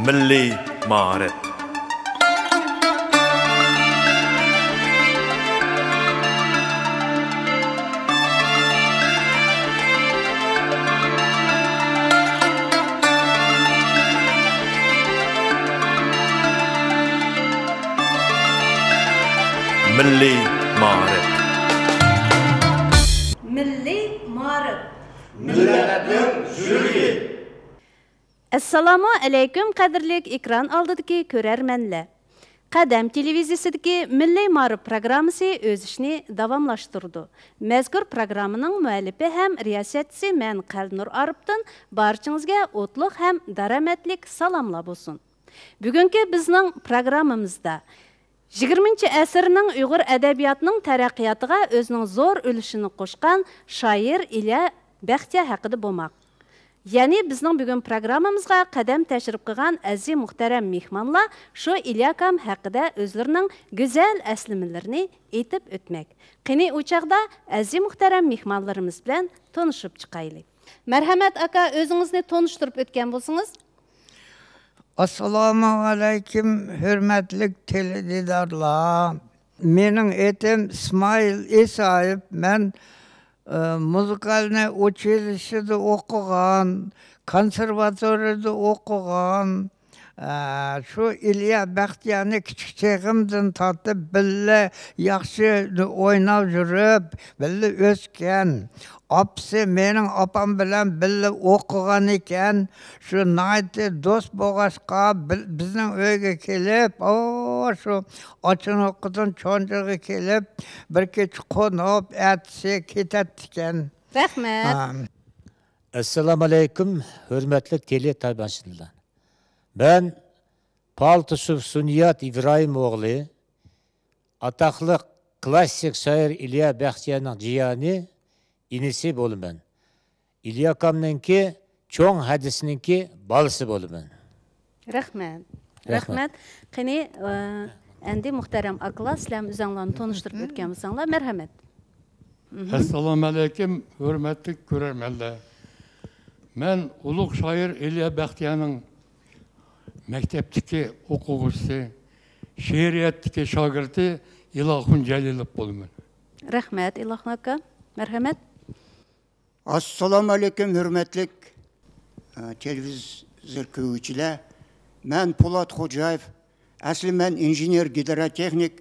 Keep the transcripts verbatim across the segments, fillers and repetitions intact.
مىللىي مائارىپ. مىللىي مائارىپ. مىللىي مائارىپ. مىللەتنىڭ يۈرىكى. ئەسسالامۇ ئەلەيكۇم، قەدىرلىك ئېكران ئالدىدىكى كۆرەرمەنلەر! قەدەم تېلېۋىزىيىسىدىكى مىللىي مائارىپ پروگراممىسى ئۆز ئىشىنى داۋاملاشتۇرىدۇ. مەزكۇر پروگراممىنىڭ مۇئەللىپى ھەم رىياسەتچىسى مەن قەلبىنۇر ئارىپتىن بارچىڭىزگە ئوتلۇق ھەم دارامەتلىك سالاملار بولسۇن. بۈگۈنكى بىزنىڭ پروگراممىمىزدا يىگىرمىنچى ئەسىرنىڭ ئۇيغۇر ئەدەبىياتىنىڭ تەرەققىياتىغا ئۆزىنىڭ زور ئۈلۈشىنى قوشقان شائىر ئىليا بەختىيار ھەققىدە بولماق. يەنى بىزنىڭ بۈگۈن پروگراممىمىزغا قەدەم تەشرىپ قىلغان ئەزىز مۇھتەرەم مېھمانلار شۇ ئىليا ئاكام ھەققىدە ئۆزلىرىنىڭ گۈزەل ئەسلىمىلىرىنى ئېيتىپ ئۆتمەك. قېنى، ئۇ چاغدا ئەزىز مۇھتەرەم مېھمانلىرىمىز بىلەن تونۇشۇپ چىقايلى. مەرھەمەت ئاكا، ئۆزىڭىزنى تونۇشتۇرۇپ ئۆتكەن بولسىڭىز. ئەسسالامۇ ئەلەيكۇم، ھۆرمەتلىك تېلېدىدارلار. مېنىڭ ئېتىم ئىسمائىل ئىسايېف. مەن، ئى، مۇزىكالنىي ئۇچىلىششىدا ئوقۇغان، كونسېرۋاتورىيىدا ئوقۇغان. ئە، شۇ ئىليا بەختىيارنى كىچىك چېغىمدىن تارتىپ بىللە ياخشى ئويناپ يۈرۈپ، بىللە ئۆسكەن. ئاپىسى مېنىڭ ئاپام بىلەن بىللە ئوقۇغان ئىكەن. شۇ ناھايىتى دوست بولغاچقا، بىل-، بىزنىڭ ئۆيگە كېلىپ، ئو، شۇ ئاچىنوقىدىن چونجىغا كېلىپ، بىر كېچە قونۇپ، ئەتىسى كېتەتتىكەن. رەھمەت. ئەسسالامۇ ئەلەيكۇم، ھۆرمەتلىك تېلېتاماشىبىنلار. مەن پالتۇشېۋ سۇنىيات ئىبراھىم ئوغلى، ئاتاقلىق كلاسسىك شائىر ئىليا بەختىيارنىڭ جىيەنى، ئىنىسى بولىمەن. ئىليا ئاكامنىڭكى چوڭ ھەدىسىنىڭكى بالىسى بولىمەن. رەھمەت. رەھمەت. رەھمەت. قېنى، ئە، ئەمدى مۇھتەرەم ئاكىلار، سىلەرمۇ ئۆزۈڭلارنى تونۇشتۇرۇپ ئۆتكەن بولساڭلار، مەرھەمەت. مهم. ئەسسالامۇ ئەلەيكۇم، ھۆرمەتلىك كۆرەرمەنلەر. مەن ئۇلۇغ شائىر ئىليا بەختىيارنىڭ مەكتەپتىكى ئوقۇغۇچىسى، شېئىرىيەتتىكى شاگىرتى ئىلاخۇن جەلىلوف بولىمەن. رەھمەت، ئىلاخۇن ئاكا. مەرھەمەت. ئەسسالامۇ ئەلەيكۇم، ھۆرمەتلىك، ئە، تېلېۋىزور كۆرگۈچىلەر. مەن پولات خوجايېف. ئەسلى مەن ئىنژېنېر گىدراتېخنىك.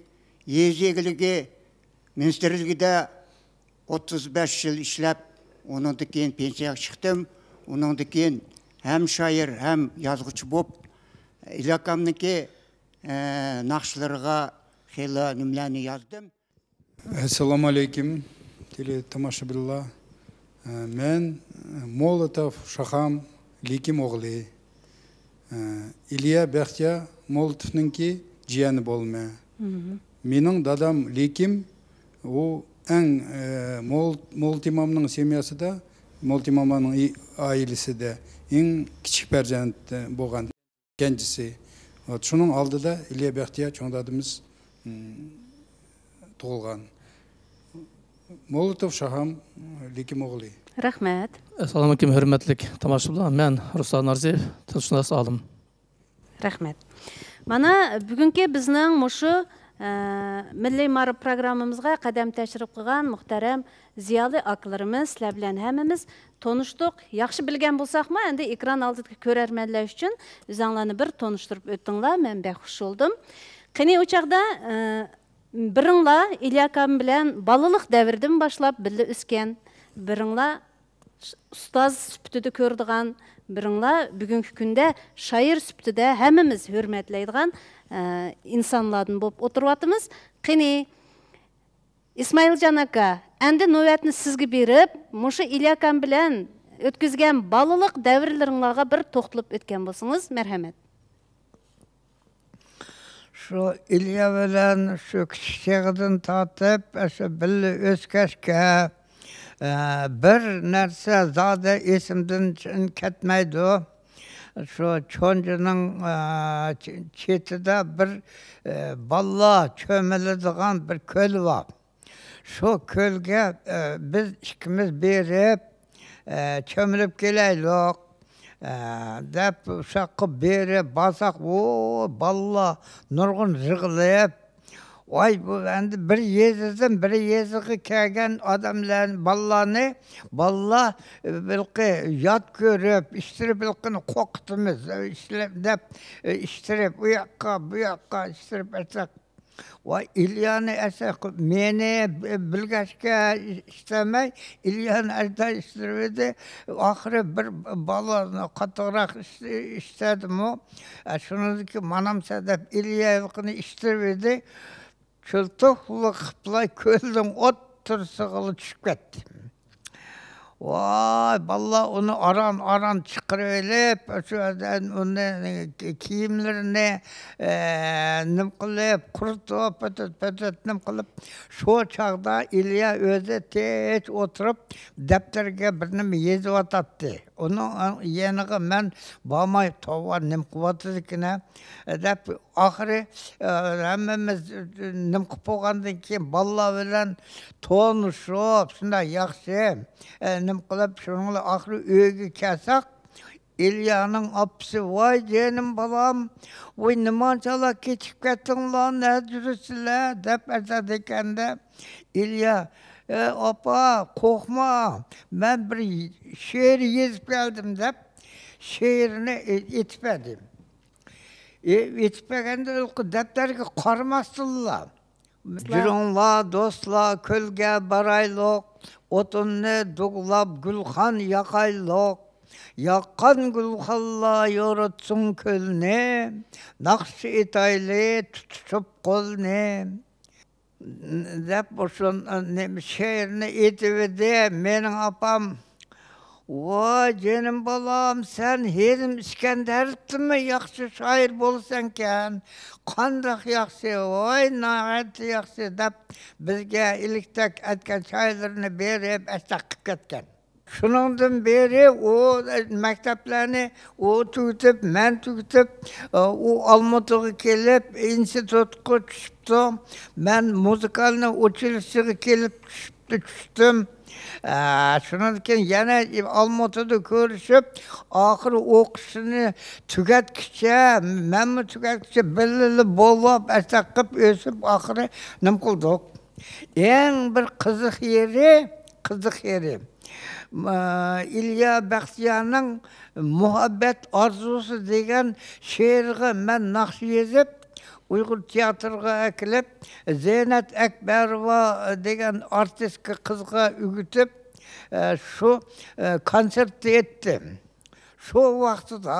يېزا ئىگىلىكى مىنىستىرلىكىدە ئوتتۇز بەش يىل ئىشلەپ، ئۇنىڭدىن كېيىن پېنسىيەگە چىقتىم. ئۇنىڭدىن كېيىن ھەم شائىر، ھەم يازغۇچى بولۇپ، ئىليا ئاكامنىڭكى، ئە، ناخشىلىرىغا خېلى نېمىلەرنى يازدىم. ئەسسالامۇ ئەلەيكۇم، تېلېتاماشىبىنلار. ئە، مەن، ئە، مولوتوف شاخام لېكىم ئوغلى. ئە، ئىليا بەختىيار مولوتوفنىڭكى جىيەنى بولىمەن. مېنىڭ دادام لېكىم، ئۇ ئەڭ، ئە، مول-، مولتىمامنىڭ سېمياسىدا، مولتىماملارنىڭ ئى-، ئائىلىسىدە ئەڭ كىچىك پەرزەنت، ئە، بولغان. كەنجىسى. شۇنىڭ ئالدىدا ئىليا بەختىيار چوڭ دادىمىز، م، تۇغۇلغان. مولوتوف شاخام لېكىم ئوغلى. رەھمەت. ئەسسالامۇ ئەلەيكۇم، ھۆرمەتلىك تاماشىبىنلار. مەن رۇسلان نارزىيېف، تىلشۇناس ئالىم. رەھمەت. مانا، بۈگۈنكى بىزنىڭ مۇشۇ، ئە، مىللىي مائارىپ پروگراممىمىزغا قەدەم تەشرىپ قىلغان مۇھتەرەم زىيالىي ئاكىلىرىمىز، سىلەر بىلەن ھەممىمىز تونۇشتۇق. ياخشى بىلگەن بولساقمۇ، ئەمدى ئېكران ئالدىدىكى كۆرەرمەنلەر ئۈچۈن ئۆزەڭلارنى بىر تونۇشتۇرۇپ ئۆتتۈڭلار، مەن بەك خۇش بولدۇم. قېنى، ئۇ چاغدا، ئە، بىرىڭلار ئىليا ئاكام بىلەن بالىلىق دەۋرىدىن باشلاپ بىللە ئۆسكەن، بىرىڭلار ئۇستاز سۈپىتىدە كۆرىدىغان، بىرىڭلار بۈگۈنكى كۈندە شائىر سۈپىتىدە ھەممىمىز ھۆرمەتلەيدىغان، ئە، ئىنسانلاردىن بولۇپ ئولتۇرۇۋاتىمىز. قېنى، ئىسمائىلجان ئاكا، ئەمدى نۆۋەتنى سىزگە بېرىپ، مۇشۇ ئىليا ئاكام بىلەن ئۆتكۈزگەن بالىلىق دەۋرلىرىڭلارغا بىر توختىلىپ ئۆتكەن بولسىڭىز، مەرھەمەت. شۇ ئىليا بىلەن شۇ كىچىك چېغىدىن تارتىپ، شۇ بىللە ئۆسكەچكە، ئە، بىر نەرسە زادى ئېسىمدىن چىن كەتمەيدۇ. شۇ چونجىنىڭ، ئە، چ-، چېتىدە بىر، ئە، بالىلار چۆمۈلىدىغان بىر كۆل بار. شۇ كۆلگە، ئە، بىز ئىككىمىز بېرىپ، ئە، چۆمۈلۈپ كېلەيلۇق. ئە، دەپ، ئۇشاققا بېرىپ بارساق، ئۇ بالىلار نۇرغۇن يىغلىپ، ۋاي، بۇ ئەمدى بىر يېزىدىن بىر يېزىغا كەلگەن ئادەملەر، بالىلارنى، بالىلار، ئە، ھېلىقى يات كۆرۈپ، ئىشتىرىپ، ھېلىقىنى قورقۇتىمىز، ئىشلەپ دەپ، ئە، ئىشتىرىپ، ئۇ ياققا، بۇ ياققا ئىشتىرىپ ئەتسەق، ۋاي، ئىليانى ئەسلى مېنى بىلگەچكە ئىشلەتمەي، ئىليانى ئەسلى ئىشلىتىۋىدى. ئاخىرى بىر بالا قاتتىقراق ئىشلەتتىمۇ. شۇنىڭدىكى مانام سەدەپ ئىليانى ئىشلىتىۋىدى. چۆلتۇقلۇق قىپلا كۆلنىڭ ئوتتۇرىسىغىلا چۈشۈپ كەتتى. ۋاي، بالىلار ئۇنى ئاران-ئاران چىقىرىۋېلىپ، شۇ يەردىن ئۇنى، كىيىملىرىنى، ئە، نېمە قىلىپ، قۇرۇتۇپ، پۆتۈت-پۆتۈت نېمە قىلىپ، شۇ چاغدا ئىليا ئۆزى تىنچ ئولتۇرۇپ، دەپتەرگە بىر نېمە يېزىۋاتاتتى. ئۇنىڭ يېنىغا مەن بارماي، توۋا، نېمە قىلىۋاتىدىكىن-ھە، دەپ، ئاخىرى، ئە، ھەممىمىز، ئە، نېمە قىلىپ بولغاندىن كېيىن، بالىلار بىلەن تونۇشۇپ، شۇنداق ياخشى، ئە، نېمە قىلىپ، شۇنىڭ بىلەن ئاخىرى ئۆيگە كەلسەك، ئىليانىڭ ئاپىسى، ۋاي جېنىم بالام، ۋاي نېمانچىلا كېچىكىپ كەتتىڭلار، نەدە يۈرىسىلەر دەپ ئەتەدىكەندە، ئىليا، ئە، ئاپا، قورقما، مەن بىر شېئىر يېزىپ كەلدىم دەپ، شېئىرنى ئېيتىپ بەردى. ئېيتىپ بەرگەندە، ھېلىقى دەپتەرگە قارىماستىنلا، يۈرۈڭلار، دوستلار، كۆلگە بارايلۇق، ئوتۇننى دۇغلاپ، گۈلخان ياقايلۇق. ياققان گۈلخانلار يورۇتسۇن كۆلنى، ناخشا ئېيتايلى، تۇتۇشۇپ قولنى. دەپ، ئوشۇ نېمە شېئىرنى ئېيتىۋىدى. مېنىڭ ئاپام، ۋاي جېنىم بالام، سەن ھېلىم ئىسكەندەردىنمۇ ياخشى شائىر بولىسەنكەن، قانداق ياخشى، ۋاي ناھايىتى ياخشى دەپ، بىزگە ئىلىكتەك ئەتكەن شائىرلىرىنى بېرىپ ئەشتاق قىلىپ كەتكەن. شۇنىڭدىن بېرى ئۇ مەكتەپلەرنى ئۇ تۈگىتىپ، مەن تۈگىتىپ، ئۇ ئالمۇتىغا كېلىپ، ئىنستىتۇتقا چۈشۈپتۇ. مەن مۇزىكالنىي ئۇچىلىشچىغا كېلىپ چۈشۈپتۇ، چۈشتۈم. ئە، شۇنىڭدىن كېيىن يەنە ئالمۇتىدا كۆرۈشۈپ، ئاخىرى ئوقۇشىنى تۈگەتكۈچە، مەنمۇ تۈگەتكۈچە بىللىلا بولۇپ، ئەشتاق قىلىپ ئۆسۈپ، ئاخىرى نېمە قىلدۇق؟ ئەڭ بىر قىزىق يېرى، قىزىق يېرى، ئىليا بەختىيارنىڭ مۇھەببەت ئارزۇسى دېگەن شېئىرىغا مەن ناخشا يېزىپ، ئۇيغۇر تىياتىرىغا ئەكېلىپ، زەينەت ئەكبەروۋا دېگەن ئارتىسكا قىزغا ئۆگىتىپ، شۇ كونسېرتتا ئېيتتىم. شۇ ۋاقتىدا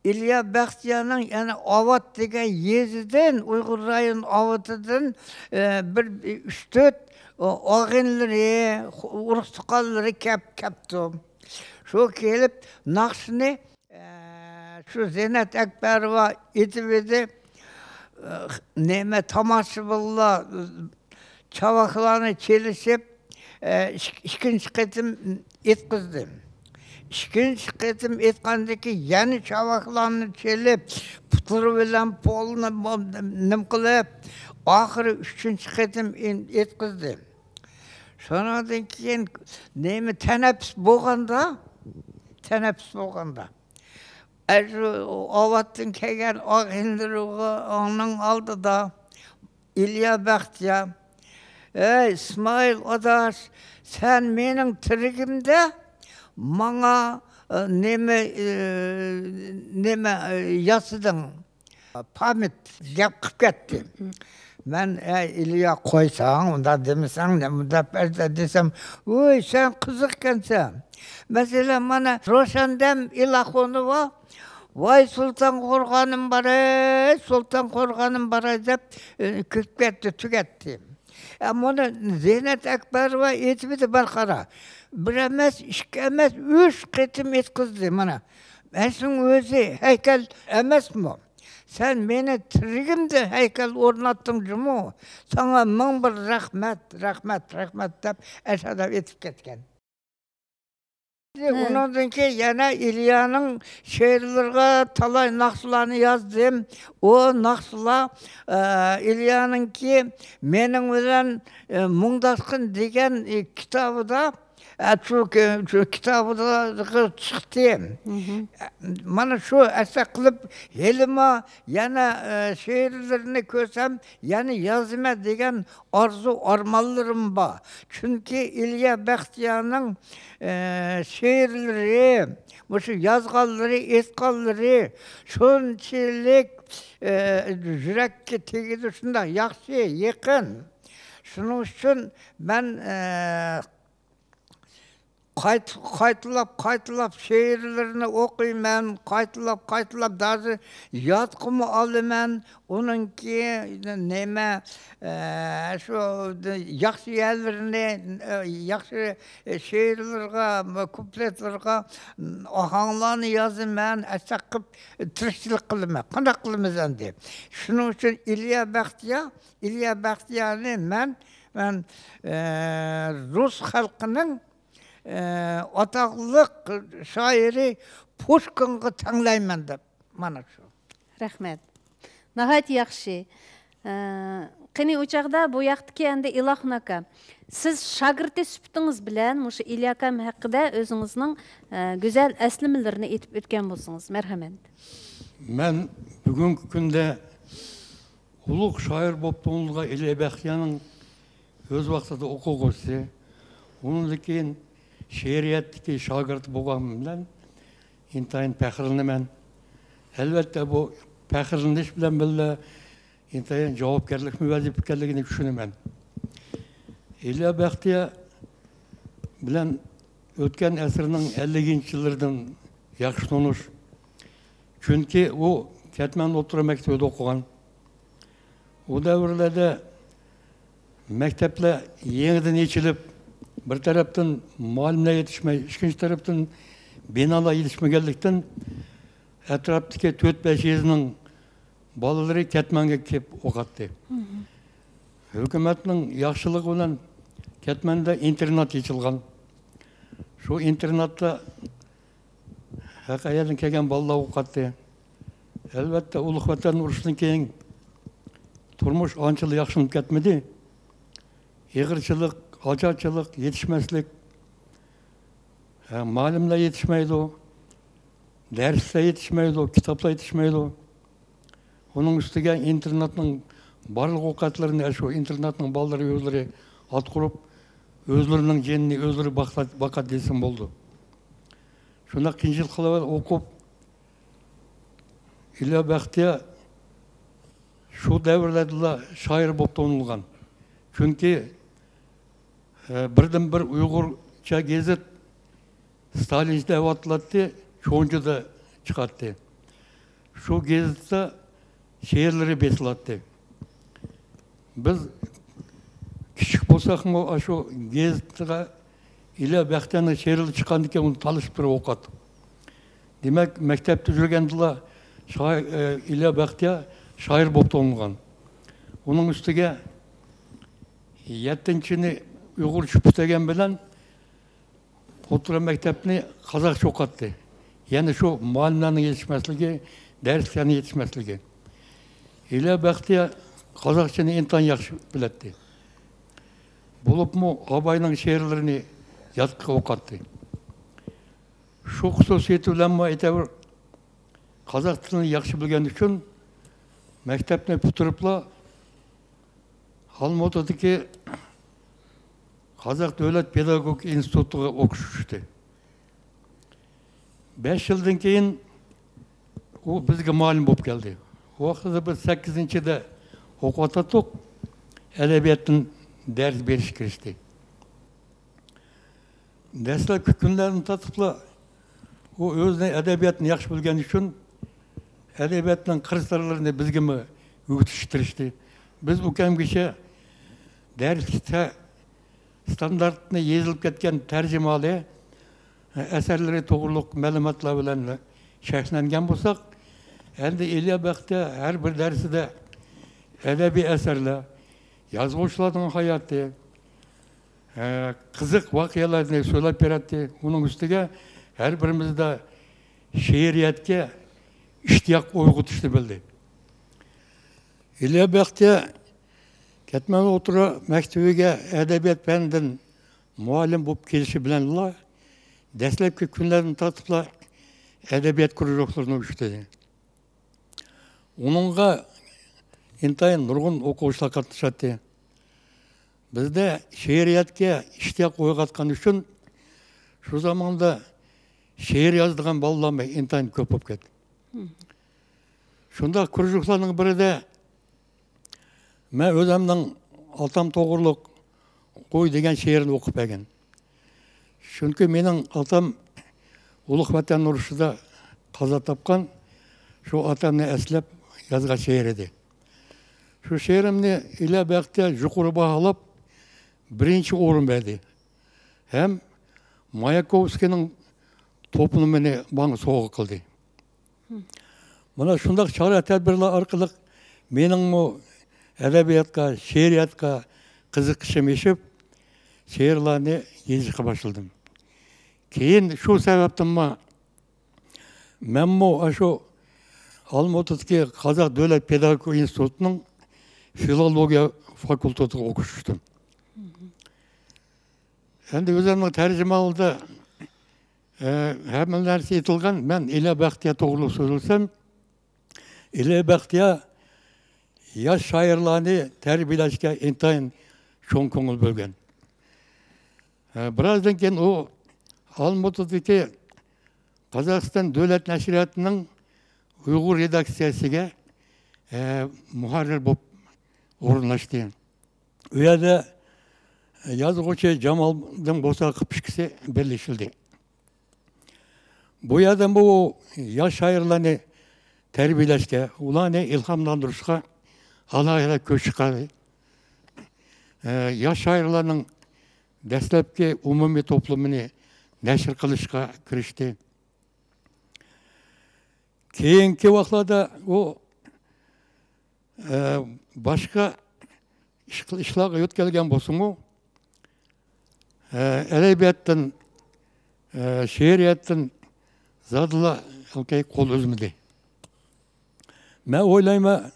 ئىليا بەختىيارنىڭ يەنە ئاۋات دېگەن يېزىدىن، ئۇيغۇر رايون ئاۋىتىدىن، ئە، بىر ئۈچ تۆت ئاغىنىلىرى، ئۇرۇق تۇغقانلىرى كەپ، كەپتۇ. شۇ كېلىپ ناخشىنى، ئە، شۇ زەينەت ئەكبەروۋا ئېيتىۋىدى. ئە، نېمە، تاماشىبىنلار، چاۋاكلارنى چېلىشىپ، ئە، ئىك-، ئىككىنچى قېتىم ئېيتقۇزدى. ئىككىنچى قېتىم ئېيتقاندىن كېيىن يەنە چاۋاكلارنى چېلىپ، پۇتلىرى بىلەن پولنى بو-، نېمە قىلىپ، ئاخىرى ئۈچىنچى قېتىم ئېيتقۇزدى. شۇنىڭدىن كېيىن نېمە تەنەپپۇس بولغاندا، تەنەپپۇس بولغاندا، ئە، شۇ ئاۋاتتىن كەلگەن ئاغىنىلىرىغا، ئۇنىڭ ئالدىدا ئىليا بەختىيار، ئەي ئىسمائىل ئاداش، سەن مېنىڭ تىرىكىمدە ماڭا، ئە، نېمە، ئە، نېمە، ئە، ياسىدىڭ؟ پاميات گەپ قىلىپ كەتتى. مەن، ئەي ئىليا، قويساڭ، ئۇنداق دېمىسەڭ، نېمە دەپ بەردى دېسەم، ۋوي، سەن قىزىق ئىكەنسەن. مەسىلەن، مانا، روشەندەم ئىلاخۇنوۋا، ۋاي، سۇلتان قورغانىم باراي، سۇلتان قورغانىم باراي دەپ، ئە، كۈلۈپ كەتتى، تۈگەتتى. ئە، مانا زەينەت ئەكبەروۋا ئېيتىۋىدى، بار قارا. بىر ئەمەس، ئىككى ئەمەس، ئۈچ قېتىم ئېيتقۇزدى، مانا. مەن سېنىڭ ئۆزى ھەيكەل ئەمەسمۇ؟ سەن مېنى تىرىكىمدە ھەيكەل ئورناتتىڭ جۇمۇ. ساڭا مىڭ بىر رەھمەت، رەھمەت، رەھمەت دەپ ئەشۇنداق ئېيتىپ كەتكەن. ئۇنىڭدىن كېيىن يەنە ئىليانىڭ شېئىرلىرىغا تالاي ناخشىلارنى يازدىم. ئۇ ناخشىلار، ئە، ئىليانىڭكى مېنىڭ بىلەن، ئە، مۇڭداشقىن دېگەن، ئە، كىتابىدا ئە، شۇ كى-، شۇ كىتابىدا چىقتى. مانا شۇ ئەسەر قىلىپ، ھېلىمۇ يەنە، ئە، شېئىرلىرىنى كۆرسەم، يەنە يازىمەن دېگەن ئارزۇ ئارمانلىرىم بار. چۈنكى ئىليا بەختىيارنىڭ، ئە، شېئىرلىرى، مۇشۇ يازغانلىرى، ئېيتقانلىرى شۇنچىلىك، ئە، يۈرەككە تېگىدۇ، شۇنداق ياخشى، يېقىن. شۇنىڭ ئۈچۈن مەن، ئە، قايت-، قايتىلاپ، قايتىلاپ شېئىرلىرىنى ئوقۇيمەن، قايتىلاپ، قايتىلاپ دازى يادقىمۇ ئالىمەن. ئۇنىڭكى نېمە، ئە، شۇ ياخشى يەرلىرىنى، ئە، ياخشى شېئىرلىرىغا، كۇپلېتلىرىغا ئاھاڭلارنى يازىمەن، ئەسەر قىلىپ تىرىكچىلىك قىلىمەن. قانداق قىلىمىز ئەمدى؟ شۇنىڭ ئۈچۈن ئىليا بەختىيار، ئىليا بەختىيارنى مەن، مەن، ئە، رۇس خەلقىنىڭ، ئە، ئاتاقلىق شائىرى پۇشكىنغا تەڭلەيمەن دەپ، مانا شۇ. رەھمەت. ناھايىتى ياخشى. ئە، قېنى، ئۇ چاغدا بۇ ياقتىكى ئەمدى ئىلاھۇن ئاكا، سىز شاگىرتى سۈپىتىڭىز بىلەن مۇشۇ ئىليا ئاكام ھەققىدە ئۆزىڭىزنىڭ، ئە، گۈزەل ئەسلىمىلىرىنى ئېيتىپ ئۆتكەن بولسىڭىز، مەرھەمەت. مەن بۈگۈنكى كۈندە ئۇلۇغ شائىر بولۇپ تونۇلغان ئىليا بەختىيارنىڭ ئۆز ۋاقتىدا ئوقۇغۇچىسى، ئۇنىڭدىن كېيىن شېئىرىيەتتىكى شاگىرتى بولغانلىقىم بىلەن ئىنتايىن پەخىرلىنىمەن. ئەلۋەتتە، بۇ پەخىرلىنىش بىلەن بىللە، ئىنتايىن جاۋابكارلىقمۇ ۋەزىپە ئىكەنلىكىنى چۈشىنىمەن. ئىليا بەختىيار بىلەن ئۆتكەن ئەسىرنىڭ ئەللىكىنچى يىللىرىدىن ياخشى تونۇش. چۈنكى ئۇ كەتمەن ئوتتۇرا مەكتىۋىدە ئوقۇغان. ئۇ دەۋرلەردە مەكتەپلەر يېڭىدىن ئېچىلىپ، بىر تەرەپتىن مۇئەللىملەر يېتىشمەي، ئىككىنچى تەرەپتىن بىنالار يېتىشمىگەنلىكتىن، ئەتراپتىكى تۆت-بەش يېزىنىڭ بالىلىرى كەتمەنگە كېلىپ ئوقۇتاتتى. ھۆكۈمەتنىڭ ياخشىلىقى بىلەن كەتمەندە ئىنتېرنات ئېچىلغان. شۇ ئىنتېرناتتا ھەر قەيەردىن كەلگەن بالىلار ئوقۇتاتتى. ئەلۋەتتە، ئۇلۇغ ۋەتەن ئۇرۇشىدىن كېيىن تۇرمۇش ئانچىلا ياخشىلىنىپ كەتمىدى. ئېغىرچىلىق، ئاچارچىلىق، يېتىشمەسلىك، ھە، مۇئەللىملەر يېتىشمەيدۇ، دەرسلەر يېتىشمەيدۇ، كىتابلار يېتىشمەيدۇ. ئۇنىڭ ئۈستىگە ئىنتېرناتنىڭ بارلىق ئوقەتلىرىنى ئاشۇ ئىنتېرناتنىڭ بالىلىرى ئۆزلىرى ئاتقۇرۇپ، ئۆزلىرىنىڭ جېنىنى ئۆزلىرى باقلا-، باقاتتى دېسەم بولىدۇ. شۇنداق قىيىنچىلىقلار بىلەن ئوقۇپ، ئىليا بەختىيار شۇ دەۋرلەردىلا شائىر بولۇپ تونۇلغان. چۈنكى، ئە، بىردىنبىر ئۇيغۇرچە گېزىت ستالىنچى دەۋاتىلاتتى، چونجۇدا چىقاتتى. شۇ گېزىتتە شېئىرلىرى بېسىلاتتى. بىز كىچىك بولساقمۇ، ئاشۇ گېزىتتە ئىليا بەختىيارنىڭ شېئىرلىرى چىققاندىكىن ئۇنى تالىشىپ تۇرۇپ ئوقۇتتۇق. دېمەك، مەكتەپتە يۈرگەندىلا شائىر، ئە، ئىليا بەختىيار شائىر بولۇپ تۇغۇلغان. ئۇنىڭ ئۈستىگە يەتتىنچىنى ئۇيغۇرچە پۈتتۈرگەن بىلەن ئوتتۇرا مەكتەپنى قازاقچە ئوقۇتتى. يەنە شۇ مۇئەللىملەرنىڭ يېتىشمەسلىكى، دەرسلەرنىڭ يېتىشمەسلىكى. ئىليا بەختىيار قازاقچىنى ئىنتايىن ياخشى بىلەتتى. بولۇپمۇ ئاباينىڭ شېئىرلىرىنى ياتقا ئوقۇتتى. شۇ خۇسۇسىيىتى بىلەنمۇ ئېتەبىر قازاق تىلىنى ياخشى بىلگەن ئۈچۈن مەكتەپنى پۈتتۈرۈپلا ئالمۇتىدىكى قازاق دۆلەت پېداگوگىكا ئىنستىتۇتىغا ئوقۇشقا چۈشتى. بەش يىلدىن كېيىن ئۇ بىزگە مۇئەللىم بولۇپ كەلدى. ئۇ ۋاقىتتا بىز سەككىزىنچىدە ئوقۇۋاتاتتۇق. ئەدەبىياتتىن دەرس بېرىشكە كىرىشتى. دەسلەپكى كۈنلەردىن تارتىپلا ئۇ ئۆزىنىڭ ئەدەبىياتنى ياخشى بىلگەن ئۈچۈن ئەدەبىياتنىڭ قىر-سىرلىرىنى بىزگىمۇ ئۆگىتىشكە تىرىشتى. بىز ئۇكەمگىچە دەرسلىكتە ستاندارتنى يېزىلىپ كەتكەن تەرجىمىھالى ئەسەرلىرى توغرۇلۇق مەلۇماتلار بىلەن شەرھلەنگەن بولساق، ئەمدى ئىليا بەختىيار ھەر بىر دەرسىدە ئەدەبىي ئەسەرلەر، يازغۇچىلارنىڭ ھاياتى، ھە، قىزىق ۋەقەلەرنى سۆزلەپ بېرەتتى. ئۇنىڭ ئۈستىگە ھەر بىرىمىزدە شېئىرىيەتكە ئىشتىياق ئويغىتىشنى بىلدى. ئىليا بەختىيار كەتمەن ئوتتۇرا مەكتىۋىگە ئەدەبىيات پەنىدىن مۇئەللىم بولۇپ كېلىشى بىلەنلا، دەسلەپكى كۈنلەردىن تارتىپلا ئەدەبىيات كرۇژوكلىرىنى ئۇيۇشتۇردى. ئۇنىڭغا ئىنتايىن نۇرغۇن ئوقۇغۇچىلار قاتنىشاتتى. بىزدە شېئىرىيەتكە ئىشتىياق ئويغاتقان ئۈچۈن شۇ زاماندا شېئىر يازىدىغان بالىلارمۇ ئىنتايىن كۆپ بولۇپ كەتتى. شۇنداق كرۇژوكلارنىڭ بىرىدە مەن ئۆزۈمنىڭ ئاتام توغرۇلۇق «قوي» دېگەن شېئىرنى ئوقۇپ بەرگەن. چۈنكى مېنىڭ ئاتام ئۇلۇغ ۋەتەن ئۇرۇشىدا قازا تاپقان، شۇ ئاتامنى ئەسلەپ يازغان شېئىر ئىدى. شۇ شېئىرىمنى ئىليا بەختىيار يۇقىرى باھالاپ، بىرىنچى ئورۇن بەردى ھەم ماياكوۋسكىينىڭ توپلىمىنى ماڭا سوۋغا قىلدى. مانا شۇنداق چارە-تەدبىرلەر ئارقىلىق مېنىڭمۇ ئەدەبىياتقا، شېئىرىيەتكە قىزىقىشىم ئېشىپ، شېئىرلارنى يېزىشقا باشلىدىم. كېيىن شۇ سەۋەبتىنمۇ مەنمۇ ئاشۇ ئالمۇتىدىكى قازاق دۆلەت پېداگوگىكا ئىنستىتۇتىنىڭ فىلولوگىيە فاكۇلتېتىغا ئوقۇشقا چۈشتۈم. ئەمدى ئۆزۈمنىڭ تەرجىمىھالىدا، ئە، ھەممە نەرسە ئېيتىلغان. مەن ئىليا بەختىيار توغرۇلۇق سۆزلىسەم، ئىليا بەختىيار ياش شائىرلارنى تەربىيەلەشكە ئىنتايىن چوڭ كۆڭۈل بۆلگەن. ئە، بىرازدىن كېيىن ئۇ ئالمۇتىدىكى قازاقىستان دۆلەت نەشرىياتىنىڭ ئۇيغۇر رېداكسىيەسىگە، ئە، مۇھەررىر بولۇپ ئورۇنلاشتى. ئۇ يەردە يازغۇچى جامالدىن بوساقوف ئىككىسى بىرلىشىلدى. بۇ يەردە بۇ ياش شائىرلارنى تەربىيەلەشكە، ئۇلارنى ئىلھاملاندۇرۇشقا ئالاھىدە كۈچ چىقاردى. ئە، ياش شائىرلارنىڭ دەسلەپكى ئومۇمىي توپلىمىنى نەشر قىلىشقا كىرىشتى. كېيىنكى ۋاقىتلاردا ئۇ، ئە، باشقا ئىش-، ئىشلارغا يۆتكەلگەن بولسىمۇ، ئە، ئەدەبىياتتىن، ئە، شېئىرىيەتتىن زادىلا قول ئۈزمىدى. مەن ئويلايمەن،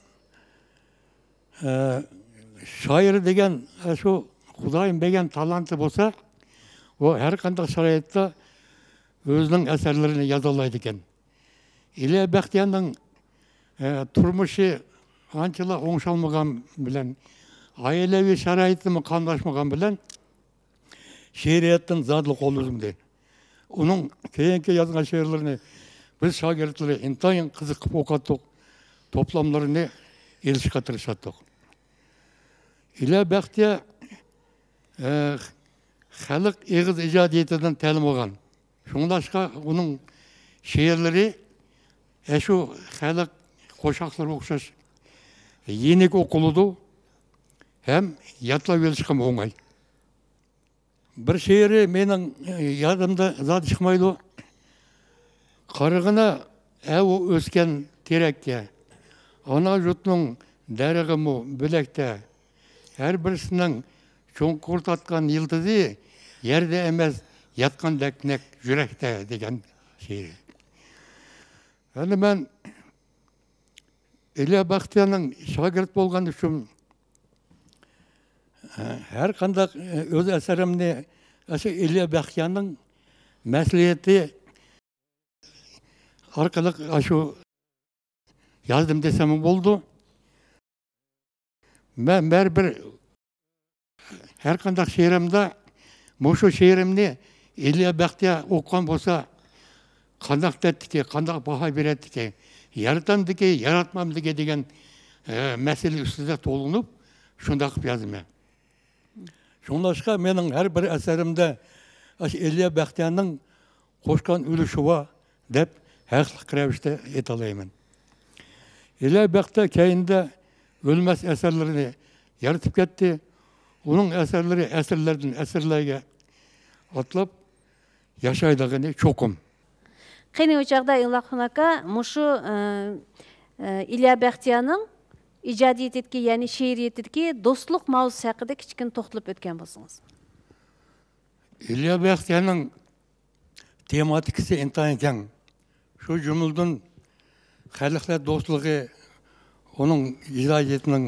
ئە، شائىر دېگەن، ئە، شۇ خۇدايىم بەرگەن تالانتى بولسا، ئۇ ھەر قانداق شارائىتتا ئۆزىنىڭ ئەسەرلىرىنى يازالايدىكەن. ئىليا بەختىيارنىڭ، ئە، تۇرمۇشى ئانچىلا ئوڭشالمىغان بىلەن، ئائىلىۋى شارائىتىمۇ قاملاشمىغان بىلەن، شېئىرىيەتتىن زادىلا قول ئۈزمىدى. ئۇنىڭ كېيىنكى يازغان شېئىرلىرىنى بىز شاگىرتلىرى ئىنتايىن قىزىقىپ ئوقۇتتۇق، توپلاملىرىنى ئېلىشقا تىرىشاتتۇق. ئىليا بەختىيار، ئە، خەلق ئېغىز ئىجادىيىتىدىن تەلىم ئالغان. شۇڭلاشقا ئۇنىڭ شېئىرلىرى ئەشۇ خەلق قوشاقلىرىغا ئوخشاش يېنىك ئوقۇلىدۇ ھەم يادلاۋېلىشقىمۇ ئوڭاي. بىر شېئىرى مېنىڭ، ئە، يادىمدا زادى چىقمايدۇ. قارىغىنا ئەۋۇ ئۆسكەن تېرەككە، ئانا يۇرتنىڭ دەرىخىمۇ بۆلەكتە. ھەر بىرسىنىڭ چوڭقۇر تارتقان يىلتىزى، يەردە ئەمەس، ياتقاندەك نەق يۈرەكتە، دېگەن شېئىرى. ئەمدى مەن ئىليا بەختىيارنىڭ شاگىرت بولغان ئۈچۈن، ھەر قانداق ئۆز ئەسىرىمنى ئاشۇ ئىليا بەختىيارنىڭ مەسلىھىتى ئارقىلىق ئاشۇ يازدىم دېسەممۇ بولىدۇ. مەن بەرىبىر ھەر قانداق شېئىرىمدا مۇشۇ شېئىرىمنى ئىليا بەختىيار ئوقۇغان بولسا، قانداق دەيتتىكى، قانداق باھا بېرەتتىكى، يارىتامدىكى، ياراتمامدىكى دېگەن، ئە، مەسىلە ئۈستىدە تولغىنىپ، شۇنداق قىلىپ يازىمەن. شۇڭلاشقا مېنىڭ ھەر بىر ئەسىرىمدە ئاشۇ ئىليا بەختىيارنىڭ قوشقان ئۈلۈشى بار دەپ ھەقلىق رەۋىشتە ئېيتالايمەن. ئىليا بەختىيار كەينىدە ئۆلمەس ئەسەرلىرىنى يارىتىپ كەتتى. ئۇنىڭ ئەسەرلىرى ئەسىرلەردىن ئەسىرلەرگە ئاتلاپ ياشايدىغىنى چوقۇم. قېنى، ئۇ چاغدا ئىلاھۇن ئاكا مۇشۇ، ئە، ئە، ئىليا بەختىيارنىڭ ئىجادىيىتىدىكى، يەنى شېئىرىيىتىدىكى دوستلۇق ماۋزۇسى ھەققىدە كىچىككىنە توختىلىپ ئۆتكەن بولسىڭىز. ئىليا بەختىيارنىڭ تېماتىكىسى ئىنتايىن كەڭ. شۇ جۈملىدىن خەلقلەر دوستلۇقى ئۇنىڭ ئىجادىيىتىنىڭ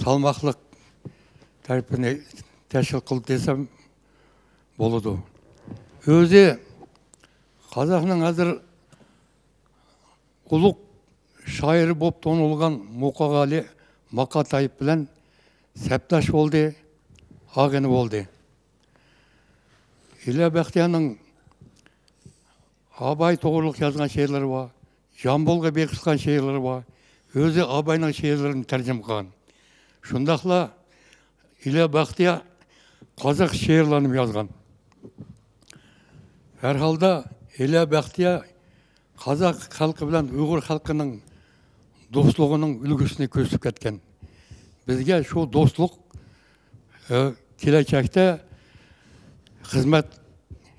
سالماقلىق تەرىپىنى تەشكىل قىلدى دېسەم، بولىدۇ. ئۆزى قازاقنىڭ ھازىر ئۇلۇغ شائىرى بولۇپ تونۇلغان مۇقاغالى ماقاتايېف بىلەن سەپداش بولدى، ئاغىنە بولدى. ئىليا بەختىيارنىڭ ئاباي توغرۇلۇق يازغان شېئىرلىرى بار، جامبۇلغا بېغىشلىغان شېئىرلىرى بار، ئۆزى ئاباينىڭ شېئىرلىرىنى تەرجىمە قىلغان. شۇنداقلا ئىليا بەختىيار قازاق شېئىرلارنىمۇ يازغان. ھەر ھالدا ئىليا بەختىيار قازاق خەلقى بىلەن ئۇيغۇر خەلقىنىڭ دوستلۇقىنىڭ ئۈلگىسىنى كۆرسىتىپ كەتكەن. بىزگە شۇ دوستلۇق، ئە، كېلەچەكتە خىزمەت،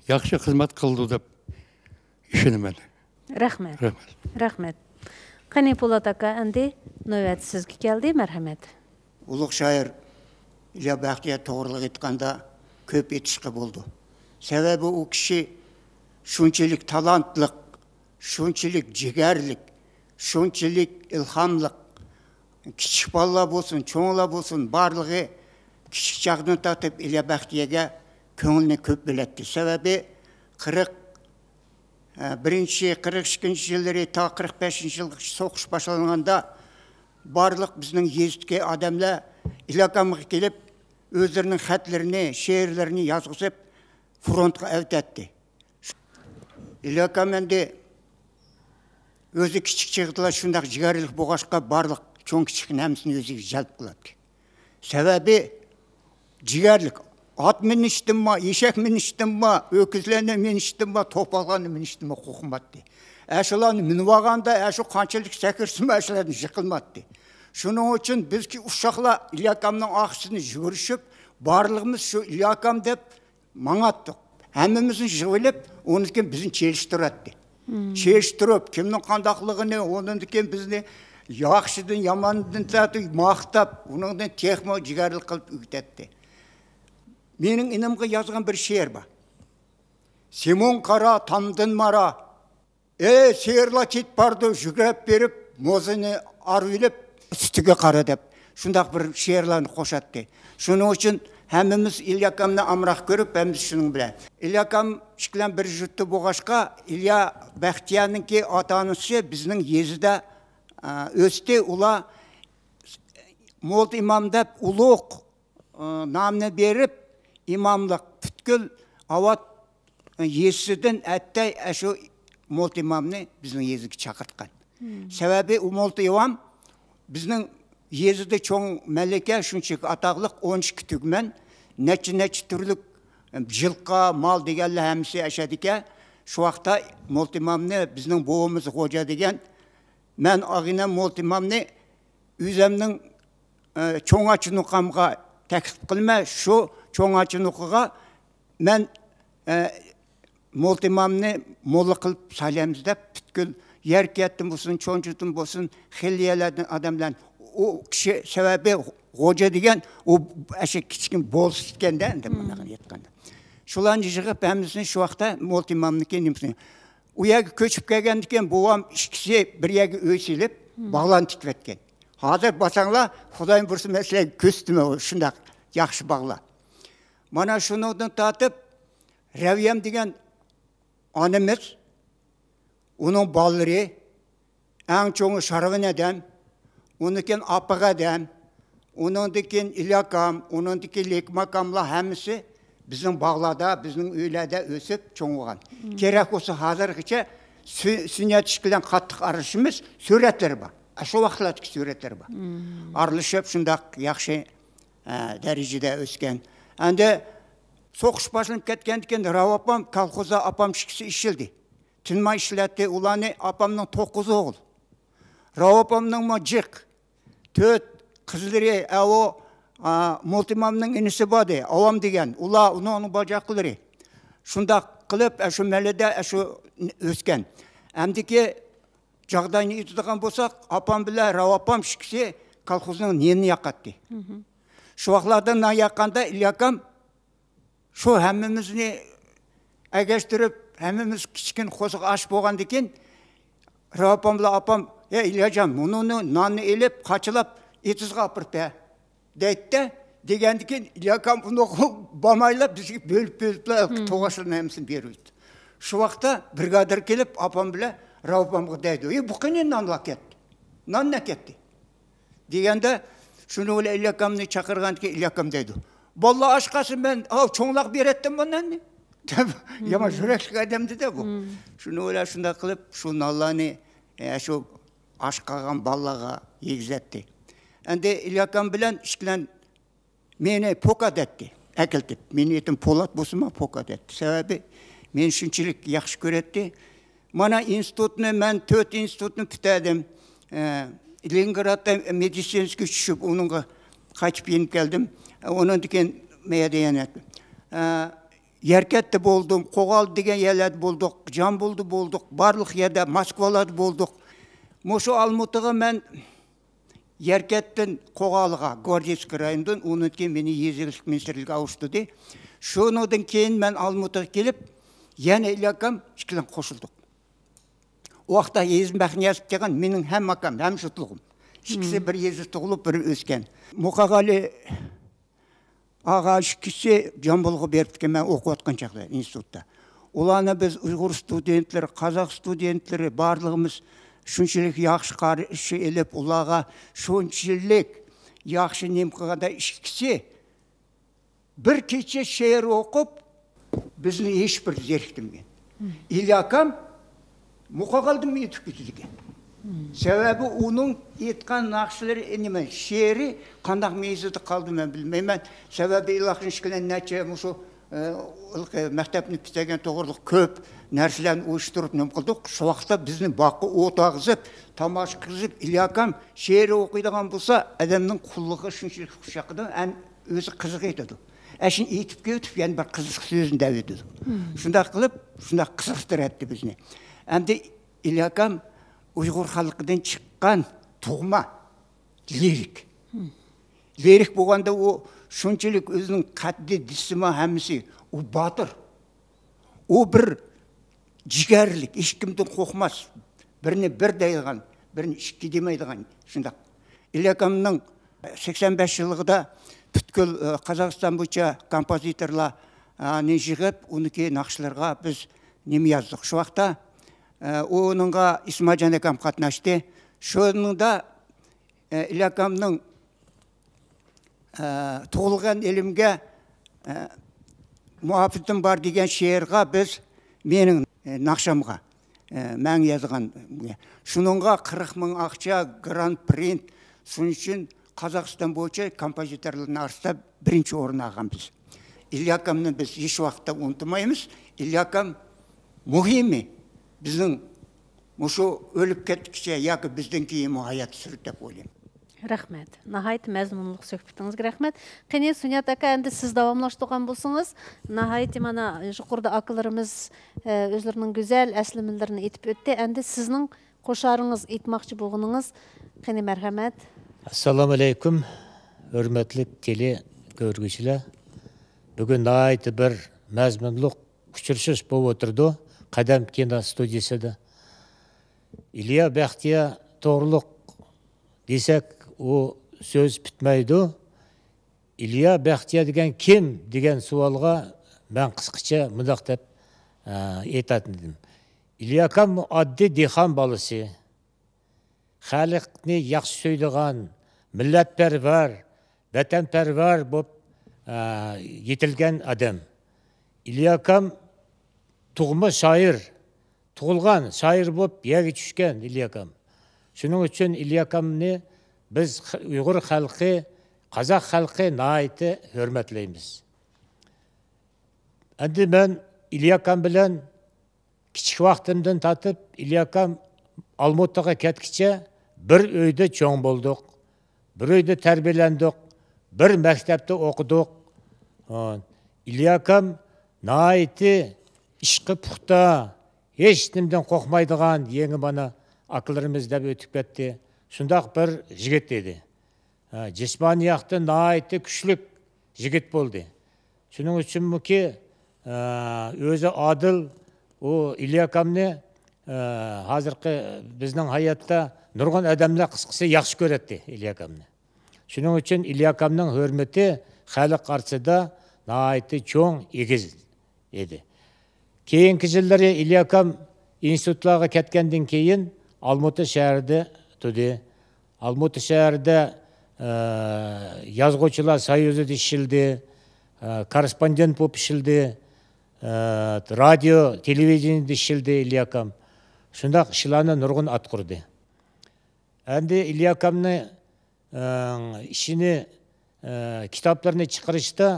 ياخشى خىزمەت قىلىدۇ دەپ ئىشىنىمەن. رەھمەت. رەھمەت. رەھمەت. قېنى، پولات ئاكا، ئەمدى نۆۋەت سىزگە كەلدى، مەرھەمەت. ئۇلۇغ شائىر ئىليا بەختىيار توغرىلىق ئېيتقاندا كۆپ ئېيتىشقا بولىدۇ. سەۋەبى ئۇ كىشى شۇنچىلىك تالانتلىق، شۇنچىلىك جىگەرلىك، شۇنچىلىك ئىلھاملىق. كىچىك بالىلار بولسۇن، چوڭلار بولسۇن، بارلىقى كىچىك چاغدىن تارتىپ ئىليا بەختىيارگە كۆڭلىنى كۆپ بۆلەتتى. سەۋەبى قىرىق، ئە، بىرىنچى، قىرىق ئىككىنچى يىللىرى تا قىرىق بەشىنچى يىلغىچە سوقۇش باشلانغاندا، بارلىق بىزنىڭ يېزىدىكى ئادەملەر ئىلياكامغا كېلىپ، ئۆزلىرىنىڭ خەتلىرىنى، شېئىرلىرىنى يازغۇزۇپ، فرونتقا ئەۋېتەتتى. ئىلياكام ئەمدى ئۆزى كىچىك چېغىدىلا شۇنداق جىگەرلىك بولغاچقا، بارلىق چوڭ كىچىكنى ھەممىسىنى ئۆزىگە جەلپ قىلاتتى. سەۋەبى، جىگەرلىك. ئات مىنىشتىنمۇ، ئېشەك مىنىشتىنمۇ، ئۆكۈزلەرنى مىنىشتىنمۇ، توپالغاننى مىنىشتىنمۇ قورقماتتى. ئەشۇلارنى مىنىۋالغاندا، ئەشۇ قانچىلىك سەكرىسىمۇ ئەشۇلاردىن يىقىلماتتى. شۇنىڭ ئۈچۈن بىزكى ئۇششاقلار ئىلياكامنىڭ ئارقىسىدىن يۈگۈرۈشۈپ، بارلىقىمىز شۇ ئىلياكام دەپ ماڭاتتۇق. ھەممىمىزنى يىغىۋېلىپ، ئۇنىڭدىن كېيىن بىزنى چېلىشتۇراتتى. چېلىشتۇرۇپ، كىمنىڭ قانداقلىقىنى، ئۇنىڭدىن كېيىن بىزنى ياخشىدىن، ياماندىن تارتىپ ماختاپ، ئۇنىڭدىن تېخىمۇ جىگەرلىك قىلىپ ئۆگىتەتتى. مېنىڭ ئىنىمغا يازغان بىر شېئىر بار. سىمون قارا تامدىن مارا. ئەي، سېرىلار كېتىپ بارىدۇ، يۈگۈرۈپ بېرىپ، موزىنى ئارىۋېلىپ، سۈتىگە قارا دەپ، شۇنداق بىر شېئىرلارنى قوشاتتى. شۇنىڭ ئۈچۈن ھەممىمىز ئىلياكامنى ئامراق كۆرۈپ، ھەممىمىز شۇنىڭ بىلەن. ئىلياكام ئىككىلەن بىر يۇرتتا بولغاچقا، ئىليا بەختىيارنىڭكى ئاتا-ئانىسى بىزنىڭ يېزىدا، ئا، ئۆستى. ئۇلار موللا ئىمام دەپ ئۇلۇغ ئى، نامنى بېرىپ، ئىماملىق پۈتكۈل ئاۋات يېزىسىدىن ئەتتەي ئەشۇ موللا ئىمامنى بىزنىڭ يېزىگە چاقىرتقان. سەۋەبى، ئۇ موللا ئىمام بىزنىڭ يېزىدا چوڭ مەلىكە، شۇنچىلىك ئاتاقلىق، ئون ئىككى تۈگمەن، نەچچە، نەچچە تۈرلۈك يىلقا، مال دېگەنلەر ھەممىسى ئەشەدىكەن. شۇ ۋاقىتتا موللا ئىمامنى بىزنىڭ بوۋىمىز خوجا دېگەن، مەن ئاغىنەم موللا ئىمامنى ئۆزەمنىڭ، ئە، چوڭ ئاچىنۇقامغا تەكلىپ قىلىمەن، شۇ چوڭ ئاچىنۇقىغا مەن، ئە، موللا ئىمامنى موللا قىلىپ سايلايمىز دەپ، پۈتكۈل يەركەنتتىن بولسۇن، چونجۇدىن بولسۇن، خىلىيەلەردىن ئادەملەرنى، ئۇ كىشى سەۋەبى خوجا دېگەن، ئۇ ئەشە كىچىككىنە بولسا ئىكەن-دە، ئەمدى مم. مۇنداق ئېيتقاندا. شۇلارنى يىغىپ، ھەممىسىنى شۇ ۋاقىتتا موللا ئىمامنىڭكى نېمىسىنى ئۇ يەرگە كۆچۈپ كەلگەندىن كېيىن، بوۋام ئىككىسى بىر يەرگە ئۆي سېلىپ، مم. باغلارنى تىكىۋەتكەن. ھازىر بارساڭلار، خۇدايىم بۇيرۇسا، مەن سىلەرگە كۆرسىتىمەن، شۇنداق ياخشى باغلار. مانا شۇنىڭدىن تارتىپ، رەۋىيەم دېگەن ئانىمىز، ئۇنىڭ بالىلىرى، ئەڭ چوڭى شارۋىن ھەدەم، ئۇنىڭدىن كېيىن ئاپىغا ھەدەم، ئۇنىڭدىن كېيىن ئىلياكام، ئۇنىڭدىن كېيىن لېكماكاملار ھەممىسى بىزنىڭ باغلاردا، بىزنىڭ ئۆيلەردە ئۆسۈپ چوڭ بولغان. مم. كېرەك بولسا ھازىرغىچە سۈ-، سۈنئەت ئىشى بىلەن قاتتىق ئارىلىشىمىز، سۈرەتلىرى بار. ئاشۇ ۋاقىتلاردىكى سۈرەتلىرى بار. مم. ئارىلىشىپ شۇنداق ياخشى، ئە، دەرىجىدە ئۆسكەن. ئەمدى سوقۇش باشلىنىپ كەتكەندىن كېيىن راۋاپام، كالخوزدا ئاپام ئىككىسى ئىشلىدى. تىنماي ئىشلەتتى. ئۇلارنى ئاپامنىڭ توققۇز ئوغۇل. راۋاپامنىڭمۇ جىق تۆت قىزلىرى، ئەۋۇ، ئا، مولتىمامنىڭ ئىنىسى بار ئىدى، ئاۋام دېگەن. ئۇلار، ئۇنىڭ، ئۇنىڭ باجاقلىرى. شۇنداق قىلىپ، ئەشۇ مەھەللىدە ئەشۇ ئۆسكەن. ئەمدىكى جاغداينى ئېيتىدىغان بولساق، ئاپام بىلەن راۋاپام ئىككىسى كالخوزنىڭ نېنىنى ياقاتتى. مم. شۇ ۋاقىتلاردا نان ياققاندا ئىلياكام شۇ ھەممىمىزنى ئەگەشتۈرۈپ، ھەممىمىز كىچىككىنە قورسىقى ئاچ بولغاندىكىن، راۋاپام بىلەن ئاپام، «ئەي ئىلياجان، مۇنۇنى، ناننى ئېلىپ، قاچىلاپ، ئېتىزغا ئاپىرىپ بەر» دەيتتى. دېگەندىن كېيىن ئىلياكام ئۇنى بارمايلا بىزگە بۆلۈپ بۆلۈپلا توغرىسىنى ھەممىسىنى بېرىۋېتىپتۇ. شۇ ۋاقىتتا برىگادىر كېلىپ ئاپام بىلەن راۋپامغا دەيدۇ، ئى، بۇ قېنى نانلار كەتتى؟ نان نە كەتتى؟ دېگەندە، شۇنىڭ بىلەن ئىلياكامنى چاقىرغاندىكىن ئىلياكام دەيدۇ، بالىلار ئاچ قالسۇن، مەن ئاۋۇ چوڭلارغا بېرەتتىم بۇ ناننى دەپ، يامان يۈرەكلىك ئادەمدىدە بۇ. شۇنىڭ بىلەن شۇنداق قىلىپ شۇ نانلارنى، ئە، شۇ ئاچ قالغان بالىلارغا يېگۈزەتتى. ئەمدى ئىلياكام بىلەن ئىككىلەن مېنى پوكا دەتتى، ئەكېلىتىپ. مېنىڭ ئېتىم پولات بولسىمۇ پوكا دەتتى. سەۋەبى مېنى شۇنچىلىك ياخشى كۆرەتتى. مانا ئىنستىتۇتنى، مەن تۆت ئىنستىتۇتنى پۈتتۈردۈم. ئە، لېنىنگرادتا مېدىتسىنسكىي چۈشۈپ، ئۇنىڭغا قايتىپ يېنىپ كەلدىم. ئۇنىڭدىن كېيىن مەيەدە يەنە، ئە، يەركەنتتە بولدۇم، قوغالدا دېگەن يەرلەردە بولدۇق، جامبۇلدا بولدۇق، بارلىق يەردە، موسكۋالاردا بولدۇق. مۇشۇ ئالمۇتىغا مەن يەركەنتتىن قوغالىغا، گۋاردىيسكىي رايوندىن، ئۇنىڭدىن كېيىن مېنى يېزا ئىگىلىك مىنىستىرلىكىگە ئاۋۇشتۇردى. شۇنىڭدىن كېيىن مەن ئالمۇتىغا كېلىپ، يەنە ئىلياكام ئىككىلەن قوشۇلدۇق. ئۇ ۋاقىتتا يېزا مەخنىيەزىپ دېگەن مېنىڭ ھەم ئاكام، ھەم جۇتلۇقۇم. ئىككىسى بىر يېزىدا تۇغۇلۇپ، بىر ئۆسكەن. مۇقاغالى ئاغا ئىككىسى جامبۇلغا بېرىپتىكەن، مەن ئوقۇۋاتقان چاغدا ئىنستىتۇتتا. ئۇلارنى بىز ئۇيغۇر ستۇدېنتلىرى، قازاق ستۇدېنتلىرى بارلىقىمىز شۇنچىلىك ياخشى قارشى ئېلىپ، ئۇلارغا شۇنچىلىك ياخشى نېمە قىلغاندا، ئىككىسى بىر كېچە شېئىر ئوقۇپ، بىزنى ھېچ بىر زېرىكتۈرمىگەن. ئىلياكام مۇقاغالدىمۇ ئېيتىپ كېتىدىكەن. سەۋەبى ئۇنىڭ ئېيتقان ناخشىلىرى، نېمە، شېئىرى قانداق مېيىزىدا قالدى، مەن بىلمەيمەن. سەۋەبى ئىلاقىنىش بىلەن نەچچە مۇشۇ، ئە، ھېلىقى مەكتەپنى پۈتتۈرگەن توغرىلىق كۆپ نەرسىلەرنى ئۇيۇشتۇرۇپ نېمە قىلدۇق. شۇ ۋاقىتتا بىزنى باغقا ئولتۇرغۇزۇپ، تاماشا قىلغۇزۇپ، ئىلياكام شېئىر ئوقۇيدىغان بولسا، ئادەمنىڭ قۇلىقىغا شۇنچىلىك خۇش ياقىدۇ. ئۆزى قىزىقىۋېتىدۇ. ئەشۇنى ئېيتىپ كېتىپ، يەنە بىر قىزىق سۆزنى دەۋېتىدۇ. شۇنداق قىلىپ، شۇنداق قىزىقتۇراتتى بىزنى. ئەمدى ئىلياكام ئۇيغۇر خەلقىدىن چىققان تۇغما لىرىك. لىرىك بولغاندا ئۇ شۇنچىلىك ئۆزىنىڭ قەددى، دېسىمۇ ھەممىسى، ئۇ باتۇر. ئۇ بىر جىگەرلىك، ھېچكىمدىن قورقماس. بىرنى بىر دەيدىغان، بىرنى ئىككى دېمەيدىغان، شۇنداق. ئىلياكامنىڭ سەكسەن بەش يىللىقىدا پۈتكۈل، ئە، قازاقىستان بويىچە كومپوزىتورلارنى يىغىپ، ئۇنىڭكى ناخشىلىرىغا بىز نېمە يازدۇق. شۇ ۋاقىتتا، ئە، ئۇنىڭغا ئىسماجان ئاكام قاتناشتى. شۇنىڭدا، ئە، ئىلياكامنىڭ ئە، تۇغۇلغان ئېلىمگە، ئە، مۇھەببىتىم بار دېگەن شېئىرغا بىز، مېنىڭ، ئە، ناخشامغا، ئە، مەن يازغان، شۇنىڭغا قىرىق مىڭ ئاقچا، گرانت پرىنت، شۇنىڭ ئۈچۈن قازاقىستان بويىچە كومپوزىتورلارنىڭ ئارىسىدا بىرىنچى ئورۇن ئالغان بىز. ئىلياكامنى بىز ھېچ ۋاقىتتا ئۇنتۇمايمىز. ئىلياكام مۇھىمى بىزنىڭ مۇشۇ ئۆلۈپ كەتكۈچە ياكى بىزدىن كېيىنمۇ ھايات سۈردى دەپ ئويلايمەن. رەھمەت. ناھايىتى مەزمۇنلۇق سۆھبىتىڭىزگە رەھمەت. قېنى، سۈنيات ئاكا، ئەمدى سىز داۋاملاشتۇرغان بولسىڭىز، ناھايىتى مانا يۇقىرىدا ئاكىلىرىمىز، ئە، ئۆزلىرىنىڭ گۈزەل ئەسلىمىلىرىنى ئېيتىپ ئۆتتى. ئەمدى سىزنىڭ قوشارىڭىز، ئېيتماقچى بولغىنىڭىز، قېنى، مەرھەمەت. ئەسسالامۇ ئەلەيكۇم، ھۆرمەتلىك تېلېكۆرگۈچىلەر. بۈگۈن ناھايىتى بىر مەزمۇنلۇق ئۇچرىشىش بولۇپ ئولتۇرىدۇ، قەدەم كىنو ستۇدىيىسىدا. ئىليا بەختىيار توغرۇلۇق دېسەك، ئۇ سۆز پۈتمەيدۇ. ئىليا بەختىيار دېگەن كىم دېگەن سوئالغا مەن قىسقىچە مۇنداق دەپ، ئە، ئېيتاتتىم. ئىلياكام ئاددىي دېھقان بالىسى. خەلقنى ياخشى سۆيىدىغان، مىللەتپەرۋەر، ۋەتەنپەرۋەر بولۇپ، ئە، يېتىلگەن ئادەم. ئىلياكام تۇغما شائىر، تۇغۇلغان شائىر بولۇپ يەرگە چۈشكەن ئىلياكام. شۇنىڭ ئۈچۈن ئىلياكامنى بىز خ-، ئۇيغۇر خەلقى، قازاق خەلقى ناھايىتى ھۆرمەتلەيمىز. ئەمدى مەن ئىلياكام بىلەن كىچىك ۋاقتىمدىن تارتىپ ئىلياكام ئالمۇتىغا كەتكىچە بىر ئۆيدە چوڭ بولدۇق، بىر ئۆيدە تەربىيەلەندۇق، بىر مەكتەپتە ئوقۇدۇق. ئىلياكام ناھايىتى ئىشقى پۇختا، ھېچ نېمىدىن قورقمايدىغان، يەنە مانا ئاكىلىرىمىز دەپ ئۆتۈپ كەتتى، شۇنداق بىر يىگىت ئىدى. ھە، جىسمانىي ياقتىن ناھايىتى كۈچلۈك يىگىت بولدى. شۇنىڭ ئۈچۈنمۇكى، ئە، ئۆزى ئادىل، ئۇ ئىلياكامنى، ئە، ھازىرقى بىزنىڭ ھاياتتا نۇرغۇن ئادەملەر قىسقىسى ياخشى كۆرەتتى ئىلياكامنى. شۇنىڭ ئۈچۈن ئىلياكامنىڭ ھۆرمىتى خەلق ئارىسىدا ناھايىتى چوڭ، ئېگىز ئىدى. كېيىنكى يىللىرى ئىلى ئاكام ئىنستىتۇتلارغا كەتكەندىن كېيىن، ئالمۇتا شەھىرىدە تۇردى. ئالمۇتا شەھىرىدە، ئە، يازغۇچىلار سويۇزىدا ئىشلىدى، ئە، كوررېسپوندېنت بولۇپ ئىشلىدى، ئە، رادىيو، تېلېۋىدېنىيەدە ئىشلىدى ئىلى ئاكام. شۇنداق ئىشلارنى نۇرغۇن ئاتقۇردى. ئەمدى ئىلى ئاكامنى، ئە، ئىشىنى، ئە، كىتابلىرىنى چىقىرىشتا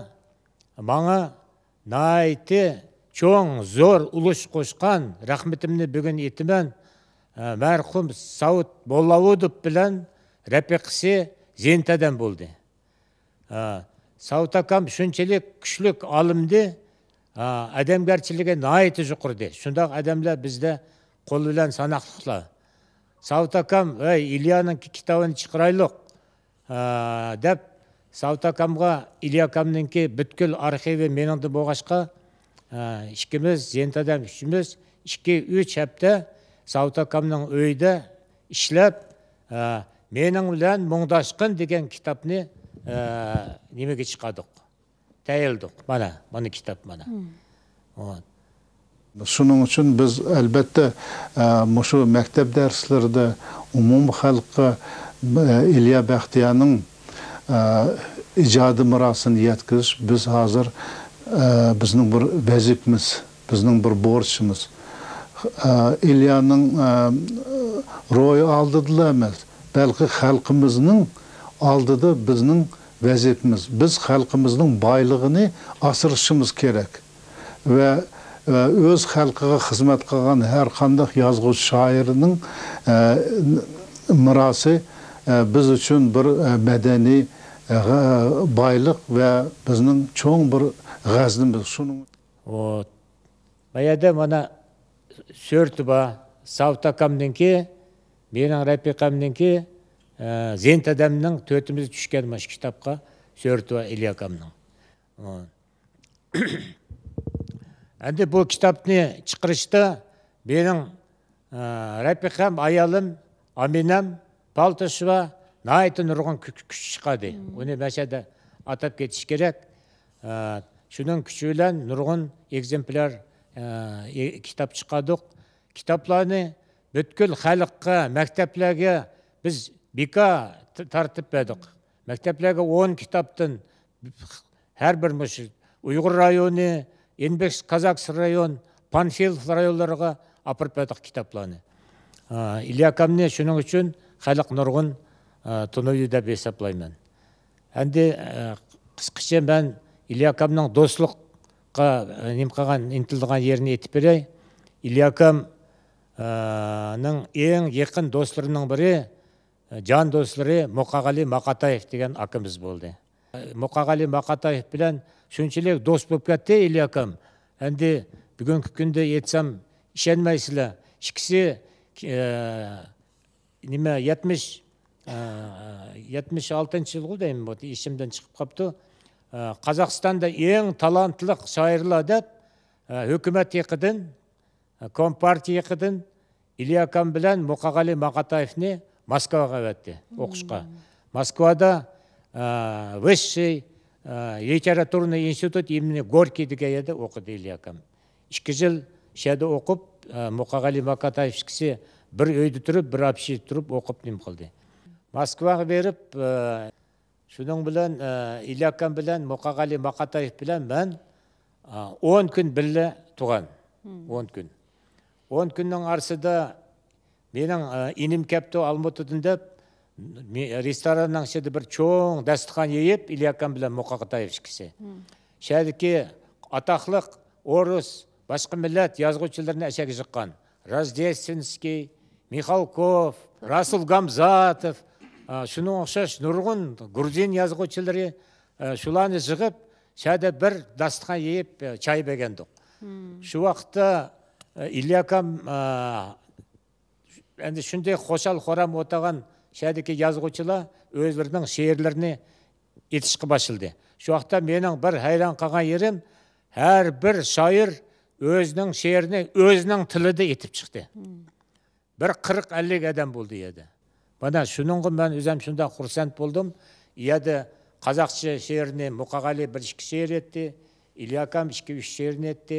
ماڭا ناھايىتى چوڭ، زور ئۇلۇش قوشقان، رەھمىتىمنى بۈگۈن ئېيتىمەن، ئە، مەرھۇم ساۋۇت موللاۋۇدۇپ بىلەن رەپىقىسى زىنتەدەم بولدى. ئە، ساۋۇت ئاكام شۇنچىلىك كۈچلۈك ئالىمدى، ئە، ئادەمگەرچىلىكى ناھايىتى يۇقىرىدى. شۇنداق ئادەملەر بىزدە قول بىلەن ساناقلىقلا. ساۋۇت ئاكام، ۋەي، ئىليانىڭ كىتابىنى چىقىرايلۇق، ئە، دەپ، ساۋۇت ئاكامغا ئىلى ئاكامنىڭكى پۈتكۈل ئارخىۋى مېنىڭدە بولغاچقا، ئە، ئىككىمىز، زىنتەدەم ئۈچىمىز ئىككى، ئۈچ ھەپتە ساۋۇت ئاكامنىڭ ئۆيىدە ئىشلەپ، ئە، مېنىڭ بىلەن مۇڭداشقىن دېگەن كىتابنى، ئە، نېمىگە چىقاردۇق؟ تەييارلىدۇق. مانا، مانا كىتاب مانا. مم. ھو. شۇنىڭ ئۈچۈن بىز، ئەلبەتتە، ئە، مۇشۇ مەكتەپ دەرسلىرىدە ئومۇمىي خەلققە، ئە، ئىليا بەختىيارنىڭ، ئە، ئىجادىي مىراسىنى يەتكۈزۈش بىز ھازىر، ئە، بىزنىڭ بىر ۋەزىپىمىز، بىزنىڭ بىر بورچىمىز. ئە، ئىليانىڭ، ئە، روھى ئالدىدىلا ئەمەس، بەلكى خەلقىمىزنىڭ ئالدىدا بىزنىڭ ۋەزىپىمىز. بىز خەلقىمىزنىڭ بايلىقىنى ئاسرىشىمىز كېرەك. ۋە، ۋە ئۆز خەلقىگە خىزمەت قىلغان ھەر قانداق يازغۇچى شائىرنىڭ، ئە، مىراسى، ئە، بىز ئۈچۈن بىر، ئە، مەدەنىي، ئە، بايلىق ۋە بىزنىڭ چوڭ بىر غەزنىمىز. شۇنىڭ ئۇ، بۇ يەردە مانا سۈرىتى بار. ساۋۇت ئاكامنىڭكى، مېنىڭ رەپىقەمنىڭكى، ئە، زىنتەدەمنىڭ تۆتىمىز چۈشكەن مۇشۇ كىتابقا سۈرىتى بار ئىلى ئاكامنىڭ. ئۇ. ئەمدى بۇ كىتابنى چىقىرىشتا مېنىڭ، ئە، رەپىقەم، ئايالىم، ئامىنەم، پالتوشىۋا ناھايىتى نۇرغۇن كۈ-، كۈچ چىقاردى. مم. ئۇنى مەشەدە ئاتاپ كېتىش كېرەك. ئە، شۇنىڭ كۈچى بىلەن نۇرغۇن ئېگزېمپلار، ئە، ئې-، كىتاب چىقاردۇق. كىتابلارنى پۈتكۈل خەلققە، مەكتەپلەرگە بىز بىكار ت-، تارتىپ بەردۇق. مەكتەپلەرگە ئون كىتابتىن ھەر بىر مۇشۇ ئۇيغۇر رايونى، ئىنبېكس كازاكس رايون، پانفىلوف رايونلىرىغا ئاپىرىپ بەردۇق كىتابلارنى. ئا، ئىلى ئاكامنى شۇنىڭ ئۈچۈن خەلق نۇرغۇن، ئا، تونۇيدۇ دەپ ھېسابلايمەن. ئەمدى، ئا، قىسقىچە مەن ئىلى ئاكامنىڭ دوستلۇققا، ئا، نېمە قىلغان، ئىنتىلىدىغان يېرىنى ئېيتىپ بېرەي. ئىلى ئاكام، ئا، نىڭ ئەڭ يېقىن دوستلىرىنىڭ بىرى، جان دوستلىرى مۇقاغالى ماقاتايېف دېگەن ئاكىمىز بولدى. مۇقاغالى ماقاتايېف بىلەن شۇنچىلىك دوست بولۇپ كەتتى ئىلى ئاكام. ئەمدى بۈگۈنكى كۈندە ئېيتسام ئىشەنمەيسىلەر. ئىككىسى، ئە، نېمە، يەتمىش، ئە، يەتمىش ئالتىنچى يىلغۇ دەيمەن، بۇ ئېسىمدىن چىقىپ قاپتۇ. ئە، قازاقىستاندا ئەڭ تالانتلىق شائىرلار دەپ، ئە، ھۆكۈمەت يېقىدىن، كومپارتىيە يېقىدىن ئىلى ئاكام بىلەن مۇقاغالى ماقاتايېفنى ماسكۋاغا ئەۋەتتى ئوقۇشقا. مم. ماسكۋادا، ئە، ۋىسشىي، ئە، لىتېراتۇرنىي ئىنستىتۇت ئىمېنى گوركىي دېگەن يەردە ئوقۇدى ئىلى ئاكام. ئىككى يىل شۇ يەردە ئوقۇپ، ئە، مۇقاغالى ماقاتايېف ئىككىسى بىر ئۆيدە تۇرۇپ، بىر ئاپشېدا تۇرۇپ ئوقۇپ نېمە قىلدى. ماسكۋاغا بېرىپ، ئە، شۇنىڭ بىلەن، ئە، ئىلى ئاكام بىلەن مۇقاغالى ماقاتايېف بىلەن مەن، ئە، ئون كۈن بىللە تۇرغان. مم. ئون كۈن. ئون كۈننىڭ ئارىسىدا مېنىڭ، ئە، ئىنىم كەپتۇ ئالمۇتىدىن دەپ، مې-، رېستوراننىڭ ئىچىدە بىر چوڭ داستىخان يېيىپ، ئىلى ئاكام بىلەن مۇقاغالى ماقاتايېف ئىككىسى. مم. شۇ يەردىكى ئاتاقلىق ئورۇس، باشقا مىللەت يازغۇچىلىرىنى ئەشەگە يىغقان. راجدېستۋېنسكىي، مىخالكوف، راسۇل گامزاتوف، ئا، شۇنىڭغا ئوخشاش نۇرغۇن گۇرۇزىن يازغۇچىلىرى، ئا، شۇلارنى يىغىپ، شۇ يەردە بىر داستىخان يېيىپ، ئا، چاي بەرگەندۇق. مم. شۇ ۋاقىتتا، ئا، ئىلى ئاكام، ئا، ئەمدى شۇنداق خۇشال-خۇرام ئولتۇرغان شۇ يەردىكى يازغۇچىلار ئۆزلىرىنىڭ شېئىرلىرىنى ئېيتىشقا باشلىدى. شۇ ۋاقىتتا مېنىڭ بىر ھەيران قالغان يېرىم، ھەر بىر شائىر ئۆزىنىڭ شېئىرىنى ئۆزىنىڭ تىلىدا ئېيتىپ چىقتى. مم. بىر قىرىق ئەللىك ئادەم بولدى يەردە. مانا شۇنىڭغا مەن ئۆزۈم شۇنداق خۇرسەن بولدۇم. يەردە قازاقچە شېئىرنى مۇقاغالى بىر ئىككى شېئىر ئېيتتى، ئىلياكام ئىككى ئۈچ شېئىرنى ئېيتتى.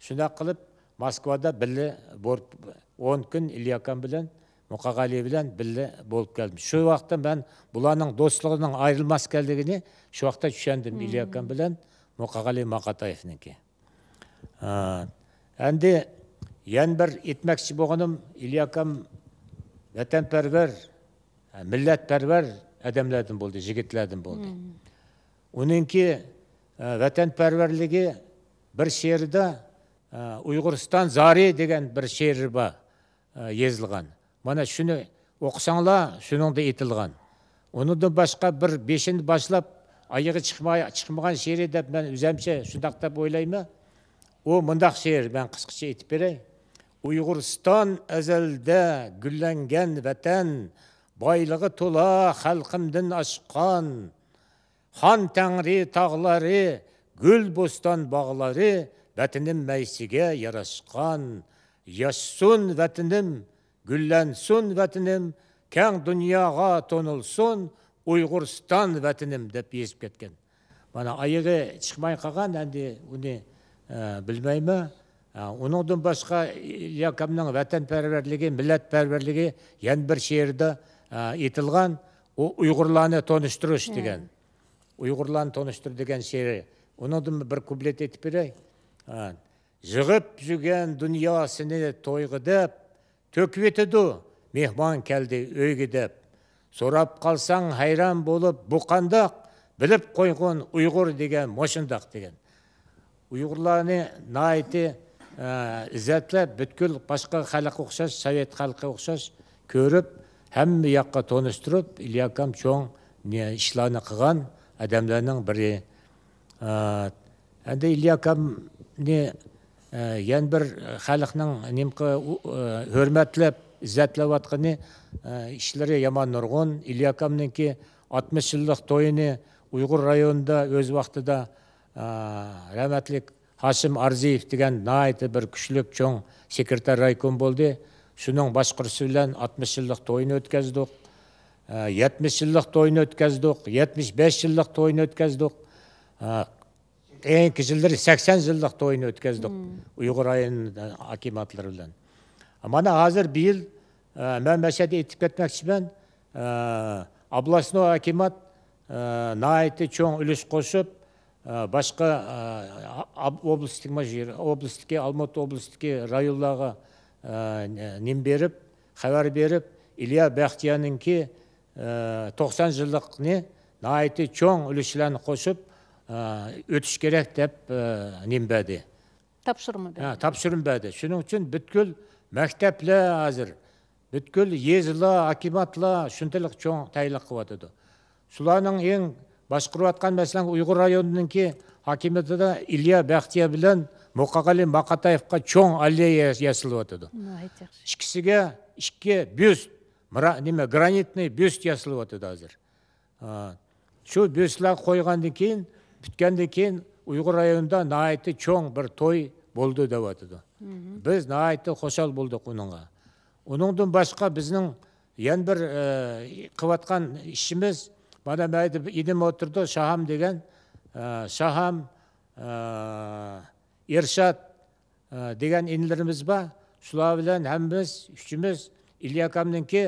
شۇنداق قىلىپ، ماسكۋادا بىللە بولۇپ، ئون كۈن ئىلياكام بىلەن، مۇقاغالى بىلەن بىللە بولۇپ كەلدىم. شۇ ۋاقىتتا مەن بۇلارنىڭ دوستلۇقىنىڭ ئايرىلماس ئىكەنلىكىنى شۇ ۋاقىتتا چۈشەندىم، ئىلياكام بىلەن مۇقاغالى ماقاتايېفنىڭكى. ھە. ئەمدى يەنە بىر ئېيتماقچى بولغىنىم، ئىلياكام ۋەتەنپەرۋەر، مىللەتپەرۋەر ئادەملەردىن بولدى، يىگىتلەردىن بولدى. ئۇنىڭكى، ئە، ۋەتەنپەرۋەرلىكى بىر شېئىرىدا، ئە، ئۇيغۇرىستان زارى دېگەن بىر شېئىرى بار، ئە، يېزىلغان. مانا شۇنى ئوقۇساڭلار، شۇنىڭدا ئېيتىلغان. ئۇنىڭدىن باشقا بىر بېشىنى باشلاپ، ئايىغى چىقماي، چىقمىغان شېئىرى دەپ مەن ئۆزەمچە شۇنداق دەپ ئويلايمەن. ئۇ مۇنداق شېئىر، مەن قىسقىچە ئېيتىپ بېرەي. ئۇيغۇرىستان ئەزەلدە گۈللەنگەن ۋەتەن، بايلىقى تولا خەلقىمدىن ئاشقان. خان تەڭرى تاغلىرى، گۈل بوستان باغلىرى، ۋەتىنىم مەيسىگە ياراشقان. ياشىسۇن ۋەتىنىم، گۈللەنسۇن ۋەتىنىم، كەڭ دۇنياغا تونۇلسۇن ئۇيغۇرىستان ۋەتىنىم، دەپ يېزىپ كەتكەن. مانا، ئايىغى چىقماي قالغان، ئەمدى ئۇنى، ئە، بىلمەيمەن. ئە، ئۇنىڭدىن باشقا ئىلياكامنىڭ ۋەتەنپەرۋەرلىكى، مىللەتپەرۋەرلىكى يەنە بىر شېئىرىدا، ئە، ئېيتىلغان. ئۇ ئۇيغۇرلارنى تونۇشتۇرۇش دېگەن. ئۇيغۇرلارنى تونۇشتۇر دېگەن شېئىرى. ئۇنىڭدىن بىر كۇپلېت ئېيتىپ بېرەي. ئە، يىغىپ يۈرگەن دۇنياسىنى تويغا دەپ، تۆكۈۋېتىدۇ مېھمان كەلدى ئۆيگە دەپ. سوراپ قالساڭ ھەيران بولۇپ، بۇ قانداق؟ بىلىپ قويغىن ئۇيغۇر دېگەن مۇشۇنداق دېگەن. ئۇيغۇرلارنى ناھايىتى، ئە، ئىززەتلەپ، پۈتكۈل باشقا خەلققە ئوخشاش، سوۋېت خەلقىگە ئوخشاش كۆرۈپ، ھەممە ياققا تونۇشتۇرۇپ، ئىلياكام چوڭ نى-، ئىشلارنى قىلغان ئادەملەرنىڭ بىرى. ئە، ئەمدى ئىلياكامنى، ئە، يەنە بىر خەلقنىڭ نېمە قىل-، ئۇ، ئە، ھۆرمەتلەپ، ئىززەتلەۋاتقىنى، ئە، ئىشلىرى يامان نۇرغۇن. ئىلياكامنىڭكى ئاتمىش يىللىق تويىنى ئۇيغۇر رايونىدا ئۆز ۋاقتىدا، ئە، رەھمەتلىك ھاشىم ئارزىيېۋ دېگەن ناھايىتى بىر كۈچلۈك چوڭ سېكرېتار رايكوم بولدى. شۇنىڭ باشقۇرۇشى بىلەن ئاتمىش يىللىق تويىنى ئۆتكەزدۇق. ئە، يەتمىش يىللىق تويىنى ئۆتكەزدۇق. يەتمىش بەش يىللىق تويىنى ئۆتكەزدۇق. ئە، كېيىنكى يىللىرى سەكسەن يىللىق تويىنى ئۆتكەزدۇق. ئۇيغۇر رايونى ھاكىماتلىرى بىلەن. مانا ھازىر بۇ يىل، ئە، مەن مەشەدە ئېيتىپ كەتمەكچىمەن. ئە، ئابلاسنو ھاكىمات، ئە، ناھايىتى چوڭ ئۈلۈش قوشۇپ، ئە، باشقا، ئە، ئاب-، ئوبلاستتىكى، مانا شۇ يەر، ئوبلاستتىكى، ئالمۇتا ئوبلاستتىكى رايونلارغا، ئە، نېمە بېرىپ، خەۋەر بېرىپ، ئىليا بەختىيارنىڭكى، ئە، توقسان يىللىقنى ناھايىتى چوڭ ئۈلۈشلەرنى قوشۇپ، ئە، ئۆتۈش كېرەك دەپ، ئە، نېمە بەردى. تاپشۇرما ھە، بەردى. تاپشۇرما بەردى. شۇنىڭ ئۈچۈن پۈتكۈل مەكتەپلەر ھازىر، پۈتكۈل يېزىلار، ھاكىماتلار شۇنچىلىك چوڭ تەييارلىق قىلىۋاتىدۇ. شۇلارنىڭ ئەڭ باشقۇرۇۋاتقان، مەسىلەن، ئۇيغۇر رايونىنىڭكى ھاكىمىيىتىدە ئىليا بەختىيار بىلەن مۇقاغالى ماقاتايېۋقا چوڭ ئاللېيە يا-، ياسىلىۋاتىدۇ. ناھايىتى ياخشى. ئىككىسىگە ئىككى بيۇست، مىرا-، نېمە، گرانىتنىي بيۇست ياسىلىۋاتىدۇ ھازىر. ھە. شۇ بيۇستلار قويغاندىن كېيىن، پۈتكەندىن كېيىن ئۇيغۇر رايونىدا ناھايىتى چوڭ بىر توي بولدى دەۋاتىدۇ. بىز ناھايىتى خۇشال بولدۇق ئۇنىڭغا. ئۇنىڭدىن باشقا بىزنىڭ يەنە بىر، ئە، قىلىۋاتقان ئىشىمىز، مانا مەيدە ئىنىم ئولتۇرىدۇ، شاھام دېگەن، ئە، شاھام، ئە، ئىرشات، ئە، دېگەن ئىنىلىرىمىز بار. شۇلار بىلەن ھەممىمىز، ئۈچىمىز ئىلياكامنىڭكى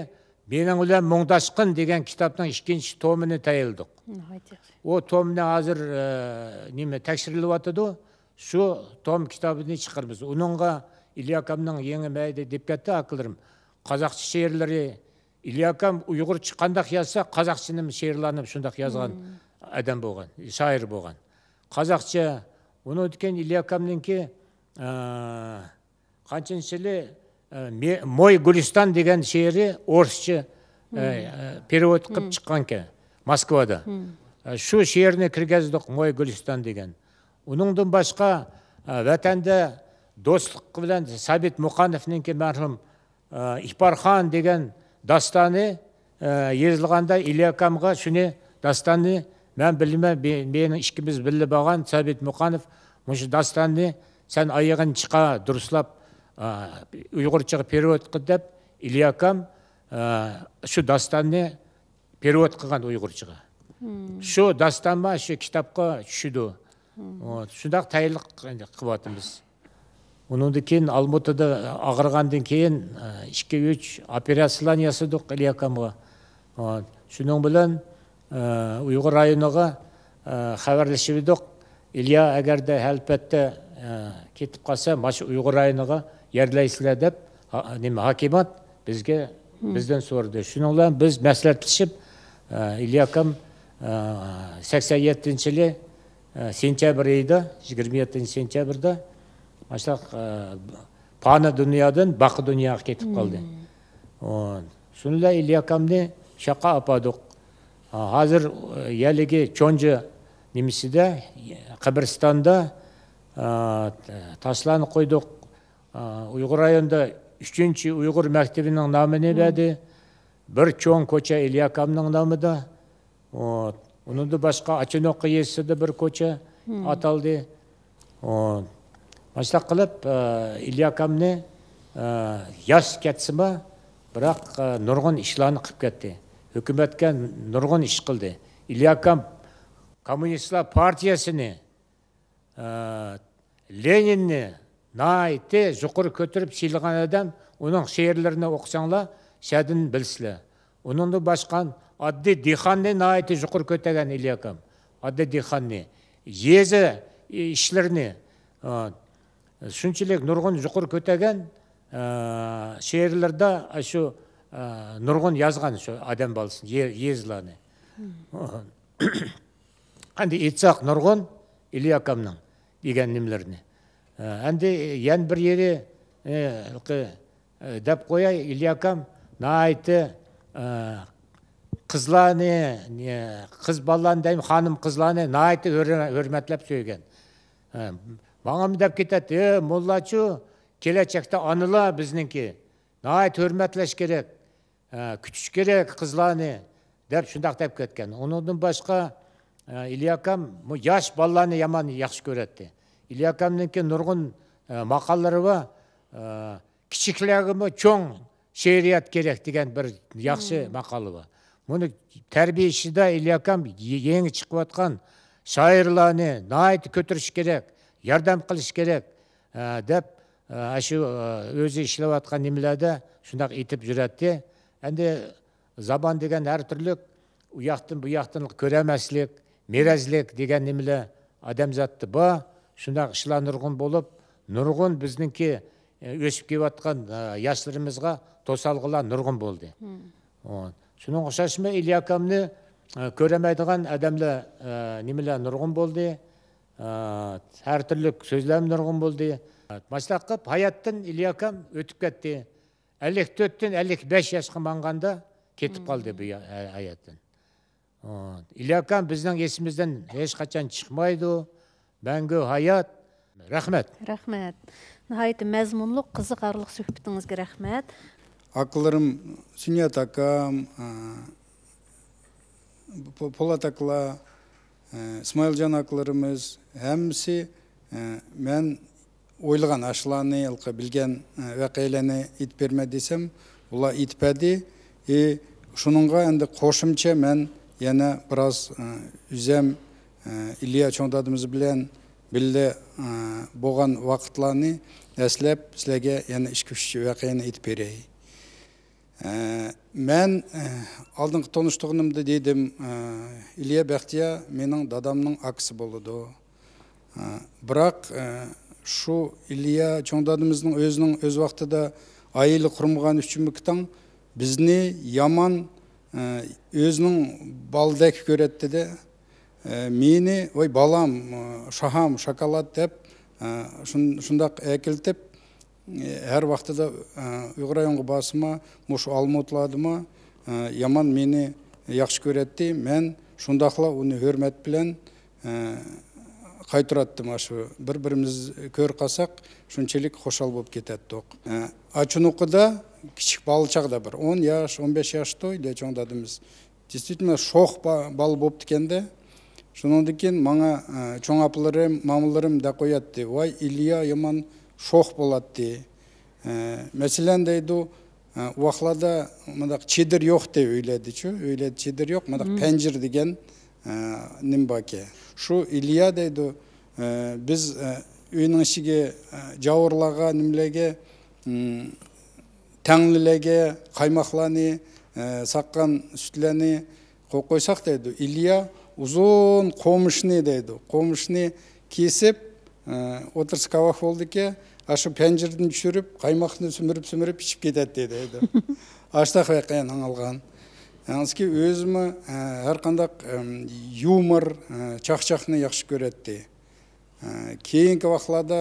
مېنىڭ بىلەن مۇڭداشقىن دېگەن كىتابنىڭ ئىككىنچى تومىنى تەييارلىدۇق. ناھايىتى ياخشى. ئۇ تومنى ھازىر، ئە، نېمە، تەكشۈرۈلۈۋاتىدۇ. شۇ توم كىتابىنى چىقىرىمىز. ئۇنىڭغا ئىلياكامنىڭ يېڭى مەيدە دەپ كەتتى ئاكىلىرىم. قازاقچە شېئىرلىرى، ئىلياكام ئۇيغۇرچە قانداق يازسا، قازاقچىنىمۇ شېئىرلارنى شۇنداق يازغان ئادەم بولغان، شائىر بولغان. قازاقچە، ئۇنىڭدىن كېيىن ئىلياكامنىڭكى، ئە، قانچىنچى يىلى، ئە، مې-، موي گۈلىستان دېگەن شېئىرى ئورۇسچە، ئە، ئە، پېرېۋود قىلىپ چىققانكەن موسكۋادا. ئە، شۇ شېئىرنى كىرگۈزدۇق، موي گۈلىستان دېگەن. ئۇنىڭدىن باشقا، ئە، ۋەتەندە دوستلۇق بىلەن سابىت مۇقانوفنىڭكى مەرھۇم ئە، ئىپارخان دېگەن داستانى، ئە، يېزىلغاندا ئىلياكامغا شۇنى، داستاننى مەن بىلىمەن، بى-، مېنىڭ ئىككىمىز بىللە بارغان سابىت مۇقانوف مۇشۇ داستاننى سەن ئايىغىنى چىقار، دۇرۇسلاپ، ئە، ئۇيغۇرچىغا پېرېۋود قىل دەپ، ئىلياكام، ئە، شۇ داستاننى پېرېۋود قىلغان ئۇيغۇرچىغا. شۇ داستانمۇ شۇ كىتابقا چۈشىدۇ. شۇنداق تەييارلىق قىلىۋاتىمىز. ئۇنىڭدىن كېيىن ئالمۇتىدا ئاغرىغاندىن كېيىن، ئىككى، ئۈچ ئوپېراتسىيىلەرنى ياسىدۇق ئىلياكامغا. شۇنىڭ بىلەن ئۇيغۇر رايونىغا خەۋەرلىشىۋىدۇق. ئىليا ئەگەردە ھەلپەتتە كېتىپ قالسا، مانا شۇ ئۇيغۇر رايونىغا يەرلەيسىلەر دەپ، نېمە، ھاكىمات بىزگە، بىزدىن سورىدى. شۇنىڭ بىلەن بىز مەسلىھەتلىشىپ، ئىلياكام سەكسەن يەتتىنچى يىلى سېنتيابىر ئېيىدا، يىگىرمە يەتتىنچى سېنتيابىردا، ماشۇنداق پانىي دۇنيادىن باقىي دۇنياغا كېتىپ قالدى. شۇنىلا ئىلياكامنى شاقا ئاپاردۇق. ھازىر يەرلىكى چونجى نېمىسىدە، قەبرىستاندا تاشلارنى قويدۇق. ئۇيغۇر رايونىدا ئۈچىنچى ئۇيغۇر مەكتىۋىنىڭ نامىنى بەردى. بىر چوڭ كوچا ئىلياكامنىڭ نامىدا. ئۇنىڭدىن باشقا ئاچىنوقا يېزىسىدا بىر كوچا ئاتالدى. ماشۇنداق قىلىپ، ئىلياكامنى، ياش كەتسىمۇ، بىراق نۇرغۇن ئىشلارنى قىلىپ كەتتى. ھۆكۈمەتكە نۇرغۇن ئىش قىلدى. ئىلياكام كوممۇنىستلار پارتىيەسىنى، لېنىننى ناھايىتى يۇقىرى كۆتۈرۈپ سىيلىغان ئادەم. ئۇنىڭ شېئىرلىرىنى ئوقۇساڭلار، شەدىن بىلىسىلەر. ئۇنىڭدىن باشقا ئاددىي دېھقاننى ناھايىتى يۇقىرى كۆتەرگەن ئىلياكام. ئاددىي دېھقاننى، يېزا ئىشلىرىنى، ئا، شۇنچىلىك نۇرغۇن يۇقىرى كۆتەرگەن، ئا، شېئىرلىرىدا شۇ، ئا، نۇرغۇن يازغان شۇ ئادەم بالىسىنى، يې-، يېزىلارنى. ئەمدى ئېيتساق نۇرغۇن ئىلياكامنىڭ دېگەن نېمىلىرىنى. ئەمدى يەنە بىر يېرى، ئە، دەپ قوياي، ئىلياكام ناھايىتى، ئە، قىزلارنى، ئە، قىز بالىلارنى دەيمەن، خانىم قىزلارنى ناھايىتى ھۆرمە-، ھۆرمەتلەپ سۆيگەن. ئە، ماڭىمۇ دەپ كېتەتتى، ئە، موللاچۇ، كېلەچەكتە ئانىلار بىزنىڭكى ناھايىتى ھۆرمەتلەش كېرەك. ئە، كۈتۈش كېرەك قىزلارنى، دەپ شۇنداق دەپ كەتكەن. ئۇنىڭدىن باشقا، ئە، ئىلياكام بۇ ياش بالىلارنى يامان ياخشى كۆرەتتى. ئىلياكامنىڭكى نۇرغۇن، ئە، ماقاللىرى بار. ئە، كىچىكلەرگىمۇ چوڭ شېئىرىيەت كېرەك دېگەن بىر ياخشى ماقالى بار. بۇنى تەربىيە ئىشىدا ئىلياكام يېڭى چىقىۋاتقان شائىرلارنى ناھايىتى كۆتۈرۈش كېرەك، ياردەم قىلىش كېرەك، ئە، دەپ، ئە، شۇ، ئە، ئۆزى ئىشلەۋاتقان نېمىلەردە شۇنداق ئېيتىپ يۈرەتتى. ئەمدى زامان دېگەن ھەر تۈرلۈك ئۇ ياقتىن، بۇ ياقتىن كۆرەلمەسلىك، مىرەزلىك دېگەن نېمىلەر ئادەمزاتتا بار. شۇنداق ئىشلار نۇرغۇن بولۇپ، نۇرغۇن بىزنىڭكى، ئە، ئۆسۈپ كېلىۋاتقان، ئە، ياشلىرىمىزغا توسالغۇلار نۇرغۇن بولدى. ئۇ، شۇنىڭغا ئوخشاشمۇ ئىلياكامنى، ئە، كۆرەلمەيدىغان ئادەملەر، ئە، نېمىلەر نۇرغۇن بولدى. ئە، ھەر تۈرلۈك سۆزلەرمۇ نۇرغۇن بولدى. ماشۇنداق قىلىپ ھاياتتىن ئىلياكام ئۆتۈپ كەتتى. ئەللىك تۆتتىن ئەللىك بەش ياشقا ماڭغاندا كېتىپ قالدى بۇ يا-، ھە-، ھاياتتىن. ئۇ، ئىلياكام بىزنىڭ ئېسىمىزدىن ھېچقاچان چىقمايدۇ. مەڭگۈ ھايات. رەھمەت. رەھمەت. ناھايىتى مەزمۇنلۇق، قىزىقارلىق سۆھبىتىڭىزگە رەھمەت. ئاكىلىرىم، سۈنيەت ئاكام، ئە، پو-، پولات ئاكىلار، ئە، ئىسمائىلجان ئاكىلىرىمىز، ھەممىسى، ئە، مەن ئويلىغان ئاشۇلارنى، ھېلىقى بىلگەن، ئە، ۋەقەلەرنى ئېيتىپ بېرىمەن دېسەم، ئۇلار ئېيتىپ بەردى. ئى، شۇنىڭغا ئەمدى قوشۇمچە مەن يەنە بىراز، ئە، ئۆزەم، ئە، ئىليا چوڭ دادىمىز بىلەن بىللە، ئە، بولغان ۋاقىتلارنى ئەسلەپ، سىلەرگە يەنە ئىككى، ئۈچ ۋەقەنى ئېيتىپ بېرەي. ئە، مەن، ئە، ئالدىنقى تونۇشتۇرغىنىمدا دېدىم، ئە، ئىليا بەختىيار مېنىڭ دادامنىڭ ئاكىسى بولىدۇ. ئە، بىراق، ئە، شۇ ئىليا چوڭ دادىمىزنىڭ ئۆزىنىڭ ئۆز ۋاقتىدا ئائىلە قۇرمىغان ئۈچۈنمىكىتاڭ بىزنى يامان، ئە، ئۆزىنىڭ بالىدەك كۆرەتتىدە. ئە، مېنى، ۋاي بالام، ئە، شاھام، شاكالات دەپ، ئە، شۇن-، شۇنداق ئەكېلىتىپ، ھەر ۋاقتىدا، ئە، ئۇيغۇر رايونىغا بارسىمۇ، مۇشۇ ئالمۇتىلاردىمۇ، ئە، يامان مېنى ياخشى كۆرەتتى. مەن شۇنداقلا ئۇنى ھۆرمەت بىلەن، ئە، قايتۇراتتىم. ئاشۇ بىر-بىرىمىز كۆرۈپ قالساق، شۇنچىلىك خۇشال بولۇپ كېتەتتۇق. ئە، ئاچىنوقىدا كىچىك بالا چاغدا بىر ئون ياش، ئون بەش ياشتۇ، ئىليا چوڭ دادىمىز. دېيستىتمە شوخ با-، بالا بوپتىكەندە. شۇنىڭدىن كېيىن ماڭا، ئە، چوڭ ئاپىلىرىم، مامىلىرىم دەپ قوياتتى. ۋاي، ئىليا يامان شوخ بولاتتى. ئە، مەسىلەن، دەيدۇ، ئە، ئۇ ۋاقىتلاردا مۇنداق چېدىر يوقتى ئۆيلەردىچۇ. ئۆيلەردە چېدىر يوق، مۇنداق پەنجىر دېگەن، ئە، نېمە باركى؟ شۇ ئىليا دەيدۇ، ئە، بىز، ئە، ئۆينىڭ ئىچىگە، ئە، جاۋۇرلارغا، نېمىلەرگە، ئىم، تەڭلىلەرگە قايماقلارنى، ئە، ساققان سۈتلەرنى قويۇپ قويساق دەيدۇ، ئىليا ئۇزۇن قومۇشنى دەيدۇ، قومۇشنى كېسىپ، ئە، ئوتتۇرىسى كاۋاك بولىدىكەن، ئاشۇ پەنجىرىدىن چۈشۈرۈپ، قايماقنى سۈمۈرۈپ، سۈمۈرۈپ ئىچىپ كېتەتتى دەيدۇ. ئاشتاق ۋەقەنى ئاڭلىغان. يالغۇزكى ئۆزىمۇ، ئە، ھەر قانداق، ئەم، يۇمۇر، ئە، چاقچاقنى ياخشى كۆرەتتى. ئە، كېيىنكى ۋاقىتلاردا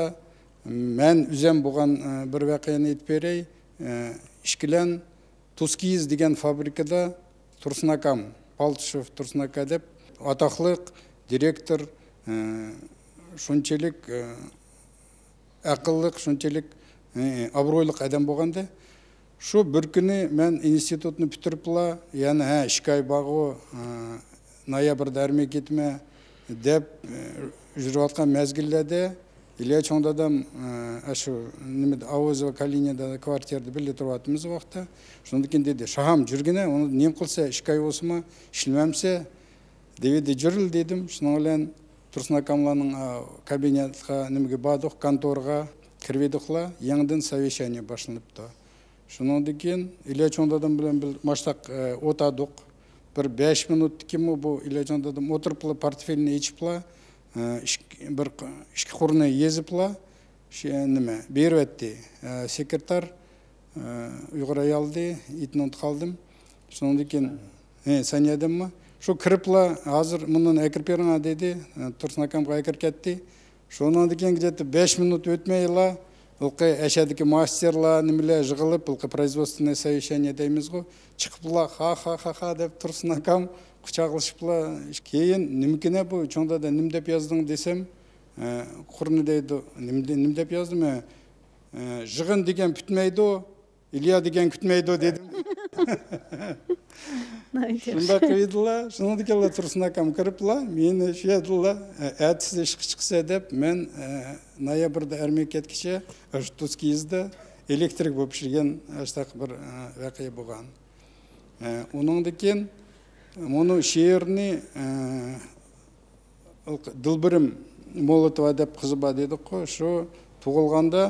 مەن ئۆزۈم بولغان، ئە، بىر ۋەقەنى ئېيتىپ بېرەي. ئە، ئىككىلەن تۇز كىيىز دېگەن فابرىكىدا تۇرسۇن ئاكام، پالتىشېۋ تۇرسۇن ئاكا دەپ ئاتاقلىق دىرېكتور، ئە، شۇنچىلىك، ئە، ئەقىللىق، شۇنچىلىك، ئە، ئابرۇيلۇق ئادەم بولغانىدى. شۇ بىر كۈنى مەن ئىنستىتۇتنى پۈتتۈرۈپلا، يەنە، ھە، ئىككى ئاي بارغۇ، ئە، نويابىردا ئارمىيەگە كېتىمەن دەپ، ئە، يۈرۈۋاتقان مەزگىللەردە ئىليا چوڭ دادام، ئە، ئاشۇ نېمىدە، ئاۋازوۋا كالىنىدا كۋارتىرىدا بىللە تۇرۇۋاتىمىز ۋاقىتتا. شۇندىن كېيىن دېدى، شاھام، جۈرگىنە، ئۇنى نېمە قىلسا، ئىككى ئاي بولسىمۇ ئىشلىمەمسە، دېۋىدى، جۈرۈل دېدىم. شۇنىڭ بىلەن تۇرسۇن ئاكاملارنىڭ، ئا، كابىنېتقا نېمىگە باردۇق، كونتورغا كىرىۋىدۇقلا، يېڭىدىن سوۋېشانىيە باشلىنىپتۇ. شۇنىڭدىن كېيىن ئىليا چوڭ دادام بىلەن بىر ماشتاق، ئە، ئولتۇردۇق. بىر بەش مىنۇتتىكىنمۇ بۇ ئىليا چوڭ دادام ئولتۇرۇپلا پورتفېلنى ئېچىپلا، ئە، ئىككى، بىر، ئىككى قۇرنى يېزىپلا، شۇ، نېمە، بېرىۋەتتى. ئە، سېكرېتار، ئە، ئۇيغۇر ئايالىدى، ئېتىنى ئۇنتۇپ قالدىم. شۇنىڭدىن كېيىن، ھە، سەن يەدىممۇ؟ شۇ كىرىپلا، ھازىر مۇنۇنى ئەكىرىپ بېرىڭە دېدى. ئە، تۇرسۇن ئاكامغا ئەكىرىپ كەتتى. شۇنىڭدىن كېيىن بەش مىنۇت ئۆتمەيلا، ھېلىقى ئەشەدىكى ماستېرلار، نېمىلەر يىغىلىپ، ھېلىقى производственное совещание دەيمىزغۇ، چىقىپلا، خا، خا، خا، خا دەپ تۇرسۇن ئاكام قۇچاقلىشىپلا. كېيىن، نېمىكىنە بۇ، چوڭ دادا، نېمە دەپ يازدىڭ دېسەم، ئە، قۇرنى دەيدۇ، نېمە دە-، نېمە دەپ يازدىم، ئە، ئە، يىغىن دېگەن پۈتمەيدۇ، ئىليا دېگەن كۈتمەيدۇ دېدىم. ناھايىتى ياخشى. شۇنداق قىلدىلا، شۇنىڭدىكىنلا تۇرسۇن ئاكام كىرىپلا، مېنى شۇ يەردىلا، ئە، ئەتىسى ئىشقا چىقىسەن دەپ، مەن، ئە، نويابىردا ئارمىيەگە كەتكىچە، ئاشۇ تۇز كىيىزدا ئېلېكتىرىك بولۇپ ئىشلىگەن، ئاشۇنداق بىر، ئە، ۋەقە بولغان. ئە، ئۇنىڭدىن كېيىن مۇنۇ شېئىرنى، ئە، دىلبىرىم مولوتوۋا دەپ قىزى بار دېدۇققۇ، شۇ تۇغۇلغاندا،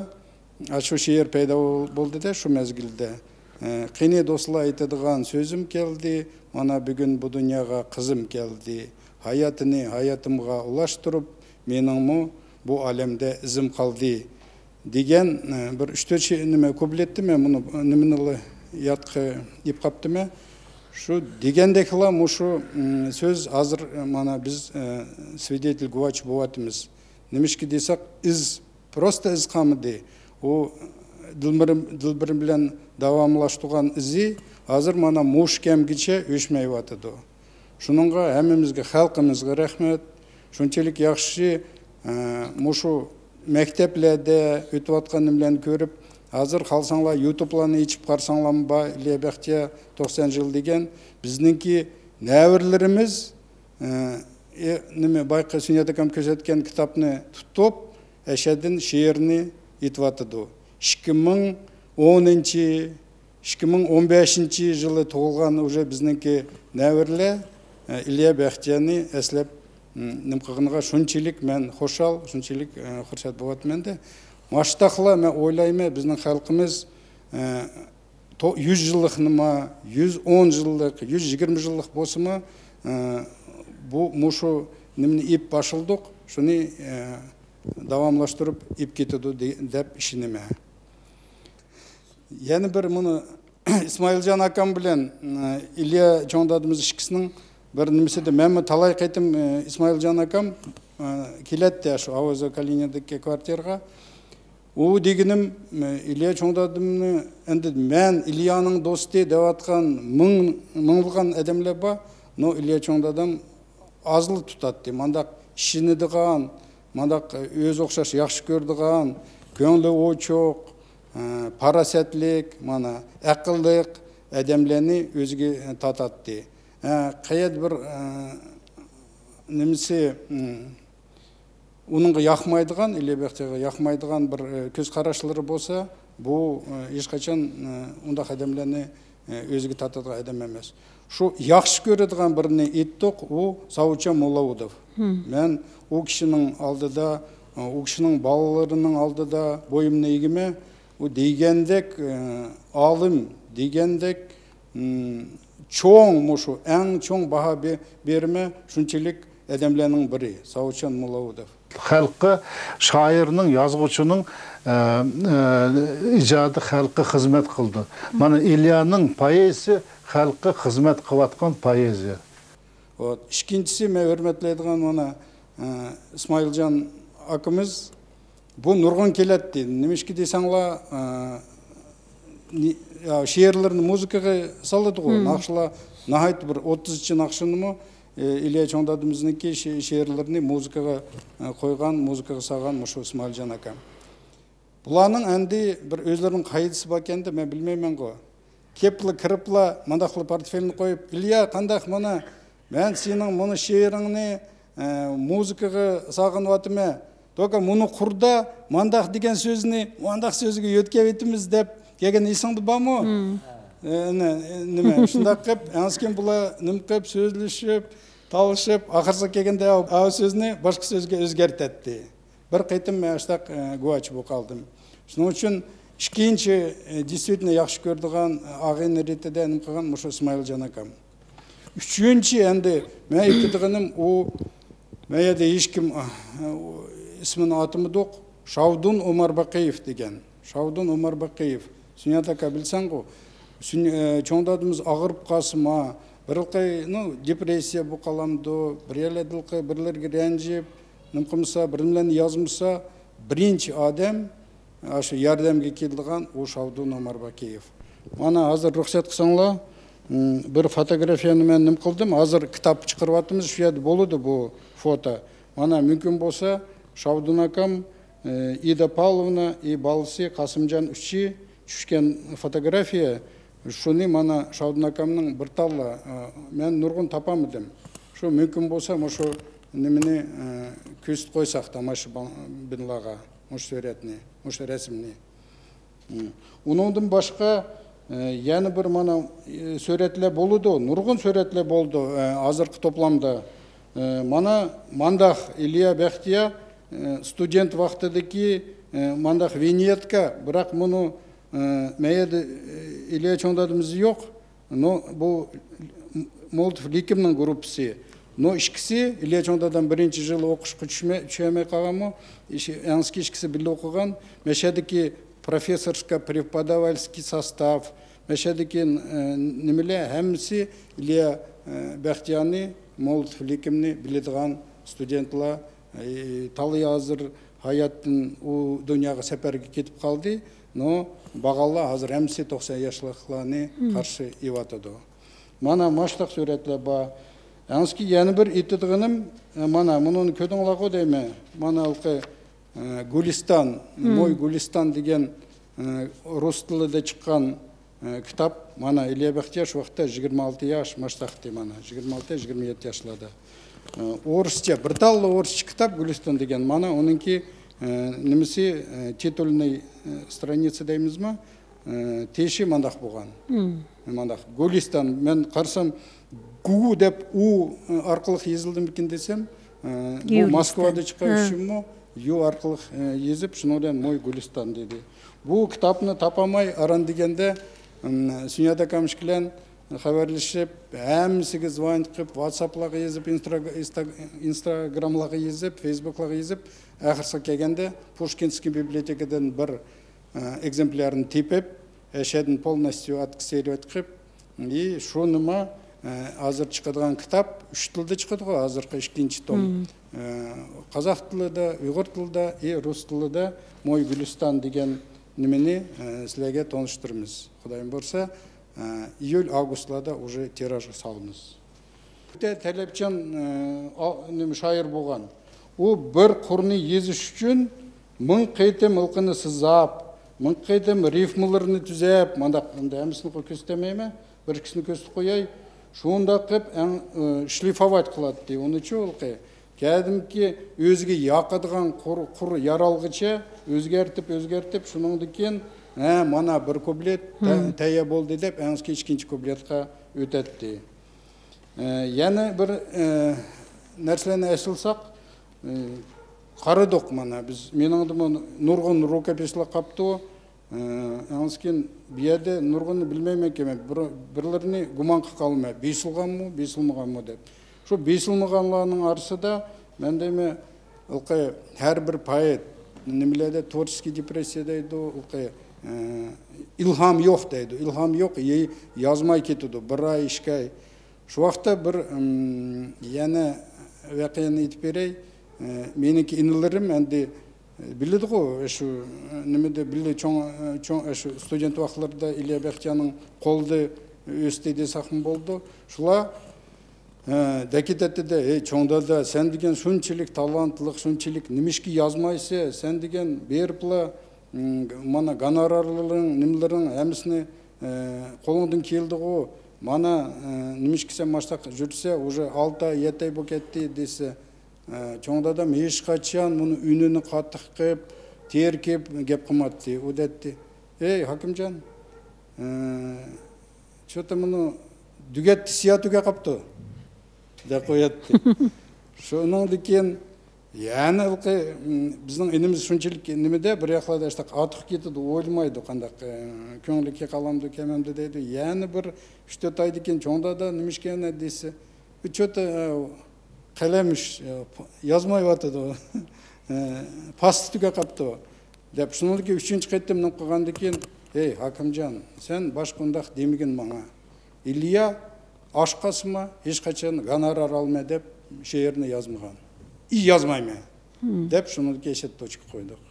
ئە، شۇ شېئىر پەيدا بولدى-دە، شۇ مەزگىلدە. ئە، قېنى دوستلار، ئېيتىدىغان سۆزۈم كەلدى، مانا بۈگۈن بۇ دۇنياغا قىزىم كەلدى. ھاياتىنى ھاياتىمغا ئۇلاشتۇرۇپ، مېنىڭمۇ بۇ ئالەمدە ئىزىم قالدى. دېگەن، ئە، بىر ئۈچ تۆت شېئىر، نېمە، كۇپلېتنى مەن مۇنۇ نېمىنىلا يادقا ئېلىپ قاپتىمەن. شۇ دېگەندەكلا مۇشۇ، ئىم، سۆز ھازىر، ئە، مانا بىز، ئە، سۋىدېتېل گۇۋاچ بولۇۋاتىمىز. نېمىشقا دېسەك، ئىز، پروستا ئىز قالمىدى. ئۇ دىلبىرىم، دىلبىرىم بىلەن داۋاملاشتۇرغان ئىزى ھازىر مانا مۇشۇ كەمگىچە ئۆچمەيۋاتىدۇ. شۇنىڭغا ھەممىمىزگە، خەلقىمىزگە رەھمەت. شۇنچىلىك ياخشى، ئە، مۇشۇ مەكتەپلەردە ئۆتۈۋاتقان نېمىلەرنى كۆرۈپ، ھازىر خالىساڭلار يۇتۇبلارنى ئېچىپ قارىساڭلارمۇ بار، ئىليا بەختىيار توقسان يىل دېگەن. بىزنىڭكى نەۋرىلىرىمىز، ئە، ئە، نېمە، بايىقى سۈنيەت ئاكام كۆرسەتكەن كىتابنى تۇتۇپ، ئەشەدىن شېئىرنى ئېيتىۋاتىدۇ. ئىككى مىڭ ئونىنچى، ئىككى مىڭ ئون بەشىنچى يىلى تۇغۇلغان ئۇژې بىزنىڭكى نەۋرىلەر، ئە، ئىليا بەختىيارنى ئەسلەپ، ئىم، نېمە قىلغىنىغا شۇنچىلىك مەن خۇشال، شۇنچىلىك، ئە، خۇرسەن بولۇۋاتىمەن-دە. ماشتاقلا مەن ئويلايمەن، بىزنىڭ خەلقىمىز، ئە، تو-، يۈز يىللىقنىما، يۈز ئون يىللىق، يۈز يىگىرمە يىللىق بولسىمۇ، ئە، بۇ، مۇشۇ نېمىنى ئېلىپ باشلىدۇق، شۇنى، ئە، داۋاملاشتۇرۇپ ئېلىپ كېتىدۇ دە-، دەپ ئىشىنىمەن. يەنە بىر مۇنۇ ئىسمائىلجان ئاكام بىلەن، ئە، ئىليا چوڭ دادىمىز ئىككىسىنىڭ بىر نېمىسىدە، مەنمۇ تالاي قېتىم، ئە، ئىسمائىلجان ئاكام، ئە، كېلەتتى شۇ ئاۋازو كالىنىدىكى كۋارتىرىغا. ئۇ دېگىنىم، ئە، ئىليا چوڭ دادامنى، ئەمدى مەن ئىليانىڭ دوستى دەۋاتقان مىڭ، مىڭلىغان ئادەملەر بار. نو ئىليا چوڭ دادام ئازلا تۇتاتتى. مانداق ئىشىنىدىغان، مانداق ئۆزى ئوخشاش ياخشى كۆرىدىغان، كۆڭلى ئوچۇق، ئە، پاراسەتلىك، مانا، ئەقىللىق ئادەملەرنى ئۆزىگە تارتاتتى. ئە، قەيەردە بىر، ئە، نېمىسى، ئۇنىڭغا ياقمايدىغان، ئىلى بېختىغا ياقمايدىغان بىر، ئە، كۆز قاراشلىرى بولسا، بۇ، ئە، ھېچقاچان، ئە، ئۇنداق ئادەملەرنى، ئە، ئۆزىگە تارتىدىغان ئادەم ئەمەس. شۇ ياخشى كۆرىدىغان بىرىنى ئېيتتۇق، ئۇ ساۋۇتجان موللاۋۇدوف. مەن ئۇ كىشىنىڭ ئالدىدا، ئە، ئۇ كىشىنىڭ بالىلىرىنىڭ ئالدىدا بويۇمنى ئېگىمەن. ئۇ دېگەندەك، ئە، ئالىم، دېگەندەك، ئىم، چوڭ، مۇشۇ ئەڭ چوڭ باھا بې-، بېرىمەن، شۇنچىلىك ئادەملەرنىڭ بىرى، ساۋۇتجان موللاۋۇدوف. خەلققە شائىرنىڭ، يازغۇچىنىڭ، ئە، ئە، ئىجادى خەلققە خىزمەت قىلىدۇ. مانا ئىليانىڭ پوئېزىيىسى خەلققە خىزمەت قىلىۋاتقان پوئېزىيە. ۋوت. ئىككىنچىسى، مەن ھۆرمەتلەيدىغان مانا، ئە، ئىسمائىلجان ئاكىمىز، بۇ نۇرغۇن كېلەتتى. نېمىشقا دېسەڭلار، ئە، نى-، يا، شېئىرلىرىنى مۇزىكىغا سالىدىغۇ. ناخشىلار ناھايىتى بىر ئوتتۇزچە ناخشىنىمۇ، ئە، ئىليا چوڭ دادىمىزنىڭكى شې-، شېئىرلىرىنى مۇزىكىغا، ئە، قويغان، مۇزىكىغا سالغان مۇشۇ ئىسمائىلجان ئاكام. بۇلارنىڭ ئەمدى بىر ئۆزلىرىنىڭ قائىدىسى باركەندە، مەن بىلمەيمەنغۇ. كېپلا كىرىپلا مانداقلا پورتفېلنى قويۇپ، «ئىليا، قانداق مانا، مەن سېنىڭ مۇنۇ شېئىرىڭنى، ئە، مۇزىكىغا سالغىنىۋاتىمەن. دوكا مۇنۇ قۇردا مانداق دېگەن سۆزنى مانداق سۆزگە يۆتكەۋېتىمىز» دەپ كەلگەن ئېسىڭدە بارمۇ؟ ئە، نە-، نېمە، شۇنداق قىلىپ، ئەڭسىكىن بۇلار نېمە قىلىپ، سۆزلىشىپ، تالىشىپ، ئاخىرسىغا كەلگەندە ئاۋۇ سۆزنى باشقا سۆزگە ئۆزگەرتەتتى. بىر قېتىم مەن شۇنداق، ئە، گۇۋاھچى بولۇپ قالدىم. شۇنىڭ ئۈچۈن ئىككىنچى، ئە، دېسۇتنى ياخشى كۆرىدىغان، ئە، ئاغىنە رېتىدە نېمە قىلغان مۇشۇ ئىسمائىلجان ئاكام. ئۈچىنچى، ئەمدى مەن ئېيتىدىغىنىم ئۇ، مەن يەردە ھېچكىم، ئە، ئۇ ئىسمىنى ئاتىمىدۇق، شاۋدۇن ئومارباقىيېف دېگەن. شاۋدۇن ئومارباقىيېف، سۈنيات ئاكا بىلسەڭغۇ، سۈن-، ئە، چوڭ دادىمىز ئاغرىپ قالسىما، بىر خىل، نو، دېپرېسسىيە بولۇپ قالامدۇ، بىر يەرلەردە بىرلىرىگە رەنجىپ، نېمە قىلمىسا، بىرلەرنى يازمىسا، بىرىنچى ئادەم، ئاشۇ ياردەمگە كېلىدىغان ئۇ شاۋدۇن ئومارباكىيېف. مانا ھازىر رۇخسەت قىلساڭلار، م، بىر فوتوگرافىيەنى مەن نېمە قىلدىم، ھازىر كىتاب چىقىرىۋاتىمىز، شۇ يەردە بولىدۇ بۇ فوتا. مانا مۇمكىن بولسا، شاۋدۇن ئاكام، ئى، ئىدا پاۋلوۋنا، ئى، بالىسى قاسىمجان ئۈچى چۈشكەن فوتوگرافىيە. شۇنى مانا شاۋدۇن ئاكامنىڭ بىر تاللا، ئى، مەن نۇرغۇن تاپالمىدىم. شۇ مۇمكىن بولسا، مۇشۇ نېمىنى، ئى، كۆرسىتىپ قويساق تاماشىبىنلارغا، مۇشۇ سۈرەتنى، مۇشۇ رەسىمنى. ئۇنىڭدىن باشقا، ئە، يەنە بىر مانا، ئە، سۈرەتلەر بولىدۇ، نۇرغۇن سۈرەتلەر بولىدۇ، ئە، ھازىرقى توپلامدا. ئە، مانا مانداق ئىليا بەختىيار، ئە، ستۇدېنت ۋاقتىدىكى، ئە، مانداق ۋىنيېتكا، بىراق مۇنۇ، ئە، مەيەردە، ئە، ئىليا چوڭ دادىمىز يوق. نو، بۇ مولتوف لىكىمنىڭ گۇرۇپپىسى. نو، ئىككىسى، ئىليا چوڭ دادام بىرىنچى يىل ئوقۇشقا چۈشمەي، چۈشەلمەي قالغانمۇ، ئىش-، ئەڭسىكى ئىككىسى بىللە ئوقۇغان. مەشەدىكى پروفېسسورسكا، преподавательский سوستاف، مەشەدىكى، ئە، نېمىلەر، ھەممىسى ئىليا، ئە، بەختىيارنى، مولتوف لىكىمنى بىلىدىغان ستۇدېنتلار. ئى، تالىيى ھازىر ھاياتتىن ئۇ دۇنياغا سەپەرگە كېتىپ قالدى. نو، بارغانلار ھازىر ھەممىسى توقسان ياشلىقلارنى قارشى ئېلىۋاتىدۇ. مانا ماشتاق سۈرەتلەر بار. ئەڭسىكى يەنە بىر ئېيتىدىغىنىم، ئە، مانا مۇنۇنى كۆردۈڭلارغۇ دەيمەن. مانا ھېلىقى، ئە، گۈلىستان، موي گۈلىستان دېگەن، ئە، رۇس تىلىدا چىققان ئە، كىتاب، مانا، ئىليا بەختىيار شۇ ۋاقىتتا يىگىرمە ئالتە ياش، ماشتاقتى، مانا، يىگىرمە ئالتە، يىگىرمە يەتتە ياشلاردا. ئە، ئورۇسچە، بىر تاللا ئورۇسچە كىتاب، گۈلىستان دېگەن، مانا، ئۇنىڭكى، ئە، نېمىسى، ئە، تىتۇلنىي، ئە، سترانىيىسى دەيمىزمۇ؟ ئە، تېشى مانداق بولغان. مانداق، گۈلىستان. مەن قارىسام، گۇ دەپ ئۇ، ئە، ئارقىلىق يېزىلدىمىكىن دېسەم، ئە، بۇ گۈلىستان. ماسكۋادا چىققان ئۈچۈنمۇ يۇ ئارقىلىق، ئە، يېزىپ، شۇنىڭ بىلەن موي گۈلىستان دېدى. بۇ كىتابنى تاپالماي، ئاران دېگەندە، ئىم، سۈنيات ئاكام ئىككىلەن خەۋەرلىشىپ، ھەممىسىگە زۋانىت قىلىپ، ۋاتساپلارغا يېزىپ، ئىنسترا-، ئىنستا-، ئىنستاگراملارغا يېزىپ، فېيسبۇكلارغا يېزىپ، ئاخىرسىغا كەلگەندە پۇشكىنسكىي بىبلىيوتېكىدىن بىر، ئە، ئېگزېمپليارنى تېپىپ، ئەشەدىن پولنوستيۇ ئاتكسېرىۋەت قىلىپ، ئى، شۇنىما، ئە، ھازىر چىقىدىغان كىتاب ئۈچ تىلدا چىقىدىغۇ، ھازىرقى ئىككىنچى توم. ئە، قازاق تىلىدا، ئۇيغۇر تىلىدا، ئى، رۇس تىلىدا موي گۈلىستان دېگەن نېمىنى، ئە، سىلەرگە تونۇشتۇرىمىز. خۇدايىم بۇيرۇسا، ئە، ئىيۇل، ئاۋغۇستلاردا ئۇژې تىراژغا سالىمىز. تەلەپچان، ئە، ئا-، نېمە، شائىر بولغان. ئۇ بىر قۇرنى يېزىش ئۈچۈن مىڭ قېتىم ھېلىقىنى سىزاپ، مىڭ قېتىم رىفمىلىرىنى تۈزەپ، مانداق، ئەمدى ھەممىسىنى كۆرسىتەلمەيمەن، بىر ئىككىسىنى كۆرسىتىپ قوياي. شۇنداق قىلىپ، ئەڭ، ئى، شلىفوۋات قىلاتتى ئۇنىچۇ ھېلىقى. كەدىمكى ئۆزىگە ياقىدىغان قۇر، قۇر يارالغىچە ئۆزگەرتىپ، ئۆزگەرتىپ، شۇنىڭدىن كېيىن ھە، مانا بىر كۇپلېت تە-، تەييار بولدى دەپ، ئەڭسىكى ئىككىنچى كۇپلېتقا ئۆتەتتى. ئە، يەنە بىر، ئە، نەرسىلەرنى ئەسلىسەك، ئە، قارىدۇق مانا بىز. مېنىڭدىمۇ نۇرغۇن رۇكوپىسلار قاپتۇ. ئە، ئەڭسىكىن بۇ يەردە نۇرغۇننى بىلمەيمەنكەن، بىر، بىرلىرىنى گۇمانغا قالماي، بېسىلغانمۇ، بېسىلمىغانمۇ دەپ. شۇ بېسىلمىغانلارنىڭ ئارىسىدا مەن دەيمەن، ھېلىقى ھەر بىر پائېت، نېمىلەردە تورچېسكىي دېپرېسسىيە دەيدۇ، ھېلىقى، ئە، ئىلھام يوق دەيدۇ. ئىلھام يوق، يې-، يازماي كېتىدۇ، بىر ئاي، ئىككى ئاي. شۇ ۋاقىتتا بىر، ئىم، يەنە ۋەقەنى ئېيتىپ بېرەي. ئە، مېنىڭكى ئىنىلىرىم ئەمدى، ئە، بىلىدىغۇ، شۇ، ئە، نېمىدە بىللە چوڭ، ئە، چوڭ، ئە، شۇ ستۇدېنت ۋاقىتلىرىدا ئىليا بەختىيانىڭ قولىدا ئۆستى دېسەكمۇ بولىدۇ. شۇلار، ئە، دەكىتەتتىدە، «ھەي، چوڭ دادا، سەن دېگەن شۇنچىلىك تالانتلىق، شۇنچىلىك نېمىشقا يازمايسەن؟ سەن دېگەن بېرىپلا، ئىم، مانا گونورارلىرىڭ، نېمىلىرىڭ ھەممىسىنى، ئە، قولۇڭدىن كېلىدىغۇ. مانا، ئە، نېمىشقا سەن ماشتاق يۈرسە، ئۇژې ئالتە ئاي، يەتتە ئاي بولۇپ كەتتى» دېسە، ئە، چوڭ دادام ھېچقاچان مۇنۇ ئۈنىنى قاتتىق قىلىپ، تېرىكىپ گەپ قىلماتتى. ئۇ دەيتتى، «ئەي، ھاكىمجان، ئە، چوتا مۇنۇ دۈگەتتە سىيا تۈگەپ قاپتۇ» دەپ قوياتتى. شۇنىڭدىن كېيىن يەنە ھېلىقى، م، بىزنىڭ ئىنىمىز شۇنچىلىك نېمىدە، بىر ياقلاردا ئاشتاق ئارتۇق كېتىدۇ، ئويلىمايدۇ، قانداق، ئە، كۆڭلى كېقالامدۇ، كەمەمدۇ دەيدۇ. يەنە بىر ئۈچ تۆت ئايدىن كېيىن، «چوڭ دادا، نېمىشقا يەنە؟» دېسە، «ئۇ چوتا، ئە، قەلەم ئىش، ئە، پ-، يازمايۋاتىدۇ، ئە، پاستى تۈگەپ قاپتۇ» دەپ. شۇنىڭدىن كېيىن ئۈچىنچى قېتىم نېمە قىلغاندىن كېيىن، «ھەي، ھاكىمجان، سەن باشقا ئۇنداق دېمىگىن ماڭا. ئىليا ئاچ قالسىمۇ، ھېچقاچان گونورار ئالماي دەپ شېئىرنى يازمىغان. ئى يازمايمەن» دەپ، شۇنىڭدىن كېيىن ئەشەدە توچكا قويدۇق.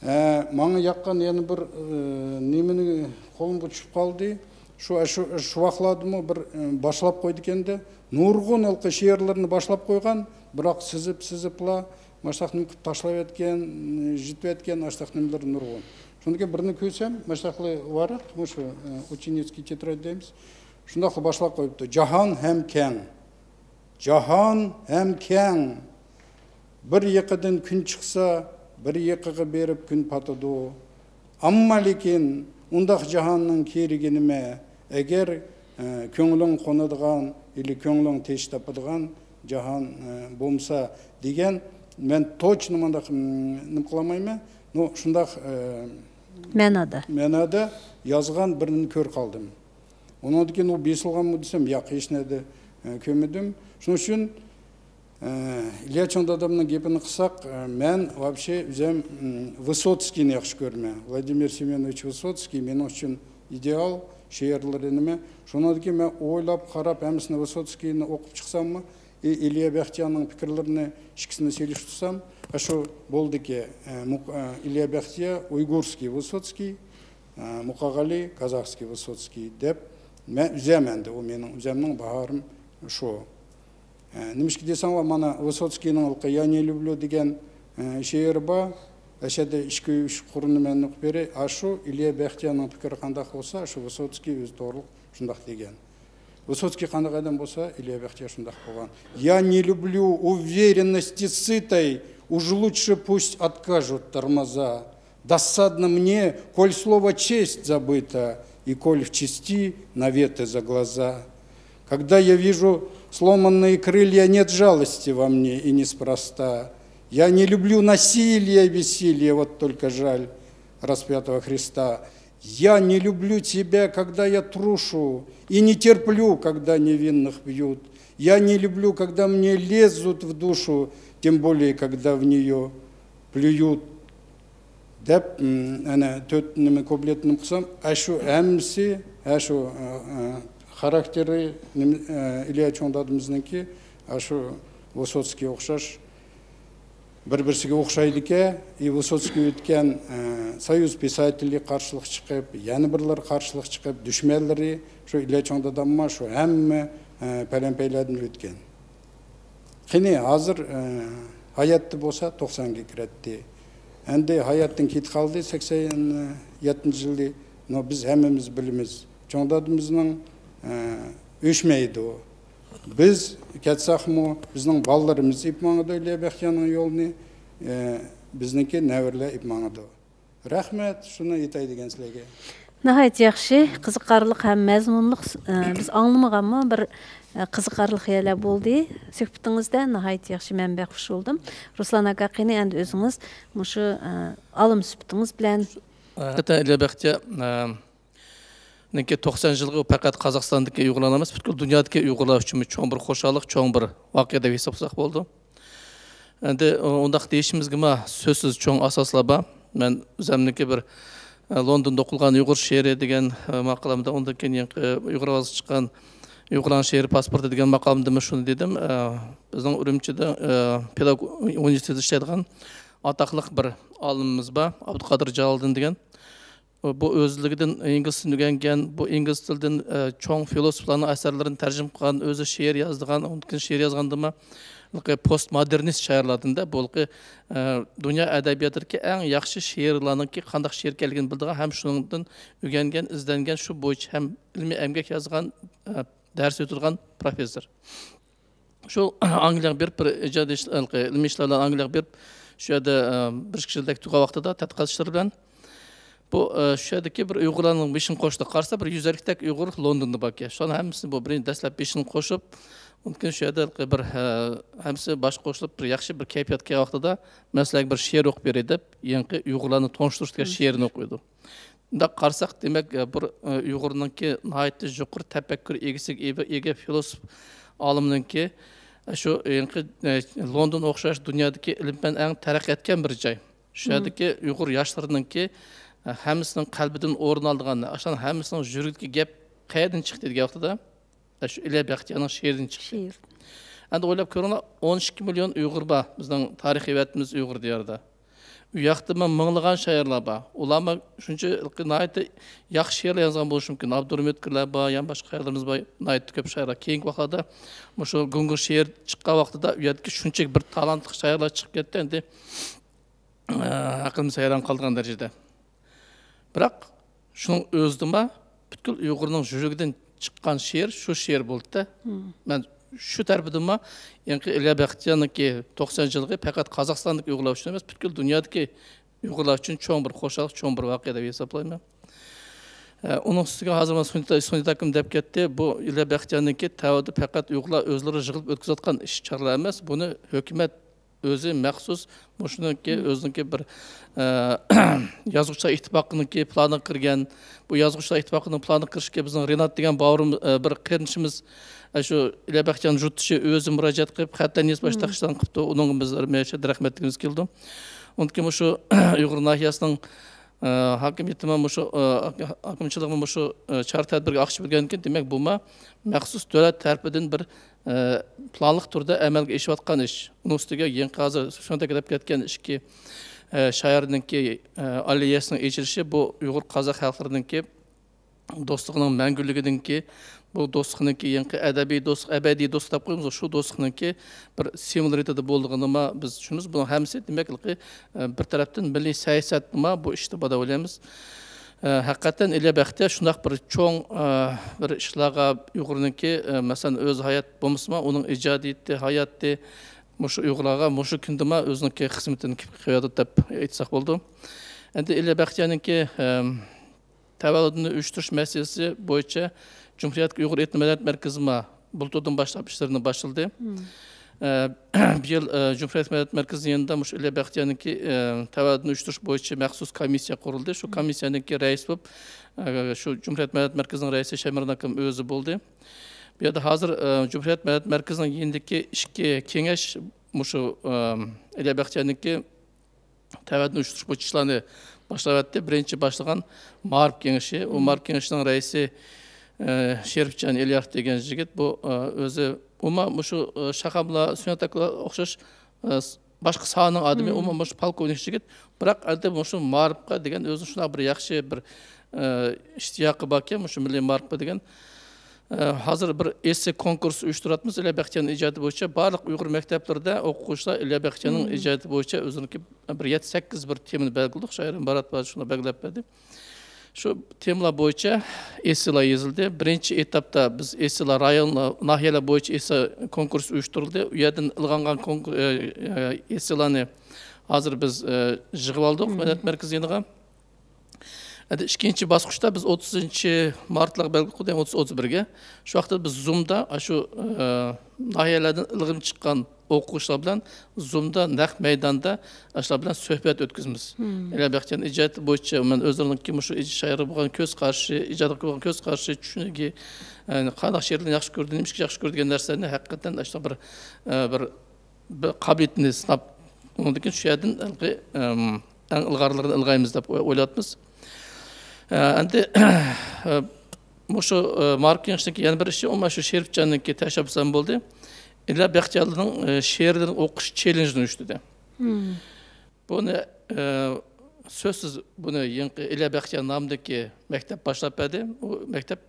ئە، ماڭا ياققان يەنە بىر، ئە، نېمىنى قولۇمغا چۈشۈپ قالدى. شۇ، شۇ، شۇ ۋاقىتلاردىمۇ بىر، ئە، باشلاپ قويدىكەندە، نۇرغۇن ھېلىقى شېئىرلىرىنى باشلاپ قويغان، بىراق سىزىپ، سىزىپلا، ماشتاق نېمە قىلىپ تاشلاۋەتكەن، يىتىۋەتكەن، ئاشتاق نېمىلىرى نۇرغۇن. شۇندىن كېيىن بىرنى كۆرسەم، ماشتاقلا ۋاراق، مۇشۇ، ئە، ئۇچېنىسكىي تېترادى دەيمىز. شۇنداقلا باشلاپ قويۇپتۇ. جاھان ھەم كەڭ. جاھان ھەم كەڭ. بىر يېقىدىن كۈن چىقسا، بىر يېقىغا بېرىپ كۈن پاتىدۇ. ئەمما لېكىن ئۇنداق جاھاننىڭ كېرىكى نېمە؟ ئەگەر، ئە، كۆڭلۈڭ قونىدىغان، ئىلى كۆڭلۈڭ تېشى تاپىدىغان جاھان، ئە، بولمىسا دېگەن، مەن توچنى مۇنداق، م، نېمە قىلالمايمەن. نو، شۇنداق، ئە، مەنادا. مەنادا يازغان بىرنى كۆرۈپ قالدىم. ئۇنىڭدىن كېيىن ئۇ بېسىلغانمۇ دېسەم، ياق، ھېچ نەدە، ئە، كۆرمىدىم. شۇنىڭ ئۈچۈن، ئە، ئىليا چوڭ دادامنىڭ گېپىنى قىلساق، ئە، مەن ۋاپشې ئۆزۈم، م، ۋىسوتسكىينى ياخشى كۆرىمەن. ۋلادىمىر سېميونوۋىچ ۋىسوتسكىي مېنىڭ ئۈچۈن ئىدېئال، شېئىرلىرى نېمە. شۇنىڭدىن كېيىن مەن ئويلاپ، قاراپ، ھەممىسىنى، ۋىسوتسكىينى ئوقۇپ چىقساممۇ، ئى، ئىليا بەختىياننىڭ پىكىرلىرىنى ئىككىسىنى سېلىشتۇرسام، ئاشۇ بولدىكى، ئە، مۇق-، ئە، ئىليا بەختىيا ئۇيغۇرسكىي ۋىسوتسكىي، ئە، مۇقاغالى كازاخسكىي ۋىسوتسكىي دەپ مەن ئۈزەمەن ئەمدى. ئۇ مېنىڭ ئۆزۈمنىڭ باھارىم شۇ. ئە، نېمىشقا دېسەڭلار، مانا ۋىسوتسكىينىڭ ھېلىقى «Я не люблю» دېگەن، ئە، شېئىرى بار. ئەشەدە ئىككى، ئۈچ قۇرنى مەن ئوقۇپ بېرەي. ئاشۇ ئىليا بەختىياننىڭ پىكرى قانداق بولسا، شۇ ۋىسوتسكىي ئۆزى توغرۇلۇق شۇنداق دېگەن. ۋىسوتسكىي قانداق ئادەم بولسا، ئىليا بەختىيا شۇنداق بولغان. «Я не люблю уверенности сытой, уж лучше пусть откажут тормоза. Досадно мне, коль слово «честь» забыто, и коль в чести наветы за глаза. Когда я вижу сломанные крылья, нет жалости во мне и неспроста. Я не люблю насилия и бессилия, вот только жаль распятого Христа. Я не люблю тебя, когда я трушу, и не терплю, когда невинных бьют. Я не люблю, когда мне лезут в душу, тем более, когда в нее плюют». دەپ، م، ئەنە تۆت نېمە كۇپلېتنى قىلسام، ئاشۇ ھەممىسى، ئاشۇ، ئە، ئە، خاراكتېرى نېمە، ئە، ئىليا چوڭ دادىمىزنىڭكى، ئاشۇ ۋىسوتسكىيگە ئوخشاش. بىر-بىرسىگە ئوخشايدىكەن. ئى، ۋىسوتسكىي ئۆتكەن، ئە، سويۇز پىساتېلى قارشىلىق چىقىپ، يەنە بىرلىرى قارشىلىق چىقىپ، دۈشمەنلىرى شۇ ئىليا چوڭ داداممۇ شۇ ھەممە، ئە، پەلەمپەيلەردىن ئۆتكەن. قېنى، ھازىر، ئە، ھاياتتا بولسا توقسانغا كىرەتتى. ئەمدى ھاياتتىن كېتىپ قالدى، سەكسەن يەتتىنچى يىلى. نو، بىز ھەممىمىز بىلىمىز. چوڭ دادىمىزنىڭ، ئە، ئۆچمەيدۇ. بىز كەتسەكمۇ، بىزنىڭ بالىلىرىمىز ئېلىپ ماڭىدۇ ئىليا بەختىيارنىڭ يولىنى، ئە، بىزنىڭكى نەۋرىلەر ئېلىپ ماڭىدۇ. رەھمەت، شۇنى ئېيتاي دېگەن سىلەرگە. ناھايىتى ياخشى، قىزىقارلىق ھەم مەزمۇنلۇق، ئە، بىز ئاڭلىمىغانمۇ بىر، ئە، قىزىقارلىق يەرلەر بولدى. سۆھبىتىڭىزدە ناھايىتى ياخشى، مەن بەك خۇش بولدۇم. رۇسلان ئاكا، قېنى ئەمدى ئۆزىڭىز مۇشۇ، ئە، ئالىم سۈپىتىڭىز بىلەن. ھەقىقەتەن ئىليا بەختىيار، ئە، نىڭكى توقسان يىللىقى پەقەت قازاقىستاندىكى ئۇيغۇرلار ئەمەس، پۈتكۈل دۇنيادىكى ئۇيغۇرلار ئۈچۈنمۇ چوڭ بىر خۇشاللىق، چوڭ بىر ۋەقە دەپ ھېسابلىساق بولىدۇ. ئەمدى ئۇنداق دېيىشىمىزگىمۇ سۆزسىز چوڭ ئاساسلار بار. مەن ئۆزۈمنىڭكى بىر، ئە، لوندوندا ئوقۇلغان ئۇيغۇر شېئىرى دېگەن، ئە، ماقالەمدە، ئۇندىن كېيىن يېڭى ئۇيغۇر ئاۋازىغا چىققان ئۇيغۇرلارنىڭ شېئىرىي پاسپورتى دېگەن ماقالەمدىمۇ شۇنى دېدىم. ئە، بىزنىڭ ئۈرۈمچىدە، ئە، پېداگوگ ئۇنىۋېرسىتېتىدا ئىشلەيدىغان ئاتاقلىق بىر ئالىمىمىز بار، ئابدۇقادىر جالالىدىن دېگەن. بۇ ئۆزلۈكىدىن ئىنگلىز تىلىنى ئۆگەنگەن، بۇ ئىنگلىز تىلىدىن، ئە، چوڭ فىلوسوفلارنىڭ ئەسەرلىرىنى تەرجىمە قىلغان، ئۆزى شېئىر يازىدىغان، ئۇنىڭدىن كېيىن شېئىر يازغاندىمۇ، ھېلىقى پوست مودېرنىست شائىرلاردىن-دە، بۇ ھېلىقى، ئە، دۇنيا ئەدەبىياتىدىكى ئەڭ ياخشى شېئىرلارنىڭكى قانداق شېئىر ئىكەنلىكىنى بىلىدىغان ھەم شۇنىڭدىن ئۆگەنگەن، ئىزدەنگەن، شۇ بويىچە ھەم ئىلمىي ئەمگەك يازغان، ئە، دەرس ئۆتىدىغان پروفېسسور. شۇ ئانگلىيەگە بېرىپ، بىر ئىجادىي ئىش-، ھېلىقى ئىلمىي ئىشلار بىلەن ئانگلىيەگە بېرىپ، شۇ يەردە، ئە، بىر ئىككى يىلدەك تۇرغان ۋاقتىدا تەتقىقات ئىشلىرى بىلەن بۇ، ئە، شۇ يەردىكى بىر ئۇيغۇرلارنىڭ بېشىنى قوشتى. قارىسا، بىر يۈز ئەللىكتەك ئۇيغۇر لوندوندا باركەن. شۇلارنىڭ ھەممىسىنى بۇ بىرىنچى دەسلەپ بېشىنى قوشۇپ، ئۇنىڭ كېيىن شۇ يەردە ھېلىقى بىر، ئە، ھەممىسى باش قوشۇلۇپ، بىر ياخشى بىر كەيپىياتقا كەلگەن ۋاقتىدا، مەن سىلەرگە بىر شېئىر ئوقۇپ بېرەي دەپ، يېڭىقى ئۇيغۇرلارنى تونۇشتۇرۇش دېگەن شېئىرىنى ئوقۇيدۇ. مۇنداق قارىساق، دېمەك، بىر ئۇيغۇرنىڭكى ناھايىتى يۇقىرى تەپەككۇر ئىگىسىگە ئىگە، ئىگە فىلوسوف ئالىمنىڭكى شۇ يېڭىقى لوندون ئوخشاش دۇنيادىكى ئىلىم پەن ئەڭ تەرەققىي ئەتكەن بىر جاي. شۇ يەردىكى ئۇيغۇر ياشلىرىنىڭكى ھەممىسىنىڭ قەلبىدىن ئورۇن ئالىدىغان، ئاشۇلارنىڭ ھەممىسىنىڭ يۈرىكىدىكى گەپ قەيەردىن چىقتى دېگەن ۋاقتىدا، شۇ ئىليا بەختىيارنىڭ شېئىرىدىن چىقتى. شېئىر. ئەمدى ئويلاپ كۆرۈڭلار، ئون ئىككى مىليون ئۇيغۇر بار بىزنىڭ تارىخىي ۋەتىنىمىز ئۇيغۇر دىيارىدا. ئۇ ياقتىمۇ مىڭلىغان شائىرلار بار. ئۇلارمۇ شۇنچە ناھايىتى ياخشى شېئىرلار يازغان بولۇشى مۇمكىن. ئابدۇرۇمىت ئۆتكۈرلەر بار، يەنە باشقا شائىرلىرىمىز بار، ناھايىتى كۆپ شائىرلار. كېيىنكى ۋاقىتلاردا مۇشۇ گۇڭگۇر شېئىر چىققان ۋاقتىدا ئۇ يەردىكى شۇنچە بىر تالانتلىق شائىرلار چىقىپ كەتتى، ئەمدى، ئە، ھەققىمىز ھەيران قالىدىغان دەرىجىدە. بىراق، شۇنىڭ ئۆزىدىمۇ پۈتكۈل ئۇيغۇرنىڭ يۈرىكىدىن چىققان شېئىر شۇ شېئىر بولدى-دە. مەن شۇ تەرىپىدىنمۇ يېڭىقى ئىليا بەختىيارنىڭكى توقسان يىللىقى پەقەت قازاقىستاندىكى ئۇيغۇرلار ئۈچۈن ئەمەس، پۈتكۈل دۇنيادىكى ئۇيغۇرلار ئۈچۈن چوڭ بىر خۇشاللىق، چوڭ بىر ۋەقە دەپ ھېسابلايمەن. ئە، ئۇنىڭ ئۈستىگە ھازىر مانا سۇنىتا، سۇنىتا ئاكام دەپ كەتتى، بۇ ئىليا بەختىيارنىڭكى تەۋەدۇ پەقەت ئۇيغۇرلار ئۆزلىرى يىغىلىپ ئۆتكۈزۈۋاتقان ئىش، چاغلار ئەمەس، بۇنى ھۆكۈمەت ئۆزى مەخسۇس مۇشۇنىڭكى ئۆزىنىڭكى بىر، ئە، يازغۇچىلار ئىتتىپاقىنىڭكى پىلانىغا كىرگەن. بۇ يازغۇچىلار ئىتتىپاقىنىڭ پىلانىغا كىرىشكە بىزنىڭ رىنات دېگەن باۋرىم-، ئە، بىر قېرىندىشىمىز، ئە، شۇ ئىليا بەختىيارنىڭ يۇرتدىشى ئۆزى مۇراجىئەت قىلىپ، خەتلەرنى يېزىپ، باشتا ئىشلارنى قىپتۇ. ئۇنىڭغا بىز ھەممە يەردە رەھمەت دېگۈمىز كېلىدۇ. ئۇنىڭدىن كېيىن مۇشۇ ئۇيغۇر ناھىيەسىنىڭ، ئە، ھاكىمىيىتىمۇ مۇشۇ، ئە، ھاكىمچىلىقىمۇ مۇشۇ، ئە، چارە تەدبىرگە ئاقچا بۆلگەندىن كېيىن، دېمەك، بۇمۇ مەخسۇس دۆلەت تەرىپىدىن بىر، ئە، پىلانلىق تۈردە ئەمەلگە ئېشىۋاتقان ئىش. ئۇنىڭ ئۈستىگە يېڭى ھازىر سۆھبەتكە دەپ كەتكەن ئىككى، ئە، شائىرنىڭكى، ئە، ئاللېيەسىنىڭ ئېچىلىشى بۇ ئۇيغۇر قازاق خەلقلىرىنىڭكى دوستلۇقىنىڭ مەڭگۈلۈكىدىكى، بۇ دوستلۇقنىڭكى يېڭىقى ئەبەدىي دوستلۇق، ئەبەدىي دوستلۇق دەپ قويىمىز، شۇ دوستلۇقنىڭكى بىر سىمۋول رېتىدە بولىدىغىنىمۇ بىز چۈشىنىمىز. بۇنىڭ ھەممىسى دېمەكلىكى، ئە، بىر تەرەپتىن مىللىي سىياسەتنىمۇ بۇ ئىشتا بار دەپ ئويلايمىز. ئە، ھەقىقەتەن ئىليا بەختىيار شۇنداق بىر چوڭ، ئە، بىر ئىشلارغا ئۇيغۇرنىڭكى، ئە، مەسىلەن، ئۆزى ھايات بولمىسىمۇ، ئۇنىڭ ئىجادىيىتى، ھاياتى، مۇشۇ ئۇيغۇرلارغا مۇشۇ كۈندىمۇ ئۆزىنىڭكى خىزمىتىنى قىلىپ قويۇۋاتىدۇ دەپ ئېيتساق بولىدۇ. ئەمدى ئىليا بەختىيارنىڭكى، ئە، تەۋەللۇدىنى ئۇيۇشتۇرۇش مەسىلىسى بويىچە جۇمھۇرىيەتتىكى ئۇيغۇر ئېتنو مەدەنىيەت مەركىزىمۇ بۇلتۇردىن باشلاپ ئىشلىرىنى باشلىدى. ئە، بۇ يىل، ئە، جۇمھۇرىيەت مەدەنىيەت مەركىزىنىڭ يېنىدا مۇشۇ ئىليا بەختىيارنىڭكى، ئە، تەۋەللۇدىنى ئۇيۇشتۇرۇش بويىچە مەخسۇس كومىسسىيە قۇرۇلدى. شۇ كومىسسىيەنىڭكى رەئىسى بولۇپ، ئە، شۇ جۇمھۇرىيەت مەدەنىيەت مەركىزىنىڭ رەئىسى شەمرىن ئاكام ئۆزى بولدى. بۇ يەردە ھازىر، ئە، جۇمھۇرىيەت مەدەنىيەت مەركىزىنىڭ يېنىدىكى ئىككى كېڭەش مۇشۇ، ئە، ئىليا بەختىيارنىڭكى تەۋەللۇدىنى ئۇيۇشتۇرۇش بويىچە ئىشلارنى باشلاۋەتتى. بىرىنچى باشلىغان مائارىپ كېڭىشى. ئۇ مائارىپ كېڭىشىنىڭ رەئىسى، ئە، شېرىپجان ئېلىياخ دېگەن يىگىت. بۇ، ئە، ئۆزى ئۇمۇ مۇشۇ، ئە، شاخاملا، سۈنئەت ئاكىلار ئوخشاش، ئە، باشقا ساھەنىڭ ئادىمى. ئۇمۇ مۇشۇ پولكوۋنىك يىگىت. بىراق ئەمدى مۇشۇ مائارىپقا دېگەن ئۆزىنىڭ شۇنداق بىر ياخشى بىر، ئە، ئىشتىياقى باركەن، مۇشۇ مىللىي مائارىپقا دېگەن. ئە، ھازىر بىر ئېسسېي كونكۇرس ئۇيۇشتۇرۇۋاتىمىز ئىليا بەختىيارنىڭ ئىجادى بويىچە. بارلىق ئۇيغۇر مەكتەپلىرىدە ئوقۇغۇچىلار ئىليا بەختىيارنىڭ ئىجادى بويىچە ئۆزىنىڭكى بىر يەتتە، سەككىز بىر تېمىنى بەلگىلىدۇق. شائىر مۇرات بار، شۇنى بەلگىلەپ بەردى. شۇ تېمىلار بويىچە ئېسسېيلار يېزىلدى. بىرىنچى ئېتاپتا بىز ئېسسېيلار رايون، ناھىيەلەر بويىچە ئېسسېي كونكۇرس ئۇيۇشتۇرۇلدى. ئۇ يەردىن ئىلغانغان كونكۇر-، ئە، ئە، ئېسسېيلارنى ھازىر بىز، ئە، يىغىۋالدۇق مەدەنىيەت مەركىزى يېنىغا. ئەمدى ئىككىنچى باسقۇچتا بىز ئوتتۇزىنچى مارتلارغا بەلگىلىدۇق، ئوتتۇز، ئوتتۇز بىرگە. شۇ ۋاقىتتا بىز زۇمدا شۇ، ئە، ناھىيەلەردىن ئىلغىم چىققان ئوقۇغۇچىلار بىلەن زۇمدا نەق مەيداندا شۇلار بىلەن سۆھبەت ئۆتكۈزىمىز. ئىلھام بەختىيارنىڭ ئىجادىيىتى بويىچە، ئومۇمەن، ئۆزلىرىنىڭكى مۇشۇ ئىج-، شائىرغا بولغان كۆز قارىشى، ئىجادىيەتكە بولغان كۆز قارىشى، چۈشىنىكى، ئە، قانداق شېئىرلارنى ياخشى كۆرىدۇ، نېمە ئىشقا ياخشى كۆرىدۇ دېگەن نەرسىلەرنى ھەقىقەتەن شۇنداق بىر، ئە، بىر بىر قابىلىيىتىنى سىناپ، ئۇنىڭدىن كېيىن شۇ يەردىن ھېلىقى، ئەم، ئەڭ ئىلغارلىرىنى ئىلغايمىز دەپ ئوي-، ئويلاۋاتىمىز. ئە، ئەمدى، ئە، مۇشۇ، ئە، ماركېتىڭدىكى يەنە بىر ئىشى، ئومۇمەن شۇ شېرىپجاننىڭكى تەشەببۇسى ھەم بولدى. ئىلھام بەختىيارلارنىڭ، ئە، شېئىرلىرىنى ئوقۇش چېلېنجىنى ئۇيۇشتۇردى. بۇنى، ئە، سۆزسىز بۇنى يېڭىقى ئىلھام بەختىيار نامىدىكى مەكتەپ باشلاپ بەردى. ئۇ مەكتەپ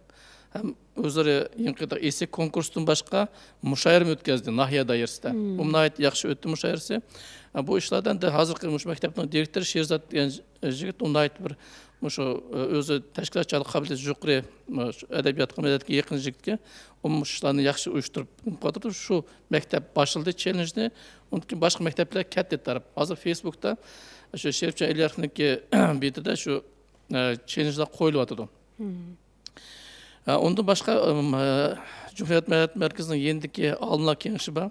ھەم ئۆزلىرى يېڭىقى ئېسسېي كونكۇرستىن باشقا مۇشائىرىمۇ ئۆتكۈزدى ناھىيە دائىرىسىدە. ئۇ ناھايىتى ياخشى ئۆتتى مۇشائىرىسى. ئە، بۇ ئىشلاردىن ھازىرقى مۇشۇ مەكتەپنىڭ دىرېكتورى شېرزات دېگەن يىگىت، ئۇ ناھايىتى بىر مۇشۇ، ئۆزى تەشكىلاتچانلىق قابىلىيىتى يۇقىرى، مۇشۇ ئەدەبىياتقا، مەدەنىيەتكە يېقىن يىگىتكەن. ئۇ مۇشۇ ئىشلارنى ياخشى ئۇيۇشتۇرۇپ قىلىۋاتىدۇ. شۇ مەكتەپ باشلىدى چېلېنجنى. ئۇنىڭدىن كېيىن باشقا مەكتەپلەر كەتتى تارىپ. ھازىر فېيسبۇكتا شۇ شېرىپجان ئىلىياخنىڭكى بېتىدە شۇ، ئە، چېلېنجلار قويۇلۇۋاتىدۇ. ھە، ئۇندىن باشقا، ئىم، ھە، جۇمھۇرىيەت مەدەنىيەت مەركىزىنىڭ يېنىدىكى ئالىملار كېڭىشى بار.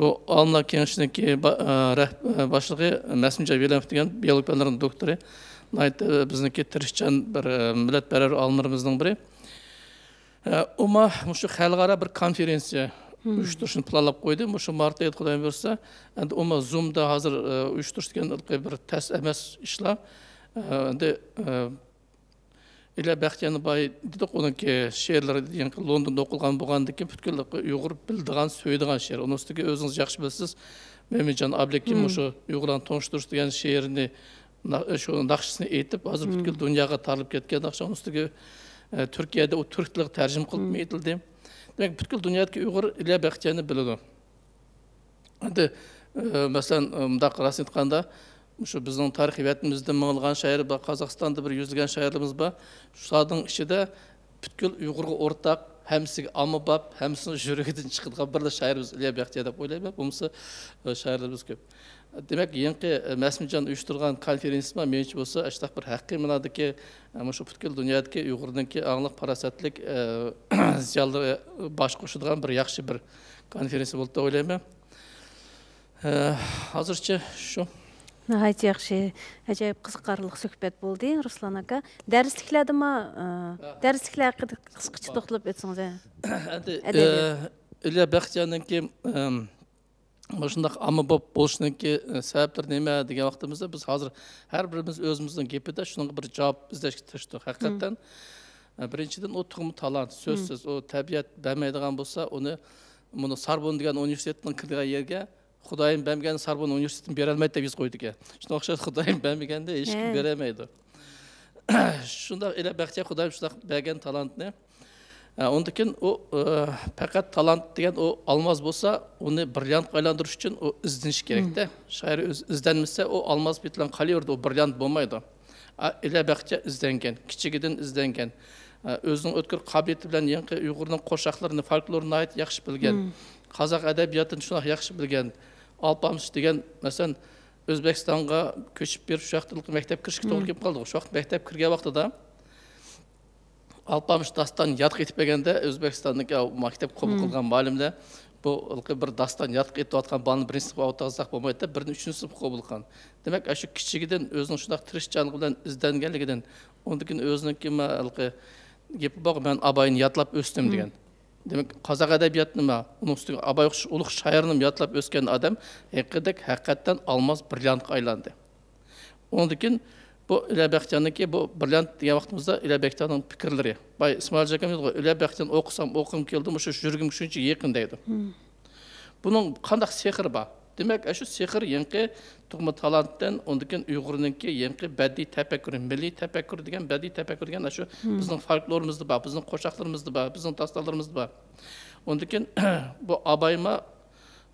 بۇ ئالىملار كېڭىشىنىڭكى با-، ئە، رەھ-، ئە، باشلىقى مەسلىمجان ۋىلىيەموف دېگەن بىيولوگىيە پەنلىرىنىڭ دوكتورى. ناھايىتى، ئە، بىزنىڭكى تىرىشچان بىر، ئە، مىللەتپەرۋەر ئالىملىرىمىزنىڭ بىرى. ئە، ئۇمۇ مۇشۇ خەلقئارا بىر كونفېرېنسىيە ئۇيۇشتۇرۇشنى پىلانلاپ قويدى. مۇشۇ مارت ئايدا خۇدايىم بۇيرۇسا، ئەمدى ئۇمۇ زۇمدا ھازىر، ئە، ئۇيۇشتۇرۇش دېگەن بىر تەس ئەمەس ئىشلار. ئە، ئەمدى، ئە، ئىلھام بەختىيارنى باي دېدۇق، ئۇنىڭكى شېئىرلىرى يېڭى لوندوندا ئوقۇلغان بولغاندىن كېيىن پۈتكۈل ئۇيغۇر بىلىدىغان، سۆيىدىغان شېئىر. ئۇنىڭ ئۈستىگە ئۆزىڭىز ياخشى بىلىسىز، مۆمىنجان ئابلىكىم مۇشۇ ئۇيغۇرلارنى تونۇشتۇرۇش دېگەن شېئىرىنى، نا-، شۇ ناخشىسىنى ئېيتىپ، ھازىر پۈتكۈل دۇنياغا تارىلىپ كەتكەن ناخشا. ئۇنىڭ ئۈستىگە، ئە، تۈركىيەدە ئۇ تۈرك تىلىغا تەرجىمە قىلىپمۇ ئېيتىلدى. دېمەك، پۈتكۈل دۇنيادىكى ئۇيغۇر ئىلھام بەختىيارنى بىلىدۇ. ئەمدى، ئە، مەسىلەن، ئە، مۇنداق راستىنى ئېيتقاندا، مۇشۇ بىزنىڭ تارىخىي ۋەتىنىمىزدە مىڭلىغان شائىر بار، قازاقىستاندا بىر يۈزلىگەن شائىرلىرىمىز بار. شۇلارنىڭ ئىچىدە پۈتكۈل ئۇيغۇرغا ئورتاق، ھەممىسىگە ئاممىباب، ھەممىسىنىڭ يۈرىكىدىن چىقىدىغان بىرلا شائىرىمىز ئىلھام بەختىيار دەپ ئويلايمەن. بولمىسا، ئە، شائىرلىرىمىز كۆپ. دېمەك، يېڭىكى، ئە، مەسلىمجان ئۇيۇشتۇرغان كونفېرېنسىيىمۇ مېنىڭچە بولسا، ئاشۇنداق بىر ھەققىي مەنادىكى، ئە، مۇشۇ پۈتكۈل دۇنيادىكى ئۇيغۇرنىڭكى ئاڭلىق پاراسەتلىك، ئە، زىيالىيلىرى باش قوشىدىغان بىر ياخشى بىر كونفېرېنسىيە بولدى دەپ ئويلايمەن. ئە، ھازىرچە شۇ. ناھايىتى ياخشى، ئاجايىپ قىزىقارلىق سۆھبەت بولدى، رۇسلان ئاكا. دەرسلىكلەردىمۇ، ئە، دەرسلىكلەر ھەققىدە قىسقىچە توختىلىپ ئۆتسىڭىز، ھە. ئەمدى، ئە، ئىلھام بەختىيارنىڭكى، ئەم، مۇشۇنداق ئاممىباب بولۇشنىڭكى، ئە، سەۋەبلىرى نېمە دېگەن ۋاقتىمىزدا، بىز ھازىر ھەر بىرىمىز ئۆزىمىزنىڭ گېپىدە شۇنىڭغا بىر جاۋاب ئىزدەشكە تىرىشتۇق. ھەقىقەتەن، ئە، بىرىنچىدىن، ئۇ تۇغما تالانت، سۆزسىز. ئۇ تەبىئەت بەرمەيدىغان بولسا، ئۇنى، بۇنى ساربون دېگەن ئۇنىۋېرسىتېتنىڭ كىرىدىغان يەرگە خۇدايىم بەرمىگەن، ساربون ئۇنىۋېرسىتېتىنى بېرەلمەيدۇ دەپ يېزىپ قويىدىكەن. شۇنىڭغا ئوخشاش خۇدايىم بەرمىگەندە ھېچكىم بېرەلمەيدۇ. شۇنداق ئىلھام بەختىيار خۇدايىم شۇنداق بەرگەن تالانتنى. ئە، ئۇندىن كېيىن ئۇ، ئە، پەقەت تالانت دېگەن ئۇ ئالماس بولسا، ئۇنى برىليانتقا ئايلاندۇرۇش ئۈچۈن ئۇ ئىزدىنىش كېرەكتە. شائىر ئۆزى ئىزدەنمىسە، ئۇ ئالماس بىلەن قالىۋېرىدۇ، ئۇ برىليانت بولمايدۇ. ئە، ئىلھام بەختىيار ئىزدەنگەن، كىچىكىدىن ئىزدەنگەن. ئە، ئۆزىنىڭ ئۆتكۈر قابىلىيىتى بىلەن يېڭىقى ئۇيغۇرنىڭ قوشاقلىرىنى، فولكلورىنى ناھايىتى ياخشى بىلگەن. قازاق ئەدەبىياتىنى شۇنداق ياخشى بىلگەن. ئالپامىش دېگەن، مەسىلەن، ئۆزبېكىستانغا كۆچۈپ بېرىپ، شۇ ۋاقىتتا مەكتەپكە كىرىشكە توغرا كېلىپ قالدى. شۇ ۋاقىت مەكتەپكە كىرگەن ۋاقتىدا، ئالپامىش داستان ياتقا ئېيتىپ بەرگەندە، ئۆزبېكىستاندىكى مەكتەپ قوبۇل قىلغان مۇئەللىملەر، بۇ ھېلىقى بىر داستان ياتقا ئېيتىۋاتقان بالىنى بىرىنچى سىنىپقا ئاۋۇتقۇزساق بولمايدۇ دەپ، بىرىنى، ئۈچىنچى سىنىپقا قوبۇل قىلغان. دېمەك، ئاشۇ كىچىكىدىن ئۆزىنىڭ شۇنداق تىرىشچانلىقى بىلەن ئىزدەنگەنلىكىدىن، ئۇندىن كېيىن ئۆزىنىڭكى ھېلىقى گېپى بار، مەن ئاباينى يادلاپ ئۆستۈم دېگەن. دېمەك، قازاق ئەدەبىياتىنىمۇ، ئۇنىڭ ئۈستىگە ئاباي ئوخشاش ئۇلۇغ شائىرنىمۇ يادلاپ ئۆسكەن ئادەم ھەقىقەتەن، ھەقىقەتەن ئالماس برىليانتقا ئايلاندى. ئۇنىڭدىن كېيىن بۇ ئىلھام بەختىيارنىڭكى، بۇ برىليانت دېگەن ۋاقتىمىزدا ئىلھام بەختىيارنىڭ پىكىرلىرى. باي ئىسمائىل جاكام دېدىغۇ، ئىلھام بەختىيارنى ئوقۇسام ئوقۇغۇم كېلىدۇ، مۇشۇ يۈرىكىمگە شۇنچە يېقىن دەيدۇ. بۇنىڭ قانداق سېھرى بار؟ دېمەك، ئاشۇ سېھىر يېڭىقى تۇغما تالانتتىن، ئۇندىن كېيىن ئۇيغۇرنىڭكى يېڭىقى بەدىئىي تەپەككۇرى، مىللىي تەپەككۇر دېگەن، بەدىئىي تەپەككۇر دېگەن ئاشۇ بىزنىڭ فولكلورىمىزدا بار، بىزنىڭ قوشاقلىرىمىزدا بار، بىزنىڭ داستانلىرىمىزدا بار. ئۇندىن كېيىن بۇ ئابايما،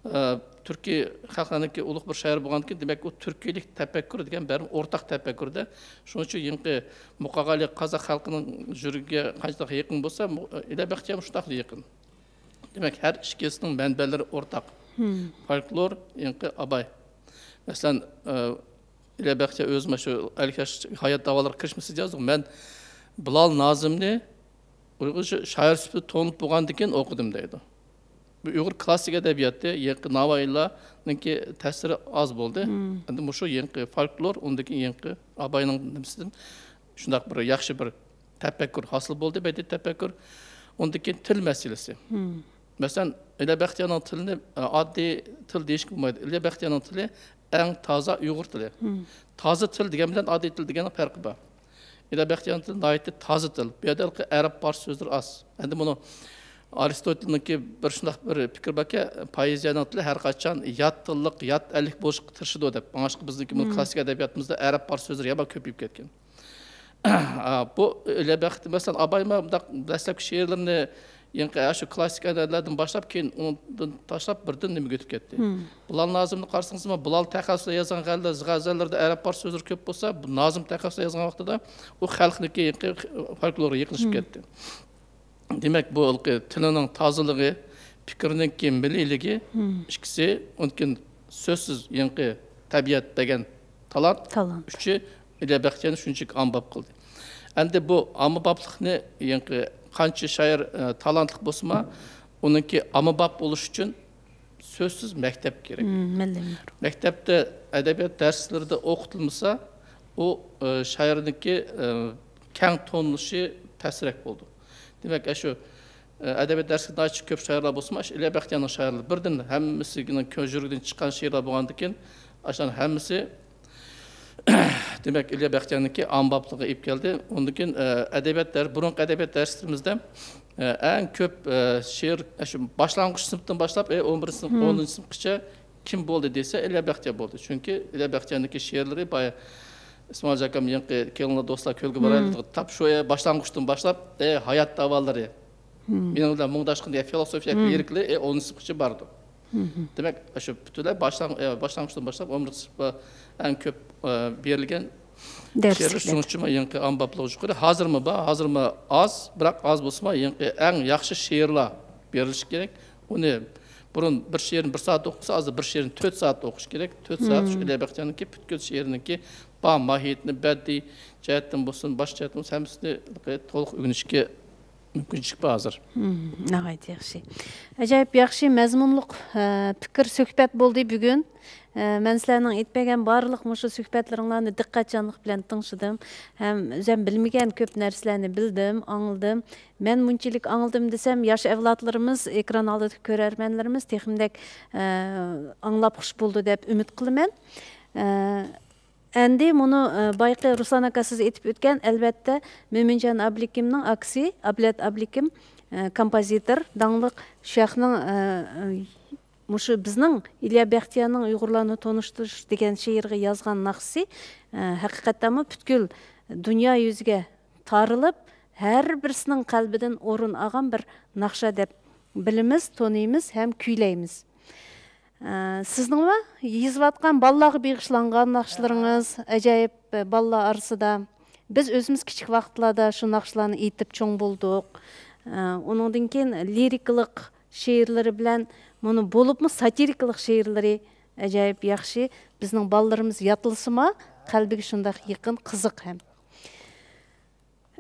ئە، تۈركىي خەلقلەرنىڭكى ئۇلۇغ بىر شائىرى بولغاندىن كېيىن، دېمەك، ئۇ تۈركىيلىك تەپەككۇر دېگەن بەرىبىر ئورتاق تەپەككۇردە. شۇنىڭ ئۈچۈن يېڭىقى مۇقاغالى قازاق خەلقىنىڭ يۈرىكىگە قانچىلىك يېقىن بولسا، مۇ-، ئىلھام بەختىيار شۇنداقلا يېقىن. دېمەك، ھەر ئىككىسىنىڭ مەنبەلىرى ئورتاق. فولكلور، يېڭىقى ئاباي. مەسىلەن، ئە، ئىلى بەختىيار ئۆزى مانا شۇ ئەلكەش ھايات داۋالىرىغا كىرىشمىسە يازدى. مەن بىلال نازىمنى ئۇيغۇر شائىرى سۈپىتىدە تونۇپ بولغاندىن كېيىن ئوقۇدۇم دەيدۇ. بۇ ئۇيغۇر كلاسسىك ئەدەبىياتى، يېقىنقى ناۋايىلارنىڭكى تەسىرى ئاز بولدى. ئەمدى مۇشۇ يېقىنقى فولكلور، ئۇندىن كېيىن يېقىنقى ئاباينىڭ نېمىسىدىن شۇنداق بىر ياخشى بىر تەپەككۇر ھاسىل بولدى، بەدىئىي تەپەككۇر. ئۇندىن كېيىن تىل مەسىلىسى. مەسىلەن، ئىلى بەختىيارنىڭ تىلىنى، ئە، ئاددىي تىل دېيىشكە بولمايدۇ. ئىلى بەختىيارنىڭ تىلى ئەڭ تازا ئۇيغۇر تىلى. تازا تىل دېگەن بىلەن ئاددىي تىل دېگەننىڭ پەرقى بار. ئىلى بەختىيارنىڭ تىلى ناھايىتى تازا تىل. بۇ يەردە ھېلىقى ئەرەب پارس سۆزلىرى ئاز. ئەمدى بۇنى ئارىستوتېلنىڭكى بىر شۇنداق بىر پىكرى باركەن، پوئېزىيەنىڭ تىلى ھەر قاچان يات تىللىق، يات ئەللىك بولۇشقا تىرىشىدۇ دەپ. ماڭاشقا بىزنىڭكى بۇ كلاسسىك ئەدەبىياتىمىزدا ئەرەب پارس سۆزلىرى يامان كۆپىيىپ كەتكەن. بۇ ئىلى بەختى، مەسىلەن، ئاباي مانا بۇنداق دەسلەپكى شېئىرلىرىنى يېڭى شۇ كلاسسىك ئەدەبلەردىن باشلاپ، كېيىن ئۇنىڭدىن تاشلاپ بىردىن نېمىگە ئۆتۈپ كەتتى. بىلال نازىمنى قارىسىڭىز، مانا بىلال تەخەللۇسلار يازغان غەزەل-، غەزەللىرىدە ئەرەب پارس سۆزلىرى كۆپ بولسا، بۇ نازىم تەخەللۇسلار يازغان ۋاقتىدا ئۇ خەلقنىڭكى يېقى فولكلورغا يېقىنلىشىپ كەتتى. دېمەك، بۇ ھېلىقى تىلىنىڭ تازىلىقى، پىكرىنىڭكى مىللىيلىكى، ئىككىسى، ئۇنىڭ كېيىن سۆزسىز يېڭى تەبىئەت دېگەن تالانت، تالانت. ئۈچى ئىلى بەختىيارنى شۇنچىلىك ئاممىباب قىلدى. ئەمدى بۇ ئاممىبابلىقنى يېڭى قانچە شائىر، ئە، تالانتلىق بولسىمۇ، ئۇنىڭكى ئاممىباب بولۇش ئۈچۈن سۆزسىز مەكتەپ كېرەك. مەكتەپتە ئەدەبىيات دەرسلىرىدە ئوقۇتۇلمىسا، ئۇ، ئە، شائىرنىڭكى، ئە، كەڭ تونۇلۇشى پەسرەك بولىدۇ. دېمەك، ئاشۇ، ئە، ئەدەبىيات دەرسلىكىدە ناھايىتى كۆپ شائىرلار بولسىمۇ، ئاشۇ ئىلى بەختىيارنىڭ شائىرلىرى بىردىن ھەممىسىنىڭ كۆ-، يۈرىكىدىن چىققان شېئىرلار بولغاندىكىن، ئاشۇلارنىڭ ھەممىسى دېمەك، ئىلى بەختىيارنىڭكى ئاممىبابلىقىغا ئېلىپ كەلدى. ئۇندىن كېيىن، ئە، ئەدەبىيات دەر-، بۇرۇنقى ئەدەبىيات دەرسلىرىمىزدە، ئە، ئەڭ كۆپ، ئە، شېئىر، ئە، شۇ باشلانغۇچ سىنىپتىن باشلاپ، ئە، ئون بىرىنچى سىنىپ، ئونىنچى سىنىپقىچە كىم بولدى دېسە، ئىلى بەختىيار بولدى. چۈنكى ئىلى بەختىيارنىڭكى شېئىرلىرى بايا ئىسمائىل ئاكام يېڭى كېلىڭلار دوستلار كۆلگە بارايلى دېدى. تاپ شۇ، ئە، باشلانغۇچتىن باشلاپ، ئە، ھايات داۋالىرى، مېنىڭ بىلەن مۇڭداشقىن دېگەن فىلوسوفىيە لىرىكىلىرى، ئە، ئونىنچى سىنىپقىچە بارىدۇ. دېمەك، شۇ پۈتۈنلەي باشلان-، ئە، باشلانغۇچتىن باشلاپ ئون بىرىنچى سىنىپقا ئەڭ كۆپ، ئە، بېرىلگەن شېئىرلار. شۇنىڭ ئۈچۈن يېڭى ئاممىبابلىقى يۇقىرى. ھازىرمۇ بار، ھازىرمۇ ئاز، بىراق ئاز بولسىمۇ، يېڭى ئەڭ ياخشى شېئىرلار بېرىلىشى كېرەك. ئۇنى بۇرۇن بىر شېئىرنى بىر سائەت ئوقۇسا، ھازىر بىر شېئىرنى تۆت سائەت ئوقۇش كېرەك. تۆت سائەت شۇ ئىلى بەختىيارنىڭكى پۈتكۈل شېئىرنىڭكى بار ماھىيىتىنى بەدىئىي جەھەتتىن بولسۇن، باشقا جەھەتتىن بولسۇن، ھەممىسىنى تولۇق ئۆگىنىشكە مۇمكىنچىلىك بار ھازىر. مم، ناھايىتى ياخشى. ئاجايىپ ياخشى مەزمۇنلۇق، ئە، پىكىر سۆھبەت بولدى بۈگۈن. ئە، مەن سىلەرنىڭ ئېيتىپ بەرگەن بارلىق مۇشۇ سۆھبەتلىرىڭلارنى دىققەتچانلىق بىلەن تىڭشىدىم. ھەم ئۆزۈم بىلمىگەن كۆپ نەرسىلەرنى بىلدىم، ئاڭلىدىم. مەن مۇنچىلىك ئاڭلىدىم دېسەم، ياش ئەۋلادلىرىمىز، ئېكران ئالدىدىكى كۆرەرمەنلىرىمىز تېخىمدەك، ئە، ئاڭلاپ خۇش بولدى دەپ ئۈمىد قىلىمەن. ئە، ئەمدى مۇنۇ، ئە، بايىقى رۇسلان ئاكا سىز ئېيتىپ ئۆتكەن، ئەلۋەتتە، مۆمىنجان ئابلىكىمنىڭ ئاكىسى، ئابلەت ئابلىكىم، ئە، كومپوزىتور، داڭلىق شۇ ياقنىڭ، ئە، مۇشۇ بىزنىڭ ئىليا بەختىيارنىڭ ئۇيغۇرلارنى تونۇشتۇرۇش دېگەن شېئىرىغا يازغان ناخشىسى، ئە، ھەقىقەتەنمۇ پۈتكۈل دۇنيا يۈزىگە تارىلىپ، ھەر بىرسىنىڭ قەلبىدىن ئورۇن ئالغان بىر ناخشا دەپ بىلىمىز، تونۇيمىز ھەم كۈيلەيمىز. ئە، سىزنىڭمۇ يېزىۋاتقان بالىلارغا بېغىشلانغان ناخشىلىرىڭىز ئاجايىپ، ئە، بالىلار ئارىسىدا. بىز ئۆزىمىز كىچىك ۋاقىتلاردا شۇ ناخشىلارنى ئېيتىپ چوڭ بولدۇق. ئە، ئۇنىڭدىن كېيىن لىرىكىلىق شېئىرلىرى بىلەن مۇنۇ بولۇپمۇ ساتىرىكىلىق شېئىرلىرى ئاجايىپ ياخشى. بىزنىڭ بالىلىرىمىز ياتلىسىمۇ قەلبىگە شۇنداق يېقىن، قىزىق ھەم.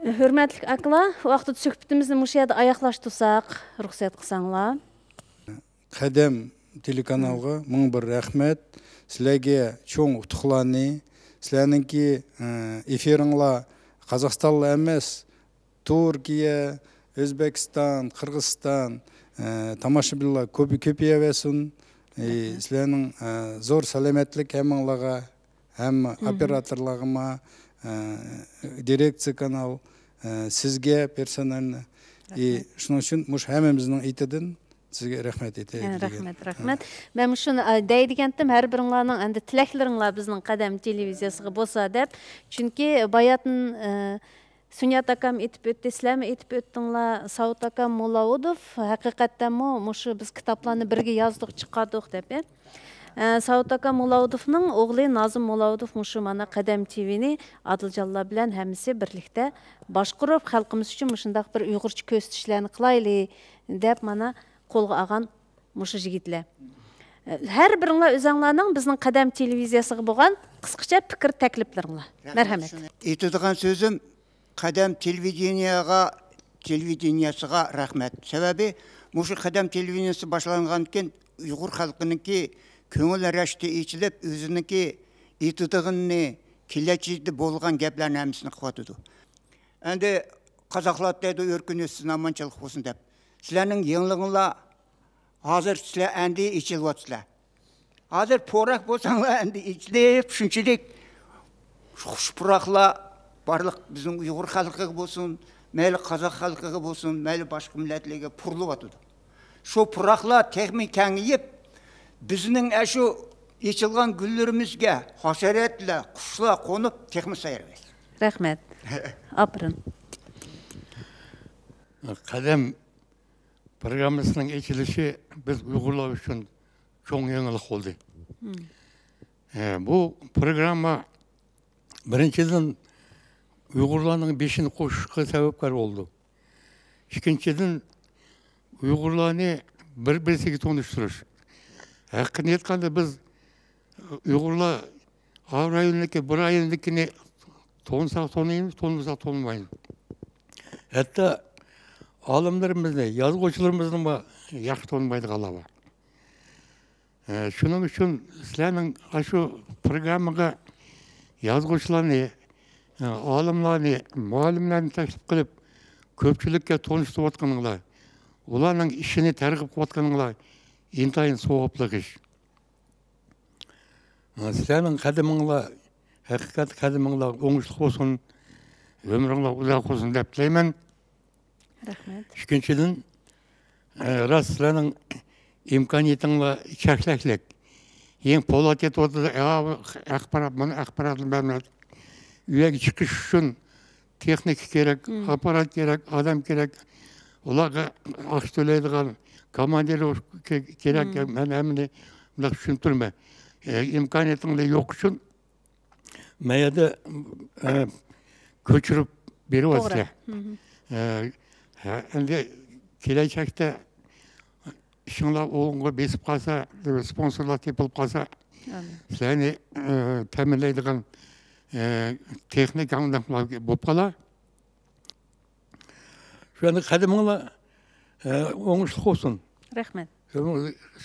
ھۆرمەتلىك ئاكىلار، ۋاقتىدا سۆھبىتىمىزنى مۇشۇ يەردە ئاياغلاشتۇرساق، رۇخسەت قىلساڭلار. قەدەم تېلېكانالغا مىڭ بىر رەھمەت. سىلەرگە چوڭ ئۇتۇقلارنى، سىلەرنىڭكى، ئە، ئېفىرىڭلار قازاقىستانلا ئەمەس، تۈركىيە، ئۆزبېكىستان، قىرغىزىستان، ئە، تاماشىبىنلار كۆپ-، كۆپىيەۋەرسۇن. ئى، سىلەرنىڭ، ئە، زور سالامەتلىك ھەممىڭلارغا. ھەم ئوپېراتورلارغىمۇ، ئە، دىرېكسىيە كانال، ئە، سىزگە پېرسونالنى، ئى، شۇنىڭ ئۈچۈن مۇشۇ ھەممىمىزنىڭ ئېتىدىن سىزگە رەھمەت ئېيتاي دېگەن. رەھمەت، رەھمەت. مەن مۇشۇنى، ئە، دەي دېگەنتىم، ھەر بىرىڭلارنىڭ ئەمدى تىلەكلىرىڭلار بىزنىڭ قەدەم تېلېۋىزىيەسىگە بولسا دەپ. چۈنكى باياتىن، ئە، سۈنيات ئاكام ئېيتىپ ئۆتتى، سىلەرمۇ ئېيتىپ ئۆتتۈڭلار. ساۋۇت ئاكام مۇلاۋۇدوف، ھەقىقەتەنمۇ مۇشۇ بىز كىتابلارنى بىرگە يازدۇق، چىقاردۇق دەپ. ئە، ساۋۇت ئاكام مۇلاۋۇدوفنىڭ ئوغلى نازىم مۇلاۋۇدوف مۇشۇ مانا قەدەم تىۋىنى ئادىلجانلار بىلەن ھەممىسى بىرلىكتە باشقۇرۇپ، خەلقىمىز ئۈچۈن مۇشۇنداق بىر ئۇيغۇرچە كۆرسىتىشلەرنى قىلايلى دەپ مانا قولغا ئالغان مۇشۇ يىگىتلەر. ھەر بىرىڭلار ئۆزەڭلارنىڭ بىزنىڭ قەدەم تېلېۋىزىيەسىگە بولغان قىسقىچە پىكىر تەكلىپلىرىڭلار. مەرھەمەت. ئېيتىدىغان سۆزۈم، قەدەم تېلېۋىدېنىيەگە، تېلېۋىدېنىيەسىغا رەھمەت. سەۋەبى، مۇشۇ قەدەم تېلېۋىدېنىيەسى باشلانغاندىن كېيىن ئۇيغۇر خەلقىنىڭكى كۆڭۈل رەشتى ئېچىلىپ، ئۆزىنىڭكى ئېيتىدىغىنىنى، كېلەچىكىدە بولغان گەپلەرنى ھەممىسىنى قىلىۋاتىدۇ. ئەمدى قازاقلار دەيدۇ، «ئۆركۈن ئۆتسۇن، ئامانچىلىق بولسۇن» دەپ. سىلەرنىڭ يېڭىلىقىڭلار ھازىر سىلەر ئەمدى ئېچىلىۋاتىسىلەر. ھازىر پوراك بولساڭلار ئەمدى ئېچىلىپ، شۇنچىلىك خۇش پۇراقلار بارلىق بىزنىڭ ئۇيغۇر خەلقىگە بولسۇن، مەيلى قازاق خەلقىگە بولسۇن، مەيلى باشقا مىللەتلەرگە پۇرۇلۇۋاتىدۇ. شۇ پۇراقلار تېخىمۇ كېڭىيىپ، بىزنىڭ ئەشۇ ئېچىلغان گۈللىرىمىزگە ھاشاراتلار، قۇشلار قونۇپ، تېخىمۇ سايراۋەرسۇن. رەھمەت. ئاپىرىن. قەدەم پروگراممىسىنىڭ ئېچىلىشى بىز ئۇيغۇرلار ئۈچۈن چوڭ يېڭىلىق بولدى. ئە، بۇ پروگرامما بىرىنچىدىن ئۇيغۇرلارنىڭ بېشىنى قوشۇشقا سەۋەبكار بولدى. ئىككىنچىدىن، ئۇيغۇرلارنى بىر-بىرسىگە تونۇشتۇرۇش. ھەقىقەتنى ئېيتقاندا، بىز ئۇيغۇرلار ئا رايوندىكى، بۇ رايوندىكىنى تونۇساق تونۇيمىز، تونۇمىساق تونۇمايمىز. ھەتتا ئالىملىرىمىزنى، يازغۇچىلىرىمىزنىمۇ ياخشى تونۇمايدىغانلار بار. ئە، شۇنىڭ ئۈچۈن سىلەرنىڭ ئاشۇ پروگراممىغا يازغۇچىلارنى، ئە، ئالىملارنى، مۇئەللىملەرنى تەكلىپ قىلىپ، كۆپچىلىككە تونۇشتۇرۇۋاتقىنىڭلار، ئۇلارنىڭ ئىشىنى تەرغىب قىلىۋاتقىنىڭلار ئىنتايىن ساۋابلىق ئىش. ئە، سىلەرنىڭ قەدىمىڭلار، ھەقىقەت قەدىمىڭلار ئوڭۇشلۇق بولسۇن، ئۆمرۈڭلار ئۇزاق بولسۇن دەپ تىلەيمەن. رەھمەت. ئىككىنچىدىن، ئە، راست سىلەرنىڭ ئىمكانىيىتىڭلار چەكلىكلىك. يېڭى پولات يېتىۋاتىدۇ، ئا، ئاخبارات، مانا ئاخبارات، مەلۇمات. ئۇ يەرگە چىقىش ئۈچۈن تېخنىكا كېرەك، ئاپپارات كېرەك، ئادەم كېرەك. ئۇلارغا ئاقچا تۆلەيدىغان كوماندىروۋكا كېرەك. مەن ھەممىنى بۇنداق چۈشەندۈرمەي. ئە، ئىمكانىيىتىڭلار يوق ئۈچۈن مەن يەردە، ئە، كۆچۈرۈپ بېرىۋاتىسىلەر. توغرا. ئە، ھە، ئەمدى كېلەچەكتە ئىشىڭلار ئوڭغا بېسىپ قالسا، سپونسورلار تېپىلىپ قالسا، ئامىن. سىلەرنى، ئە، تەمىنلەيدىغان، ئە، تېخنىكا ئانداق بولۇپ قالار. شۇ ئەمدى قەدىمىڭلار، ئە، ئوڭۇشلۇق بولسۇن. رەھمەت. شۇ،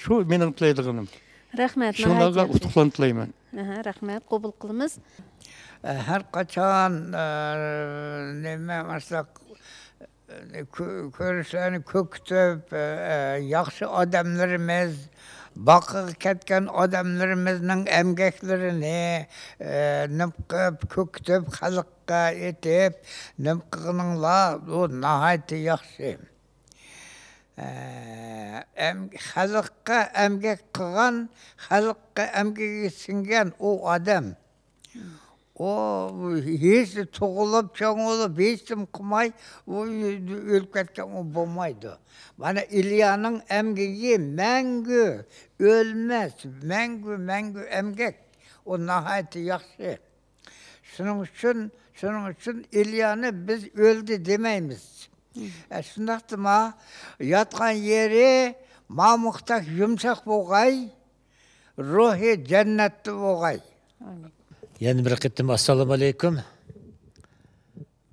شۇ مېنىڭ تىلەيدىغىنىم. رەھمەت، ئىشىڭلارغا ناھايىتى ياخشى. ئۇتۇقلارنى تىلەيمەن. ئەھە، رەھمەت، قوبۇل قىلىمىز. ئە، ھەر قاچان، ئە، نېمە، مەسىلەن، كۆ-، كۆرۈشلەرنى كۆكۈتۈپ، ئە، ياخشى ئادەملىرىمىز، باقىغا كەتكەن ئادەملىرىمىزنىڭ ئەمگەكلىرىنى، ئە، نېمە قىلىپ كۆكۈتۈپ، خەلققە ئېيتىپ، نېمە قىلغىنىڭلار، ئۇ ناھايىتى ياخشى. ئە، ئەم-، خەلققە ئەمگەك قىلغان، خەلققە ئەمگىكى سىڭگەن ئۇ ئادەم. ئۇ ھېچ تۇغۇلۇپ، چوڭ بولۇپ، ھېچنېمە قىلماي، ئۇ ئۆلۈپ كەتكەن، ئۇ بولمايدۇ. مانا ئىليانىڭ ئەمگىكى مەڭگۈ ئۆلمەس، مەڭگۈ، مەڭگۈ ئەمگەك. ئۇ ناھايىتى ياخشى. شۇنىڭ ئۈچۈن، شۇنىڭ ئۈچۈن ئىليانى بىز ئۆلدى دېمەيمىز. ئە، شۇنداقتىما ياتقان يېرى مامۇقتەك يۇمشاق بولغاي، روھى جەننەتتە بولغاي. ئامىن. يەنە بىر قېتىم ئەسسالامۇ ئەلەيكۇم.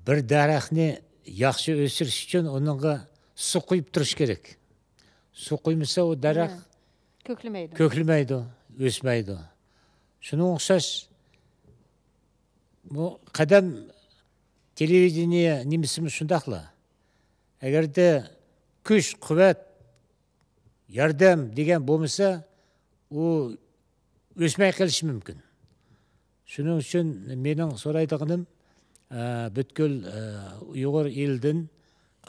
بىر دەرەخنى ياخشى ئۆسۈرۈش ئۈچۈن ئۇنىڭغا سۇ قۇيۇپ تۇرۇش كېرەك. سۇ قۇيمىسا، ئۇ دەرەخ كۆكلىمەيدۇ. كۆكلىمەيدۇ، ئۆسمەيدۇ. شۇنىڭغا ئوخشاش، بۇ قەدەم تېلېۋىدېنىيە نېمىسىمۇ شۇنداقلا. ئەگەردە كۈچ، قۇۋۋەت، ياردەم دېگەن بولمىسا، ئۇ ئۆسمەي قېلىشى مۇمكىن. شۇنىڭ ئۈچۈن مېنىڭ سورايدىغىنىم، ئە، پۈتكۈل، ئە، ئۇيغۇر ئېلىدىن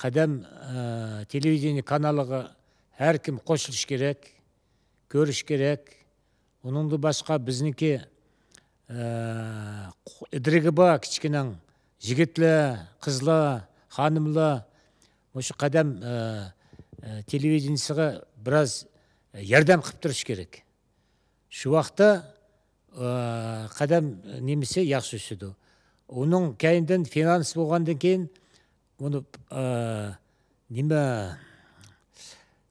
قەدەم، ئە، تېلېۋىدېنىيە كانالىغا ھەر كىم قوشۇلۇش كېرەك، كۆرۈش كېرەك. ئۇنىڭدىن باشقا بىزنىڭكى، ئە، ئىدرىكى بار كىچىككىنە يىگىتلەر، قىزلار، خانىملار مۇشۇ قەدەم، ئە، ئە، تېلېۋىدېنىيەسىگە بىراز ياردەم قىلىپ تۇرۇش كېرەك. شۇ ۋاقىتتا، ئە، قەدەم نېمىسى ياخشى ئۆسىدۇ. ئۇنىڭ كەينىدىن فىنانس بولغاندىن كېيىن، ئۇنى، ئە، نېمە،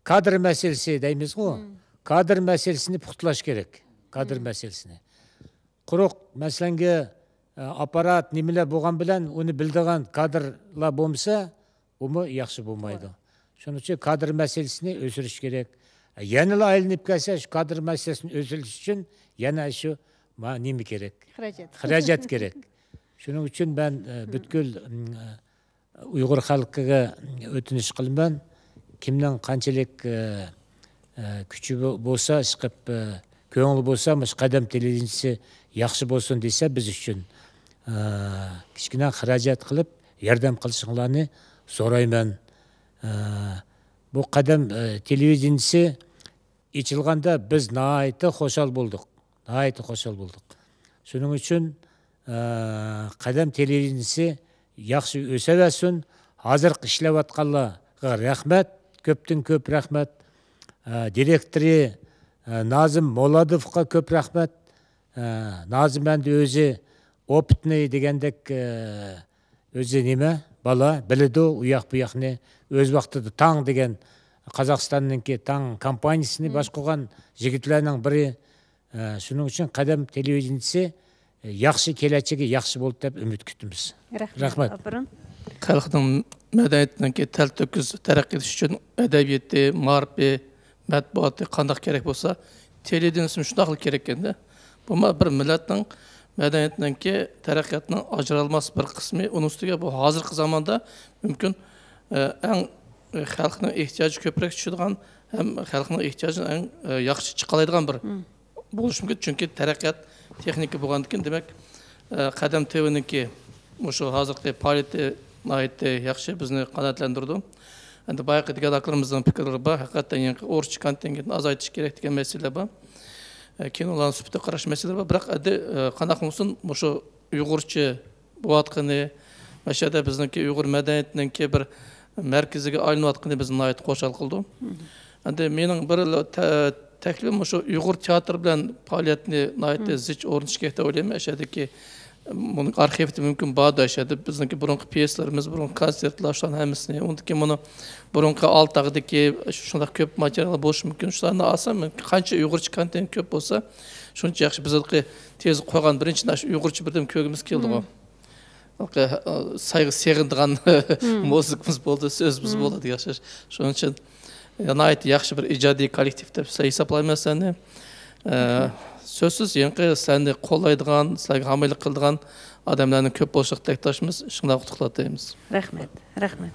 كادىر مەسىلىسى دەيمىزغۇ؟ مم. كادىر مەسىلىسىنى پۇختىلاش كېرەك. كادىر مەسىلىسىنى. قۇرۇق، مەسىلەنگە، ئە، ئاپپارات، نېمىلەر بولغان بىلەن ئۇنى بىلىدىغان كادىرلار بولمىسا، ئۇمۇ ياخشى بولمايدۇ. شۇنىڭ ئۈچۈن كادىر مەسىلىسىنى ئۆستۈرۈش كېرەك. يەنىلا ئايلىنىپ كەلسە، شۇ كادىر مەسىلىسىنى ئۆستۈرۈش ئۈچۈن يەنە شۇ ما-، نېمە كېرەك؟ خىراجەت. خىراجەت كېرەك. شۇنىڭ ئۈچۈن مەن، ئە، پۈتكۈل، ئىم، ئۇيغۇر خەلقىگە ئۆتۈنۈش قىلىمەن. كىمنىڭ قانچىلىك، ئە، ئە، كۈچى بو-، بولسا، ئىشقىپ، ئە، كۆڭلى بولسا، مۇشۇ قەدەم تېلېۋىزىيىسى ياخشى بولسۇن دېسە، بىز ئۈچۈن، ئە، كىچىككىنە خىراجەت قىلىپ، ياردەم قىلىشىڭلارنى سورايمەن. ئە، بۇ قەدەم، ئە، تېلېۋىزىيىسى ئېچىلغاندا بىز ناھايىتى خۇشال بولدۇق. ناھايىتى خۇشال بولدۇق. شۇنىڭ ئۈچۈن، ئە، قەدەم تېلېۋىزىيىسى ياخشى ئۆسەۋەرسۇن. ھازىرقى ئىشلەۋاتقانلارغا رەھمەت، كۆپتىن كۆپ رەھمەت. ئە، دىرېكتورى، ئە، نازىم موللادوفقا كۆپ رەھمەت. ئە، نازىم ئەمدى ئۆزى ئوپىتنى دېگەندەك، ئە، ئۆزى نېمە، بالا، بىلىدۇ، ئۇ ياق بۇ ياقنى. ئۆز ۋاقتىدا تاڭ دېگەن قازاقىستاننىڭكى تاڭ كومپانىيىسىنى باشقۇرغان يىگىتلەرنىڭ بىرى. ئە، شۇنىڭ ئۈچۈن قەدەم تېلېۋىزىيىسى، ئە، ياخشى كېلەچىكى ياخشى بولدى دەپ ئۈمىد كۈتىمىز. رەھمەت. رەھمەت. ئاپىرىن. خەلقنىڭ مەدەنىيىتىنىڭكى تەلتۆكۈس تەرەققىي ئېتىشى ئۈچۈن ئەدەبىياتى، مائارىپى، مەتبۇئاتى قانداق كېرەك بولسا، تېلېۋىزىيىمۇ شۇنداقلا كېرەك ئىكەندە. بۇمۇ بىر مىللەتنىڭ مەدەنىيىتىنىڭكى تەرەققىياتىنىڭ ئاجرالماس بىر قىسمى. ئۇنىڭ ئۈستىگە بۇ ھازىرقى زاماندا مۇمكىن، ئە، ئەڭ، ئە، خەلقنىڭ ئېھتىياجى كۆپرەك چۈشىدىغان ھەم خەلقنىڭ ئېھتىياجىنى ئەڭ، ئە، ياخشى چىقالايدىغان بىر بولۇشى مۇمكىن. چۈنكى تەرەققىيات تېخنىكا بولغاندىكىن، دېمەك، ئە، قەدەم تىۋىنىڭكى مۇشۇ ھازىرقى پائالىيىتى ناھايىتى ياخشى، بىزنى قانائەتلەندۈرىدۇ. ئەمدى بايىقى دېگەن ئاكىلىرىمىزنىڭ پىكىرلىرى بار. ھەقىقەتەن يېڭى ئورۇسچە كونتېنگېنتنى ئازايتىش كېرەك دېگەن مەسىلە بار. ئە، كىنولارنىڭ سۈپىتىگە قاراش مەسىلە بار. بىراق، ئەمدى، ئە، قانداق بولسۇن، مۇشۇ ئۇيغۇرچە بولۇۋاتقىنى، مەشەدە بىزنىڭكى ئۇيغۇر مەدەنىيىتىنىڭكى بىر مەركىزىگە ئايلىنىۋاتقىنى بىزنى ناھايىتى خۇشال قىلىدۇ. ئەمدى مېنىڭ بىر تە-، تەكلىپىم مۇشۇ ئۇيغۇر تىياتىرى بىلەن پائالىيەتنى ناھايىتى زىچ ئورنىتىش كېرەك دەپ ئويلايمەن. ئەشەدىكى بۇنىڭ ئارخىۋىدا مۇمكىن باردا، ئەشەدە بىزنىڭكى بۇرۇنقى پيېسىلىرىمىز، بۇرۇنقى كونسېرتلار، شۇلارنىڭ ھەممىسىنى، ئۇندىن كېيىن بۇنىڭ بۇرۇنقى ئالتاغدىكى شۇنداق كۆپ ماتېرىياللار بولۇشى مۇمكىن. شۇلارنى ئالسام، قانچە ئۇيغۇرچە كونتېنت كۆپ بولسا، شۇنچە ياخشى. بىز ھېلىقى تېز قويغان بىرىنچى ناشۇ ئۇيغۇرچە بىردەم كۆرگۈمىز كېلىدىغۇ. ھېلىقى، سايغا سېغىنىدىغان مۇزىكىمىز بولدى، سۆزىمىز بولدى، ياخشى. شۇنىڭ ئۈچۈن ناھايىتى ياخشى بىر ئىجادىي كوللېكتىپ دەپ سىلەر ھېسابلايمەن سىلەرنى. ئە، سۆزسىز، يېڭى سىلەرنى قوللايدىغان، سىلەرگە ھامىيلىق قىلىدىغان ئادەملەرنىڭ كۆپ بولۇشىغا تىلەكداشمىز. شۇڭلارغا ئۇتۇقلار تىلەيمىز. رەھمەت، رەھمەت.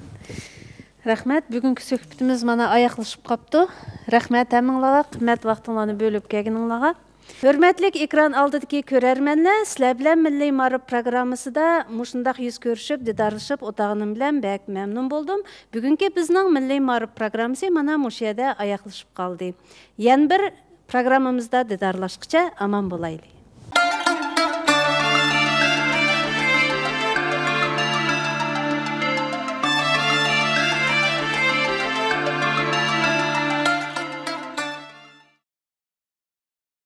رەھمەت. بۈگۈنكى سۆھبىتىمىز مانا ئاياغلىشىپ قاپتۇ. رەھمەت ھەممىڭلارغا، قىممەت ۋاقتىڭلارنى بۆلۈپ كەلگىنىڭلارغا. ھۆرمەتلىك ئېكران ئالدىدىكى كۆرەرمەنلەر، سىلەر بىلەن مىللىي مائارىپ پروگراممىسىدا مۇشۇنداق يۈز كۆرۈشۈپ، دىدارلىشىپ ئولتۇرغىنىم بىلەن بەك مەمنۇن بولدۇم. بۈگۈنكى بىزنىڭ مىللىي مائارىپ پروگراممىسى مانا مۇشۇ يەردە ئاياغلىشىپ قالدى. يەنە بىر پروگراممىمىزدا دىدارلاشقىچە ئامان بولايلى.